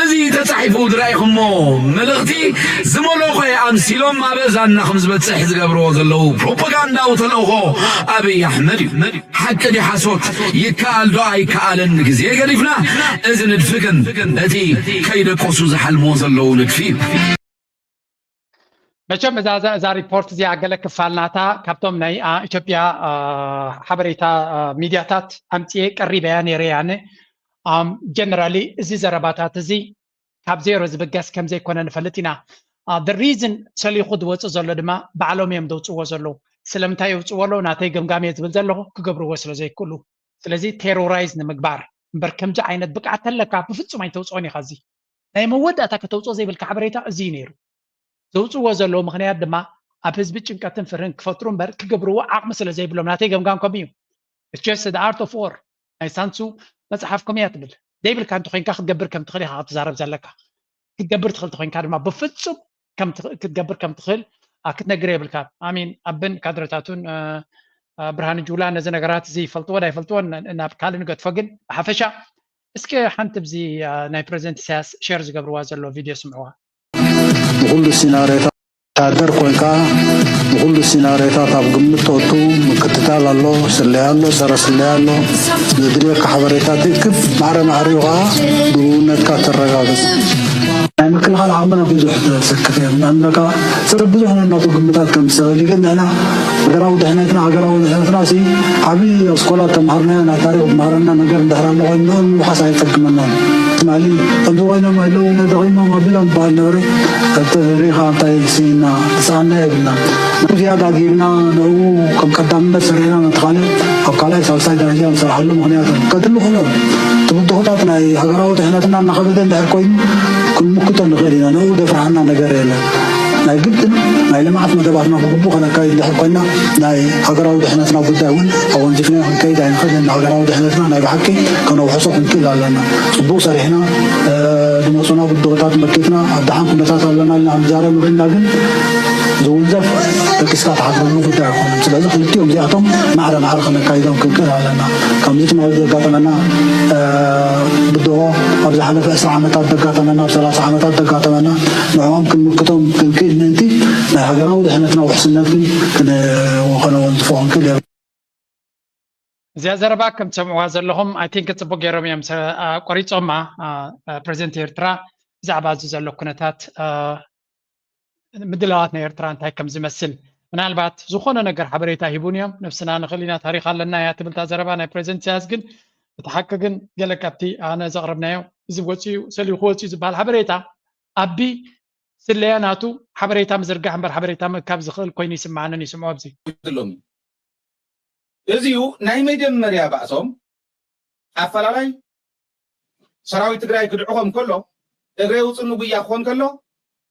እዚ ተጻሒፉ ዝረኣይኹሞ መልእኽቲ ዝመለኾ ኣምሲሎም ኣብ እዛንና ከም ዝበጽሕ ዝገብርዎ ዘለዉ ፕሮፓጋንዳዊ ተልእኾ ኣብይ ኣሕመድ እዩ። ሓቂ ድዩ ሓሶት? ይከኣል ዶ ኣይከኣልን? ግዜ ገዲፍና እዚ ንድፊ ግን እቲ ከይደቀሱ ዝሓልምዎ ዘለዉ ንድፊ እዩ። መቸም እዛ እዛ ሪፖርት እዚኣ ገለ ክፋል ናታ ካብቶም ናይ ኢትዮጵያ ሓበሬታ ሚድያታት ኣምፅኤ ቀሪበያ ነይረ ያነ። ጀነራሊ እዚ ዘረባታት እዚ ካብ ዜሮ ዝብገስ ከም ዘይኮነ ንፈልጥ ኢና። The reason ሰሊኹ ዝወፅእ ዘሎ ድማ ባዕሎም እዮም ዘውፅዎ ዘለዉ። ስለምንታይ የውፅዎ ኣለዉ? ናተይ ገምጋም እየ ዝብል ዘለኹ፣ ክገብርዎ ስለ ዘይክእሉ። ስለዚ ቴሮራይዝ ንምግባር እምበር ከምዚ ዓይነት ብቅዓት ተለካ ብፍፁም ኣይተውፅኦን ኢኻ። እዚ ናይ መወዳእታ ከተውፅኦ ዘይብልካ ሓበሬታ እዚ እዩ ነይሩ። ዘውፅዎ ዘለዉ ምኽንያት ድማ ኣብ ህዝቢ ጭንቀትን ፍርህን ክፈጥሩ እምበር ክገብርዎ ዓቕሚ ስለ ዘይብሎም ናተይ ገምጋም ከምኡ እዩ። It's just the art of war ናይ ሳንሱ መፅሓፍ ከምኡ እያ ትብል። ዘይብልካ እንተኮይንካ ክትገብር ከም ትኽእል ኢኻ ክትዛረብ ዘለካ። ክትገብር ትኽእል ተኮይንካ ድማ ብፍፁም ክትገብር ከም ትኽእል ክትነግር የብልካ። ኣሚን ኣብን ካድረታቱን ብርሃን ጁላ ነዚ ነገራት እዚ ይፈልጥዎ ዳይፈልጥዎ ናብ ካልእ ንገድፎ፣ ግን ብሓፈሻ እስከ ሓንቲ ብዚ ናይ ፕሬዚደንት ኢሳያስ ሸር ዝገብርዋ ዘሎ ቪድዮ ስምዕዋ። ብኩሉ ሲናሪዮታት ወታደር ኮይንካ ብኩሉ ሲናሪዮታት ኣብ ግምት ተእቱ ምክትታል ኣሎ፣ ስለያ ኣሎ፣ ጸረ ስለያ ኣሎ። ዘድልየካ ሓበሬታ ትእክብ፣ ማዕረ ማዕሪኡ ከዓ ድውነትካ ተረጋግጽ። ናይ ምክልኻል ዓቕምና ብዙሕ ተሰክፍ እዮም። ንኣምነካ ሰብ ብዙሕ ነናቱ ግምታት ከም ዝሰበል ይግን ንሕና ሃገራዊ ድሕነትና ሃገራዊ ድሕነትና ሲ ዓብዪ ኣስኮላ ተምሃርናዮ ናይ ታሪክ ዝመሃረና ነገር እንድሕር ኣሎ ኮይኑ ምውሓስ ኣይጠቅመናን። ትማሊ ከምዚ ኮይኖም ኣለዉ ደቂሞም ኣቢሎም በሃል ነበረ። ርኢኻ እንታይ ስኢና ዝሰኣና የብልና። ንኡ ዝያዳ ጌርና ንኡ ከም ቀዳምነት ሰሪዕና ነቲ ካልእ ኣብ ካልኣይ ሳልሳይ ደረጃ ንሰርሓሉ ምክንያት ቀትሉ ክሎም ትብድሆታት ናይ ሃገራዊ ድሕነትና እናኸበደ እንድሕር ኮይኑ ክንምክቶ ንኽእል ኢና። ንኡ ደፍርሃና ነገር የለን። ናይ ግድን ናይ ልምዓት መደባትና ብግቡእ ከነካይድ እንድሕር ኮይና ናይ ሃገራዊ ድሕነትና ጉዳይ እውን ኣወንዚፍና ክንከይድ ኣይንኽእልን። ሃገራዊ ድሕነትና ናይ ብሓቂ ከነውሕሶ ክንክእል ኣለና። ፅቡቕ ሰሪሕና ዝመፁና ብድሆታት መኪትና ኣብ ደሓን ኩነታት ኣለና ኢልና ክንዛረብ ንኽእልና ግን ዝውንዘፍ ደቂስካ ትሓድረሉ ጉዳይ ኣይኮነን። ስለዚ ክልቲኦም እዚኣቶም ማዕረ ማዕረ ከነካይዶም ክንክእል ኣለና። ከምዚ ትማሊ ዘጋጠመና ብድሆ ኣብ ዝሓለፈ ዕስራ ዓመታት ዘጋጠመና ኣብ ሰላሳ ዓመታት ዘጋጠመና ንዕኦም ክንምክቶም ክንክእል ምእንቲ ናይ ሃገራዊ ድሕነትና ውሕስነት ግን ከነወንዝፎ ክንክእል የብልና። እዚኣ ዘረባ ከም ትሰምዕዋ ዘለኹም ኣይ ቲንክ ፅቡቅ ገይሮም እዮም ቆሪፆማ። ፕሬዚደንት ኤርትራ ብዛዕባ እዚ ዘሎ ኩነታት ምድላዋት ናይ ኤርትራ እንታይ ከም ዝመስል ምናልባት ዝኾነ ነገር ሓበሬታ ሂቡን እዮም። ነብስና ንኽእል ኢና፣ ታሪኽ ኣለና እያ ትብል እታ ዘረባ ናይ ፕሬዚደንት ኢሳያስ። ግን እቲ ሓቂ ግን ገለ ካብቲ ኣነ ዘቕረብናዮ እዚ ወፂኡ ሰሊኡ ክወፅኡ ዝበሃል ሓበሬታ ኣቢ ስለያ ናቱ ሓበሬታ ምዝርጋሕ እምበር ሓበሬታ ምእካብ ዝኽእል ኮይኑ ይስምዓንን ይስምዖ ኣብዚ ሎሚ እዚዩ ናይ መጀመርያ ባእሶም ኣፈላላይ ሰራዊት ትግራይ ክድዕኾም ከሎ እግረ ውፅኒ ጉያ ክኾን ከሎ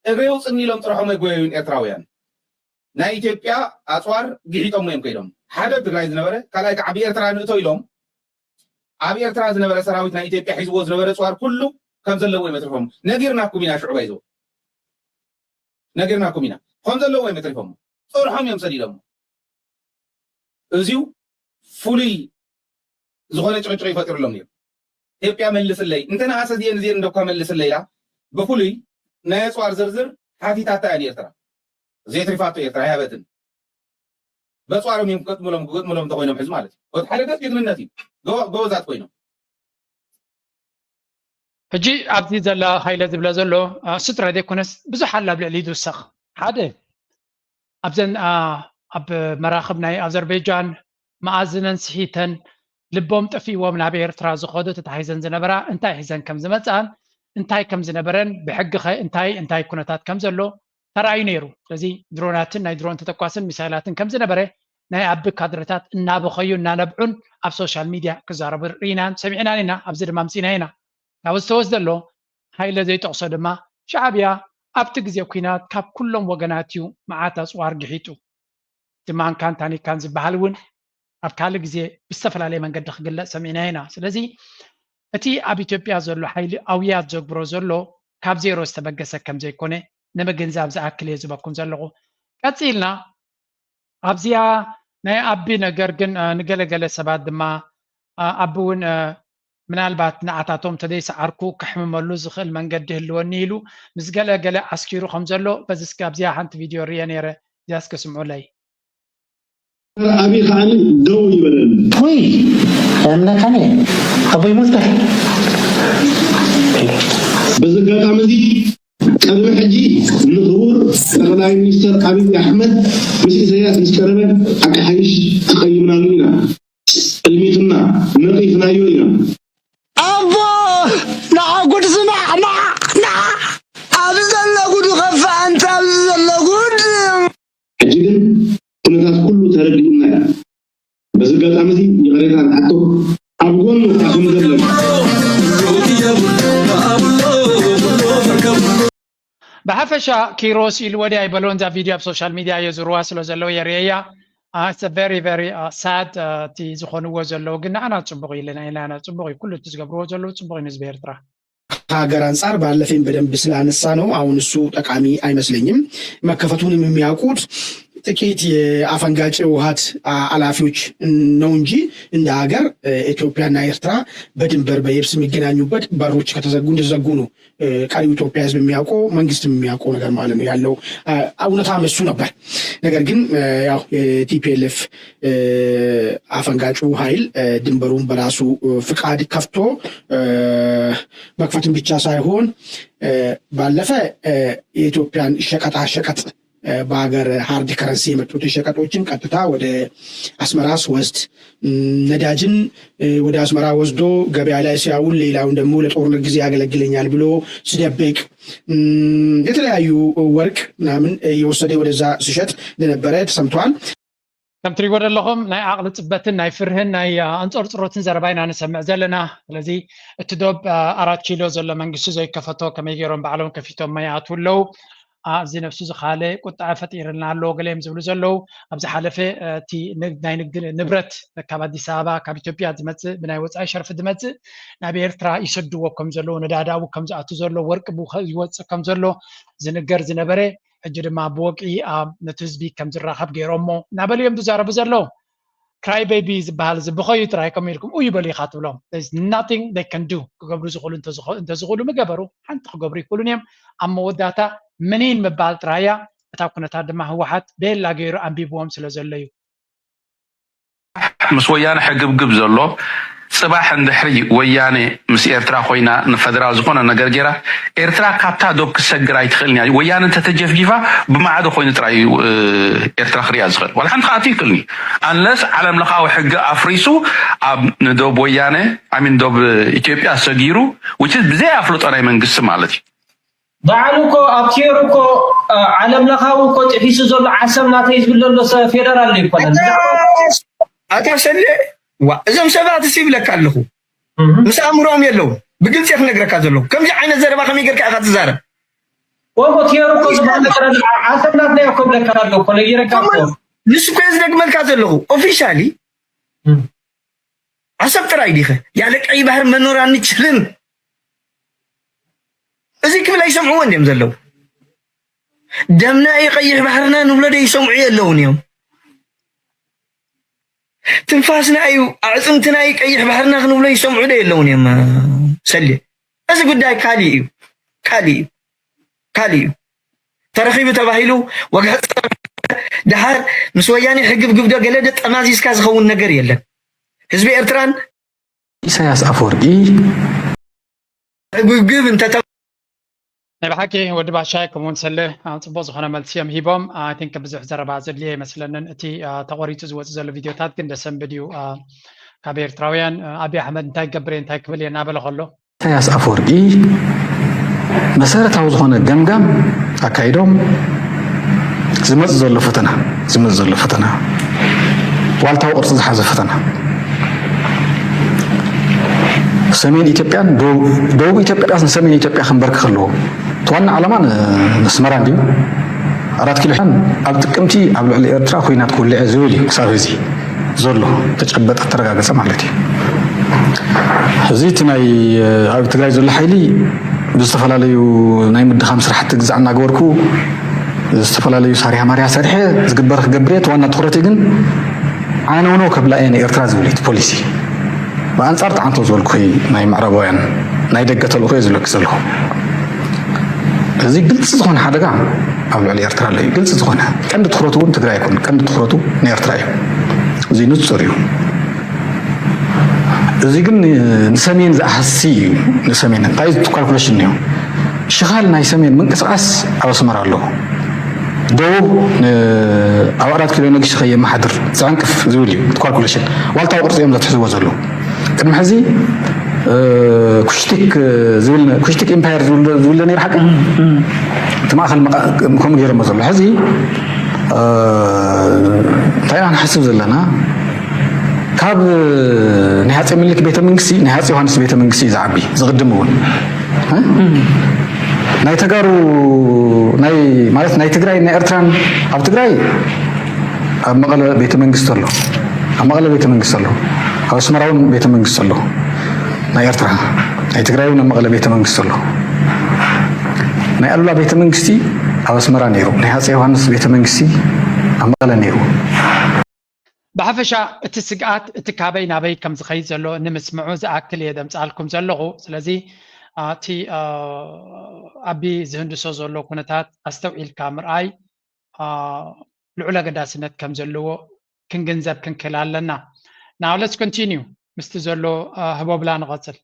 እግረ ውፅኒ ኢሎም ጥረሖም ኣይጎየዩን ኤርትራውያን ናይ ኢትዮጵያ ኣፅዋር ግሒጦሞ እዮም ከይዶም ሓደ ትግራይ ዝነበረ ካልኣይ ከዓ ብኤርትራ ንእቶ ኢሎም ኣብ ኤርትራ ዝነበረ ሰራዊት ናይ ኢትዮጵያ ሒዝዎ ዝነበረ ፅዋር ኩሉ ከም ዘለዎ እዮም ኣትሪፎም ነጊርናኩም ኢና ሽዑ ባይዘው ነጊርናኩም ኢና ከም ዘለዎ እዮም ኣትሪፎም ፅርሖም እዮም ሰዲዶም እዚው ፍሉይ ዝኾነ ጭቕጭቕ ይፈጢሩሎም እዮም ኢትዮጵያ መልስለይ እንተ ንኣሰ እዚኤን እዚኤን እንደኳ መልስለይ ኢላ ብፍሉይ ናይ ኣፅዋር ዝርዝር ሓቲታታ እያ ንኤርትራ ዘይትሪፋቶ ኤርትራ ኣይሃበትን በፅዋሮም እዮም ክገጥሙሎም ክገጥሙሎም እንተኮይኖም ሕዚ ማለት እዩ እቲ ሓደ ገፅ ጅግንነት እዩ ጎበዛት ኮይኖም ሕጂ ኣብዚ ዘላ ሃይለ ዝብለ ዘሎ እሱ ጥራይ ዘይኮነስ ብዙሕ ኣላ ኣብ ልዕሊ ዝውሰኽ ሓደ ኣብዘን ኣብ መራኽብ ናይ ኣዘርቤጃን መኣዝነን ስሒተን ልቦም ጠፊእዎም ናብ ኤርትራ ዝኸዱ ተታሒዘን ዝነበራ እንታይ ሒዘን ከም ዝመፅኣን እንታይ ከም ዝነበረን ብሕጊ ኸ እንታይ እንታይ ኩነታት ከም ዘሎ ተራእዩ ነይሩ። ስለዚ ድሮናትን ናይ ድሮን ተተኳስን ሚሳይላትን ከም ዝነበረ ናይ ኣቢ ካድረታት እናበኸዩ እናነብዑን ኣብ ሶሻል ሚድያ ክዛረቡ ርኢናን ሰሚዕናን ኢና። ኣብዚ ድማ ኣምፂእና ኢና። ካብኡ ዝተወስደ ኣሎ ሃይለ ዘይጠቕሶ ድማ ሻዕብያ ኣብቲ ግዜ ኲናት ካብ ኩሎም ወገናት እዩ መዓት ኣፅዋር ግሒጡ። እቲ ማንካን ታኒካን ዝበሃል እውን ኣብ ካልእ ግዜ ብዝተፈላለየ መንገዲ ክግለፅ ሰሚዕና ኢና። ስለዚ እቲ ኣብ ኢትዮጵያ ዘሎ ሓይሊ ኣውያት ዘግብሮ ዘሎ ካብ ዜሮ ዝተበገሰ ከም ዘይኮነ ንምግንዛብ ዝኣክል እየ ዝበኩም ዘለኹ። ቀፂልና ኣብዚኣ ናይ ኣቢ ነገር ግን ንገለገለ ሰባት ድማ ኣቢ እውን ምናልባት ንዓታቶም ተደይሰዓርኩ ከሕምመሉ ዝኽእል መንገዲ ህልወኒ ኢሉ ምስ ገለ ገለ ኣስኪሩ ከም ዘሎ በዚ እስኪ ኣብዚኣ ሓንቲ ቪድዮ ርየ ነይረ እዚኣ እስኪ ስምዑለይ ኣቢ ከዓኒ ደው ይበለኒ ወይ እምነካኒ ኣቦይ ሙልተ በዚ ኣጋጣሚ እዚ ቅድሚ ሕጂ ንክቡር ጠቅላይ ሚኒስተር ኣብይ ኣሕመድ ምስ ኢሳያስ ምስ ቀረበ ሓቂ ሓይሽ ተቀይምናሉ ኢና። ጥልሚትና ነቂፍናዮ ኢና። ኣቦ ንዓ ጉድ ስማዕ ንዓ ንዓ ኣብዚ ዘሎ ጉድ ይኸፍእ ኣንታ ኣብዚ ዘሎ ጉድ ሕጂ ግን ኩነታት ኩሉ ተረዲኡና እዩ። በዚ ኣጋጣሚ እዚ ይቕሬታ ንሓቶ ኣብ ጎኑ እኳ ከም ዘሎ ብሓፈሻ ኪሮስ ኢሉ ወዲ ኣይበሎን እዛ ቪድዮ ኣብ ሶሻል ሚድያ የዝርዋ ስለ ዘለዉ የርእየያ it's very very sad እቲ ዝኾንዎ ዘለዉ ግን ንዓና ፅቡቕ ኢልና ኢና ጽቡቕ እዩ ኩሉ እቲ ዝገብርዎ ዘለዉ ጽቡቕ እዩ ንህዝቢ ኤርትራ ሀገር አንጻር ባለፈኝ በደንብ ስላነሳ ነው። አሁን እሱ ጠቃሚ አይመስለኝም። መከፈቱንም የሚያውቁት ጥቂት የአፈንጋጭ ህወሓት አ- ኃላፊዎች ነው እንጂ እንደ ሀገር እ፣ ኢትዮጵያና ኤርትራ በድንበር በየብስ የሚገናኙበት በሮች ከተዘጉ እንደተዘጉ ነው። እ፣ ቀሪው ኢትዮጵያ ህዝብ የሚያውቀው መንግስት የሚያውቀው ነገር ማለት ነው ያለው አ፣ እውነታ እሱ ነበር። ነገር ግን እ፣ ያው የቲፒኤልኤፍ አፈንጋጩ ኃይል እ፣ ድንበሩን በራሱ እ፣ ፍቃድ ከፍቶ እ፣ መክፈትን ብቻ ሳይሆን እ፣ ባለፈ እ፣ የኢትዮጵያን ሸቀጣ ሸቀጥ እ፣ በሀገር ሀርድ ከረንሲ የመጡትን ሸቀጦችን ቀጥታ ወደ አስመራ ሲወስድ፣ ም፣ ነዳጅን እ፣ ወደ አስመራ ወስዶ ገበያ ላይ ሲያውል፣ ሌላውን ደግሞ ለጦርነት ጊዜ ያገለግለኛል ብሎ ሲደብቅ፣ ም፣ የተለያዩ ወርቅ ምናምን እየወሰደ ወደዛ ሲሸጥ እንደነበረ ተሰምቷል። ከም ትሪእዎ ዘለኹም ናይ ዓቕሊ ጽበትን ናይ ፍርህን ናይ አ፣ ኣንጸርጽሮትን ዘረባ ኢና ንሰምዕ ዘለና። ስለዚ እቲ ዶብ አ፣ ኣራት ኪሎ ዘሎ መንግስቲ ዘይከፈቶ ከመይ ገይሮም ባዕሎም ከፊቶም ይኣትዉ ኣለዉ? አ፣ እዚ ነብሱ ዝኻለ ቁጥዐ ፈጢርልና ኣሎ ገለ እዮም ዝብሉ ዘለዉ። ኣብ ዝሓለፈ አ፣ እቲ ንግድ ናይ ንግዲ ንብረት ካብ ኣዲስ ኣበባ ካብ ኢትዮጵያ ዝመጽእ ብናይ ወጻኢ ሸርፊ ዝመጽእ ናብ ኤርትራ ይሰድዎ ከም ዘለዉ፣ ነዳዳዊ ከም ዝኣቱ ዘሎ፣ ወርቂ ብኸ ይወጽእ ከም ዘሎ ዝንገር ዝነበረ ሕጂ ድማ ብወግዒ ኣብ ነቲ ህዝቢ ከም ዝራኸብ ገይሮሞ እናበሉ እዮም ዝዛረቡ ዘለዉ። ክራይ ቤቢ ዝበሃል እዚ ብኸዩ ጥራይ ከም ኢልኩም እዩ በሉ ኢኻ ትብሎም። There's nothing they can do። ክገብሩ ዝኽእሉ እንተዝኸ- እንተዝኽእሉ ምገበሩ። ሓንቲ ክገብሩ ይክእሉን እዮም። ኣብ መወዳእታ ምኒን ምባል ጥራይ እያ። እታ ኩነታት ድማ ህወሓት ቤላ ገይሩ ኣንቢብዎም ስለ ዘሎ እዩ። ምስ ወያነ ሕግብግብ ዘሎ፣ ጽባሕ እንድሕሪ ወያነ ምስ ኤርትራ ኮይና ንፈደራል ዝኾነ ነገር ጌራ፣ ኤርትራ ካብታ ዶብ ክትሰግር ኣይትኽእልን እያ። ወያነ እንተተጀፍጂፋ ብማዕዶ ኮይኑ ጥራይ እዩ እ፣ ኤርትራ ክሪኣ ዝኽእል። ዋላ ሓንቲ ክኣቱ ይክእልኒ። ኣንለስ ዓለም ለኻዊ ሕጊ ኣፍሪሱ ኣብ ንዶብ ወያነ ኣሚን ዶብ ኢትዮጵያ ሰጊሩ ውችዝ ብዘይ ኣፍልጦ ናይ መንግስቲ ማለት እዩ። በዓሉ እኮ ኣብ ኬሩ እኮ እ፣ ዓለም ለኻዊ እኮ ጥሒሱ ዘሎ ዓሰብ ናተይ ዝብል ዘሎ ሰብ ፌደራል ኣይኮነን። ኣታ ሰሌ ዋ እዞም ሰባት እስ ይብለካ ኣለኹ ምስ ኣእምሮኦም የለውን። ብግልፂ ክነግረካ ዘለኹ ከምዚ ዓይነት ዘረባ ከመይ ጌርካ ኢኻ ትዛረብ? ወሞ ኬሩ እኮ ዝበሃል ነገር ኣሎ። ዓ- ዓሰብ ናትና እኮ ብለካ ኣሎ እኮ ነጊረካ እኮ። ንሱ እኮ ዝደግመልካ ዘለኹ ኦፊሻሊ ዓሰብ ጥራይ ዲኸ ያለ ቀይ ባህር መኖር አንችልም። እዚ ክብል ኣይሰምዕዎ እንዲም ዘለዉ ደምና እዩ ቀይሕ ባህርና ንብሎ ደ ይሰምዑ የለውን እዮም። ትንፋስና እዩ ኣዕፅምትና እዩ ቀይሕ ባህርና ክንብሎ ይሰምዑ ዶ የለውን እዮም። ሰልየ እዚ ጉዳይ ካሊእ እዩ ካሊእ እዩ ካሊእ እዩ። ተረኺቡ ተባሂሉ ወግሐ ደሓር ምስ ወያኔ ሕግብግብ ዶ ገለ ዶ ጠማዚዝካ ዝኸውን ነገር የለን። ህዝቢ ኤርትራን ኢሳያስ ኣፈወርቂ ሕግብግብ እንተተ ናይ ብሓቂ ወዲ ባሻይ ከምኡውን ሰለ ኣብ ፅቡቅ ዝኮነ መልሲ እዮም ሂቦም። I think ብዙሕ ዘረባ ዘድልየ ኣይመስለንን። እቲ ተቆሪፁ ዝወፅ ዘሎ ቪድዮታት ግን ደሰንብድ እዩ። ካብ ኤርትራውያን ኣብይ ኣሕመድ እንታይ ክገብር እየ እንታይ ክብል እየ እናበለ ከሎ ኢሳያስ ኣፈወርቂ መሰረታዊ ዝኾነ ገምጋም ኣካይዶም ዝመፅ ዘሎ ፈተና ዝመፅ ዘሎ ፈተና ዋልታዊ ቅርፂ ዝሓዘ ፈተና ሰሜን ኢትዮጵያን ደቡብ ኢትዮጵያ ንሰሜን ኢትዮጵያ ክንበርክ ከለዎ እቲ ዋና ዓላማ ንስመራ እንዲዩ ኣራት ኪሎ ኣብ ጥቅምቲ ኣብ ልዕሊ ኤርትራ ኩናት ክውልዕ ዝብል እዩ ክሳብ ህዚ ዘሎ ተጨበጠ ተረጋገፀ ማለት እዩ። እዚ እቲ ናይ ኣብ ትግራይ ዘሎ ሓይሊ ብዝተፈላለዩ ናይ ምድኻም ስራሕቲ ግዛዕ እናገበርኩ ዝተፈላለዩ ሳሪያ ማርያ ሰሪሐ ዝግበር ክገብር እየ። እቲ ዋና ትኩረት ግን ዓነውነው ከብላ እየ ንኤርትራ ዝብል እዩ እቲ ፖሊሲ። ብኣንፃር ተዓንቶ ዝበልኩ ናይ ምዕራባውያን ናይ ደገ ተልእኮ እየ ዝብለኪ ዘለኹ። እዚ ግልፂ ዝኾነ ሓደጋ ኣብ ልዕሊ ኤርትራ ኣሎ እዩ። ግልፂ ዝኾነ ቀንዲ ትኩረቱ እውን ትግራይ ኣይኮን ቀንዲ ትኩረቱ ንኤርትራ እዩ። እዚ ንፁር እዩ። እዚ ግን ንሰሜን ዝኣሃሲ እዩ። ንሰሜን እንታይ ካልኩሌሽን እዩ? ሽኻል ናይ ሰሜን ምንቅስቃስ ኣብ ኣስመራ ኣሎ። ደቡብ ኣብ ኣራት ኪሎ ነግሽ ከየመሓድር ዘዕንቅፍ ዝብል እዩ። ካልኩሌሽን ዋልታዊ ቅርፂ እዮም ዘትሕዝዎ ዘለዉ። ቅድሚ ሕዚ ኩሽቲክ ዝብል ኩሽቲክ ኢምፓየር ዝብል ዝብል ነይሩ ሓቂ እቲ ማእኸል ከምኡ ገይሮሞ ዘሎ ሕዚ እንታይ ኢና ንሓስብ ዘለና ካብ ናይ ሃፀይ ምኒልክ ቤተ መንግስቲ ናይ ሃፀይ ዮሃንስ ቤተ መንግስቲ እዩ ዝዓቢ ዝቕድም እውን ናይ ተጋሩ ናይ ማለት ናይ ትግራይ ናይ ኤርትራን ኣብ ትግራይ ኣብ መቐለ ቤተ መንግስቲ ኣሎ ኣብ መቐለ ቤተ መንግስቲ ኣሎ ኣብ ኣስመራ እውን ቤተ መንግስቲ ኣሎ ናይ ኤርትራ ናይ ትግራይ እውን ኣብ መቐለ ቤተ መንግስቲ ኣሎ ናይ ኣሉላ ቤተ መንግስቲ ኣብ ኣስመራ ነይሩ ናይ ሃፀይ ዮሃንስ ቤተ መንግስቲ ኣብ መቐለ ነይሩ። ብሓፈሻ እቲ ስግኣት እቲ ካበይ ናበይ ከም ዝኸይድ ዘሎ ንምስምዑ ዝኣክል እየ ደምፅኣልኩም ዘለኹ። ስለዚ እቲ ኣቢ ዝህንድሶ ዘሎ ኩነታት ኣስተውዒልካ ምርኣይ ልዑል ኣገዳስነት ከም ዘለዎ ክንግንዘብ ክንክእል ኣለና። Now let's continue ምስቲ ዘሎ ህቦብላ ንቐፅል።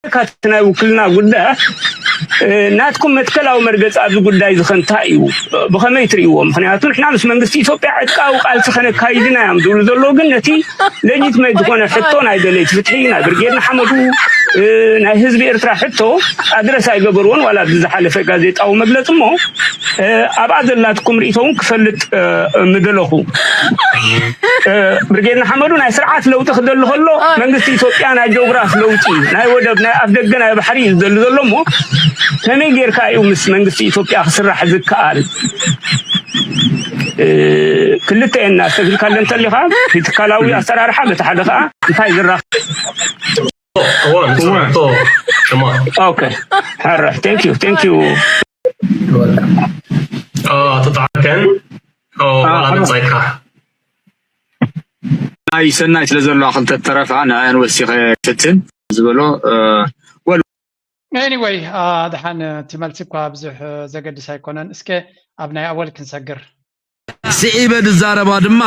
ካቲ ናይ ውክልና ጉዳያት ናትኩም መትከላዊ መርገፂ ኣብዚ ጉዳይ እዚ ከ እንታይ እዩ? ብኸመይ ትርእይዎ? ምክንያቱ ንሕና ምስ መንግስቲ ኢትዮጵያ ዕጥቃዊ ቃልሲ ከነካይድ ኢና እዮም ዝብሉ ዘለዉ፣ ግን ነቲ ለጂትመይት ዝኾነ ሕቶ ናይ ደለይቲ ፍትሒ ናይ ብርጌድ ንሓመዱ ናይ ህዝቢ ኤርትራ ሕቶ ኣድረስ ኣይገበርዎን ዋላ ዝሓለፈ ጋዜጣዊ መግለፂ እሞ ኣብኣ ዘላትኩም ርእቶ እውን ክፈልጥ ምደለኹ። ብርጌድ ንሓመዱ ናይ ስርዓት ለውጢ ክደሊ ከሎ መንግስቲ ኢትዮጵያ ናይ ጂኦግራፍ ለውጢ ናይ ወደብ ናይ ኣፍደገ ናይ ባሕሪ እዩ ዝደሊ ዘሎ እሞ ከመይ ጌርካ እዩ ምስ መንግስቲ ኢትዮጵያ ክስራሕ ዝከኣል? ክልተ እየን ኣስተብሂልካለን እንተሊኻ ብትካላዊ ኣሰራርሓ በቲ ሓደ ከዓ እንታይ ዝራኸብ እወ ንፅርሕቶ እማ ኦኬ ሕርሕ thank you thank you ተጣዕከን ዋላ መፃይካ ናይ ሰናይ ስለ ዘለዋ ክልተ ተረፋ ንኣያን ወሲኸ ክፍትን ዝበሎ anyway ደሓን እቲ መልሲ እኳ ብዙሕ ዘገድስ ኣይኮነን። እስከ ኣብ ናይ ኣወል ክንሰግር። ስዒበ ዝዛረባ ድማ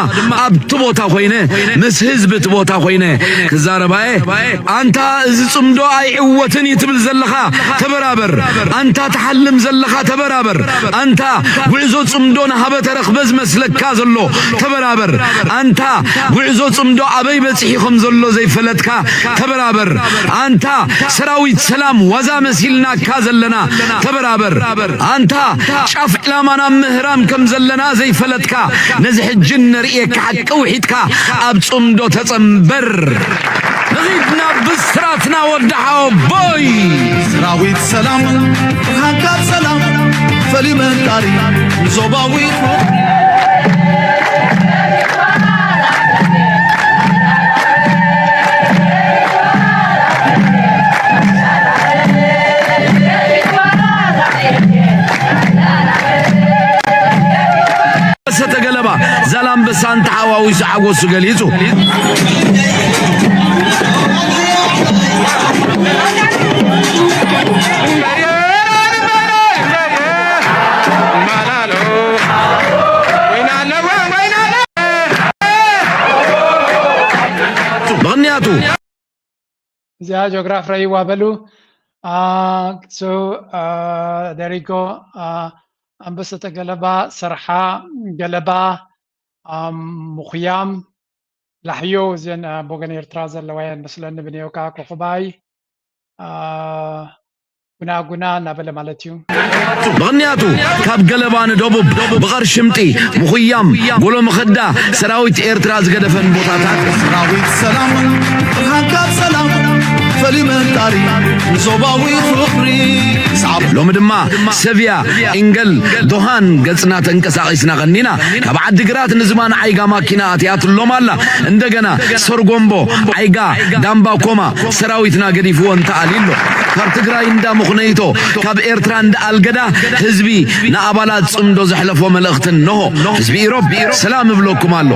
ኣብቲ ቦታ ኮይነ ምስ ህዝቢ እቲ ቦታ ኮይነ ክዛረባየ ኣንታ እዚ ጽምዶ ኣይዕወትን እዩ ትብል ዘለኻ ተበራበር ኣንታ ትሓልም ዘለኻ ተበራበር ኣንታ ጉዕዞ ጽምዶ ንሃበ ተረኽበ ዝመስለካ ዘሎ ተበራበር ኣንታ ጉዕዞ ጽምዶ ኣበይ በጺሑ ከም ዘሎ ዘይፈለጥካ ተበራበር ኣንታ ሰራዊት ሰላም ዋዛ መሲልናካ ዘለና ተበራበር ኣንታ ጫፍ ዕላማና ምህራም ከም ዘለና ዘይፈለጥካ ነዚ ሕጂ ነርእየካ ሓቂ ውሒጥካ ኣብ ጽምዶ ተጸንበር ንኺድ ናብ ብስራትና ወዲ ሓወቦይ ሰራዊት ሰላም ብሃንካት ሰላም ፈሊመ ጣሪ ንዞባዊ ሰተ ገለባ ዛላምበሳ እንተሓዋዊሱ ሓጎሱ ገሊጹ። ምኽንያቱ እዚኣ ጆግራፍ ረይዋ በሉ። So there you go ኣንበሰተ ገለባ፣ ሰርሓ ገለባ፣ ምኹያም ላሕዮ እዘን ኣብ ወገን ኤርትራ ዘለዋ እየን መስለኒ ብኔውካ ኮኹባይ ጉናጉና እናበለ ማለት እዩ። ምኽንያቱ ካብ ገለባ ንደቡብ ብቐርሽምጢ ምኹያም ጎሎ ምኸዳ ሰራዊት ኤርትራ ዝገደፈን ቦታታት ሰራዊት ሰላም ብርሃንካት ሰላም ፈሊመ ጣሪ ንዞባዊ ፍቕሪ ሎሚ ድማ ሰብያ ኢንገል ዶሃን ገጽና ተንቀሳቒስና ቐኒና ካብ ዓዲግራት ንዝማን ዓይጋ ማኪና ኣትያትሎም ኣላ። እንደገና ሰርጎምቦ ዓይጋ ዳምባ ኮማ ሰራዊትና ገዲፍዎ እንተኣልዩ ኣሎ። ካብ ትግራይ እንዳ ምኹነይቶ ካብ ኤርትራ እንዳ ኣልገዳ ህዝቢ ንኣባላት ጽምዶ ዘሕለፎ መልእኽቲ እንሆ። ህዝቢ ኢሮብ ሰላም እብለኩም ኣሎ።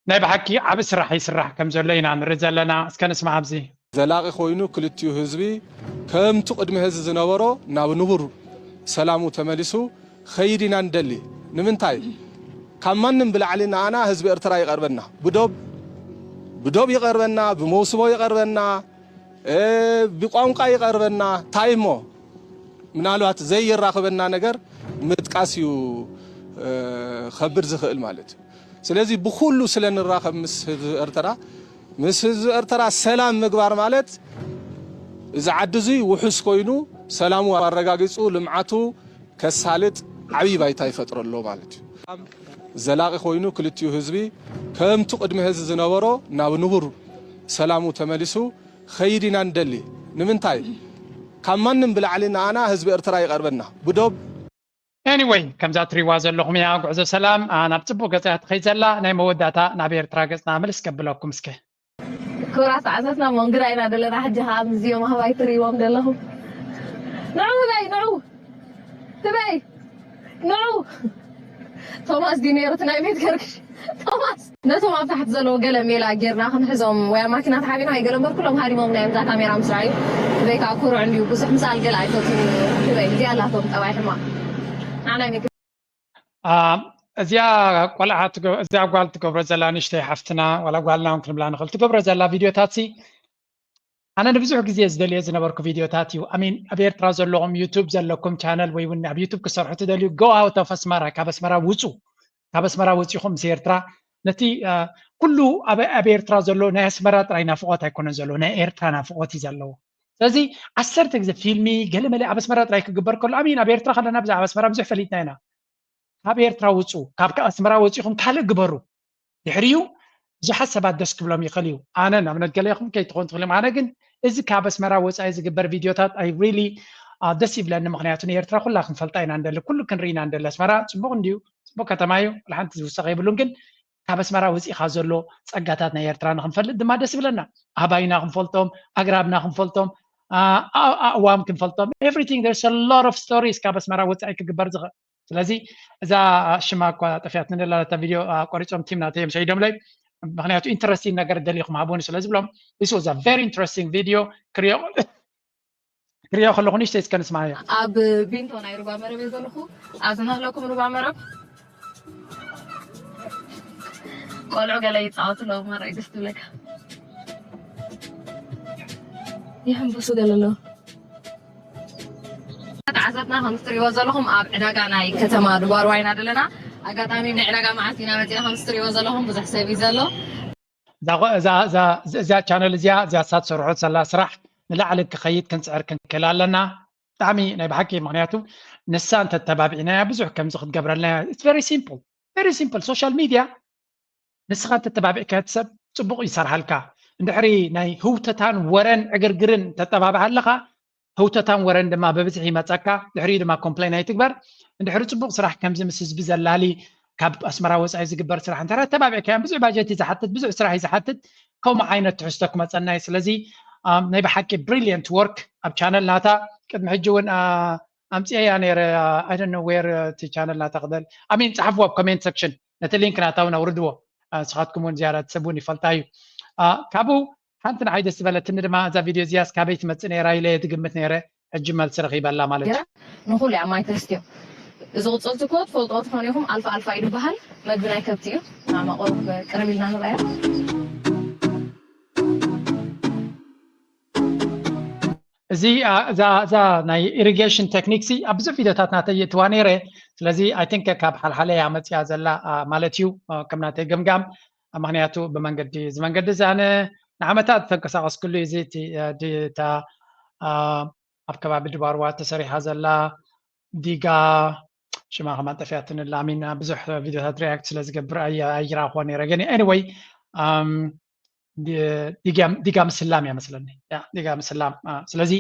ናይ ብሓቂ ዓቢ ስራሕ ይስራሕ ከም ዘሎ ኢና ንርኢ ዘለና። እስከ ንስማዕ ኣብዚ። ዘላቒ ኮይኑ ክልቲኡ ህዝቢ ከምቱ ቅድሚ ሕዚ ዝነበሮ ናብ ንቡር ሰላሙ ተመሊሱ ኸይድ ኢና ንደሊ። ንምንታይ? ካብ ማንም ብላዕሊ ንኣና ህዝቢ ኤርትራ ይቐርበና። ብዶብ ብዶብ ይቐርበና፣ ብመውስቦ ይቐርበና፣ ብቋንቋ ይቐርበና። ታይ እሞ ምናልባት ዘይራኽበና ነገር ምጥቃስ እዩ ኸብድ ዝኽእል ማለት እዩ። ስለዚ ብኹሉ ስለ ንራኸብ ምስ ህዝቢ ኤርትራ ምስ ህዝቢ ኤርትራ ሰላም ምግባር ማለት እዚ ዓዲ እዙይ ውሑስ ኮይኑ ሰላሙ ኣረጋጊፁ ልምዓቱ ከሳልጥ ዓብዪ ባይታ ይፈጥረሎ ማለት እዩ። ዘላቒ ኮይኑ ክልቲኡ ህዝቢ ከምቱ ቅድሚ ህዚ ዝነበሮ ናብ ንቡር ሰላሙ ተመሊሱ ኸይድ ኢና ንደሊ። ንምንታይ? ካብ ማንም ብላዕሊ ንኣና ህዝቢ ኤርትራ ይቐርበና። ብዶብ Anyway ከምዛ ትሪዋ ዘለኹም እያ ጉዕዞ ሰላም ናብ ፅቡቅ ገፃ ትኸይድ ዘላ ናይ መወዳእታ ናብ ኤርትራ ገፅና ምልስ ከብለኩም እስከ ክቡራት ተዓዘብትና፣ መንግዳ ኢና ዘለና። ሕጂ ከዓ ምስዚኦም ኣህባይ ትርእይዎም ዘለኹም። ንዑ ህበይ፣ ንዑ ህበይ፣ ንዑ። ቶማስ ድዩ ነይሩ እቲ ናይ ቤት ገርግሽ? ቶማስ። ነቶም ኣብ ታሕቲ ዘለዉ ገለ ሜላ ጌርና ክንሕዞም ወይ ኣብ ማኪና ተሓቢና ወይ ገለ እምበር ኩሎም ሃዲሞም ናይ እዛ ካሜራ ምስ ረኣዩ። ህበይ ከዓ ኩሩዕ እንድዩ፣ ብዙሕ ምሳል ገለ ኣይፈቱን እዩ። ህበይ እዚኣ ኣላቶም ጠባይ ሕማቕ። ንዓና ይመክር። እዚኣ ቆልዓ እዚኣ ጓል ትገብሮ ዘላ ንእሽተይ ሓፍትና ዋላ ጓልና እውን ክንብላ ንኽእል ትገብሮ ዘላ ቪድዮታት ሲ ኣነ ንብዙሕ ግዜ ዝደልዮ ዝነበርኩ ቪድዮታት እዩ ኣሚን ኣብ ኤርትራ ዘለኹም ዩቱብ ዘለኩም ቻነል ወይ እውን ኣብ ዩቱብ ክሰርሑ ትደልዩ go out of ኣስመራ ካብ ኣስመራ ውፁ ካብ ኣስመራ ወፂኹም ምስ ኤርትራ ነቲ ኩሉ ኣብ ኤርትራ ዘሎ ናይ ኣስመራ ጥራይ ናፍቆት ኣይኮነን ዘሎ ናይ ኤርትራ ናፍቆት እዩ ዘለዎ ስለዚ ዓሰርተ ግዜ ፊልሚ ገለመለ ኣብ ኣስመራ ጥራይ ክግበር ከሎ ኣሚን ኣብ ኤርትራ ከለና ብዛዕባ ኣስመራ ብዙሕ ፈሊጥና ኢና ካብ ኤርትራ ውፁ ካብ ኣስመራ ወፂኹም ካልእ ግበሩ ድሕሪኡ ብዙሓት ሰባት ደስ ክብሎም ይኽእል እዩ ኣነ ንኣብነት ገለ ይኹም ከይትኾን ትኽእል ኣነ ግን እዚ ካብ ኣስመራ ወፃኢ ዝግበር ቪድዮታት ኣይ ሪሊ ደስ ይብለኒ ምክንያቱ ንኤርትራ ኩላ ክንፈልጣ ኢና እንደሊ ኩሉ ክንርኢ ኢና እንደሊ ኣስመራ ፅቡቅ እንድዩ ፅቡቅ ከተማ እዩ ሓንቲ ዝውሰኽ የብሉን ግን ካብ ኣስመራ ወፂእኻ ዘሎ ፀጋታት ናይ ኤርትራ ንክንፈልጥ ድማ ደስ ይብለና ኣህባይና ክንፈልጦም ኣግራብና ክንፈልጦም ኣእዋም ክንፈልጦም everything there's a lot of stories ካብ ኣስመራ ወፃኢ ክግበር ዝኽእል ስለዚ እዛ ሽማ እኳ ጠፊኣትኒ ደላ እታ ቪድዮ ኣቋሪፆም ቲም ናተይ እዮም ሰይዶምለይ ምክንያቱ ኢንተረስቲንግ ነገር ደሊኹም ሃቡኒ ስለ ዝብሎም this was a very interesting video ክሪኦ ክሪኦ ከለኹ ንእሽተይ እስከ ንስማዮ ኣብ ቢንቶ ናይ ሩባ መረብ እየ ዘለኹ ኣብዚ ናህለኩም ሩባ መረብ ቆልዑ ገለ ይፃወቱ ኣለዉ ማራይ ደስ ትብለካ ይሕንብሱ ገለ ኣለዉ ተዓዘብትና ከም እትሪእዎ ዘለኹም ኣብ ዕዳጋ ናይ ከተማ ድባርዋ ኢና ዘለና ኣጋጣሚ ናይ ዕዳጋ መዓልቲ ኢና መፂና ከም እትሪእዎ ዘለኹም ብዙሕ ሰብ እዩ ዘሎ እዛ ቻነል እዚኣ እዚኣ እሳ ትሰርሖ ዘላ ስራሕ ንላዕሊ ክኸይድ ክንፅዕር ክንክእል ኣለና ብጣዕሚ ናይ ብሓቂ ምክንያቱ ንሳ እንተተባቢዕናያ ብዙሕ ከምዚ ክትገብረልና very simple very simple social media ንስኻ እንተተባቢዕካዮ እቲ ሰብ ፅቡቕ ይሰርሓልካ እንድሕሪ ናይ ህውተታን ወረን ዕግርግርን ተጠባብዓ ኣለኻ ህውተታን ወረን ድማ ብብዝሒ ይመፀካ ድሕሪኡ ድማ ኮምፕሌን ኣይትግበር እንድሕሪ ፅቡቕ ስራሕ ከምዚ ምስ ህዝቢ ዘላሊ ካብ ኣስመራ ወፃኢ ዝግበር ስራሕ እንተ ተባቢዕካዮም ብዙሕ ባጀት እዩ ዝሓትት ብዙሕ ስራሕ እዩ ዝሓትት ከምኡ ዓይነት ትሕዝቶ ክመፀና እዩ ስለዚ ናይ ብሓቂ ብሪሊየንት ወርክ ኣብ ቻነል ናታ ቅድሚ ሕጂ እውን ኣምፅኤያ ነረ I don't know where እቲ ቻነል ናታ ክበል ኣሚን ፀሓፍዎ ኣብ ኮሜንት ሰክሽን ነቲ ሊንክ ናታ እውን ኣውርድዎ ንስኻትኩም እውን ዝያዳ ትሰብ እውን ይፈልጣ እዩ ካብኡ ሓንቲ ንዓይ ደስ ዝበለትኒ ድማ እዛ ቪድዮ እዚያስ ካበይ ትመፅእ ነይራ ኢለ እየ ትግምት ነይረ ሕጂ መልሲ ረኺበላ ማለት እዩ ንኹሉ እያ ማይ ተስትዮ እዚ ቅፅልቲ እኮ ትፈልጥዎ ትኾኑ ኢኹም ኣልፋ ኣልፋ እዩ ዝበሃል መግቢ ናይ ከብቲ እዩ ማማ ቆርብ ቅርብ ኢልና ንርኣዮ እዚ እዛ ናይ ኢሪጌሽን ቴክኒክ ሲ ኣብ ብዙሕ ቪድዮታት ናተይ የእትዋ ነይረ ስለዚ ኣይ ቲንክ ካብ ሓልሓለ እያ መፅያ ዘላ ማለት እዩ ከም ናተይ ገምጋም ምክንያቱ ብመንገዲ እዚ መንገዲ እዚ ኣነ ንዓመታት ዝተንቀሳቀስክሉ እዚ እታ ኣብ ከባቢ ድባርዋ ተሰሪሓ ዘላ ዲጋ ሽማ ከማን ጠፊኣትኒ ኣላ ሚና ብዙሕ ቪድዮታት ሪያክት ስለ ዝገብር ኣይራኽቦ ነይረ ግን anyway ዲጋ ምስላም እያ መስለኒ ዲጋ ምስላም ስለዚ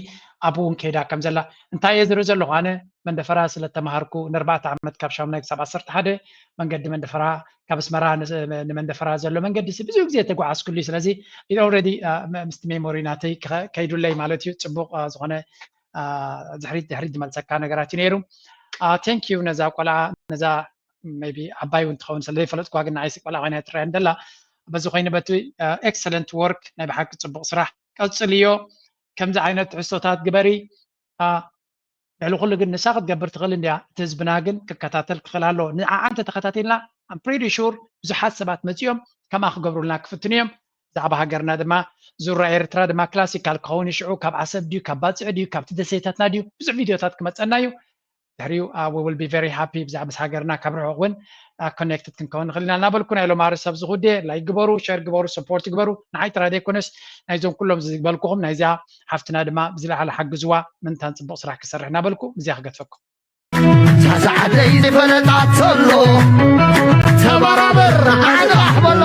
ኣብኡ እውን ከይዳ ከም ዘላ እንታይ እየ ዝርኢ ዘለኹ ኣነ መንደፈራ ስለ ተምሃርኩ ንኣርባዕተ ዓመት ካብ ሻሙናይ ክሳብ ዓሰርተ ሓደ መንገዲ መንደፈራ ካብ ኣስመራ ንመንደፈራ ዘሎ መንገዲ ብዙ ግዜ ተጓዓዝኩሉ እዩ ስለዚ already ምስቲ ሜሞሪ ናተይ ከይዱለይ ማለት እዩ ፅቡቅ ዝኾነ ድሕሪት ድሕሪት ዝመልሰካ ነገራት እዩ ነይሩ thank you ነዛ ቆልዓ ነዛ maybe ዓባይ እውን ትኸውን ስለ ዘይፈለጥኩዋ ግን ንዓይሲ ቆልዓ ኮይና ትረአ እንደላ በዚ ኮይኑ በቲ excellent work ናይ ብሓቂ ፅቡቅ ስራሕ ቀፅልዮ ከምዚ ዓይነት ትሕዝቶታት ግበሪ ልዕሊ ኩሉ ግን ንሳ ክትገብር ትኽእል እንድያ እቲ ህዝብና ግን ክከታተል ክኽእል ኣለዎ ንዓዓ እንተተኸታቲልና I'm pretty sure ብዙሓት ሰባት መፂኦም ከምኣ ክገብሩልና ክፍትኑ እዮም ብዛዕባ ሃገርና ድማ ዙራ ኤርትራ ድማ ክላሲካል ክኸውን ይሽዑ ካብ ዓሰብ ድዩ ካብ ባፅዕ ድዩ ካብቲ ደሴታትና ድዩ ብዙሕ ቪድዮታት ክመፀና እዩ ድሕሪኡ we will be very happy ብዛዕባ ምስ ሃገርና ካብ ርሑቕ እውን ኮኔክትድ ክንከውን ንኽእል ኢና እናበልኩ ናይ ሎማሪ ሰብ ዝኹዴ ላይክ ግበሩ ሸር ግበሩ ሰፖርት ግበሩ ንዓይ ጥራይ ዘይኮነስ ናይዞም ኩሎም ዝበልኩኹም ናይዚኣ ሓፍትና ድማ ብዝለዓለ ሓግዝዋ ምንታን ፅቡቕ ስራሕ ክሰርሕ እናበልኩ ብዚኣ ክገድፈኩም ሳሳዓደይ ዝፈለጣ ተሎ ተባራበር ዓንቓሕ በሎ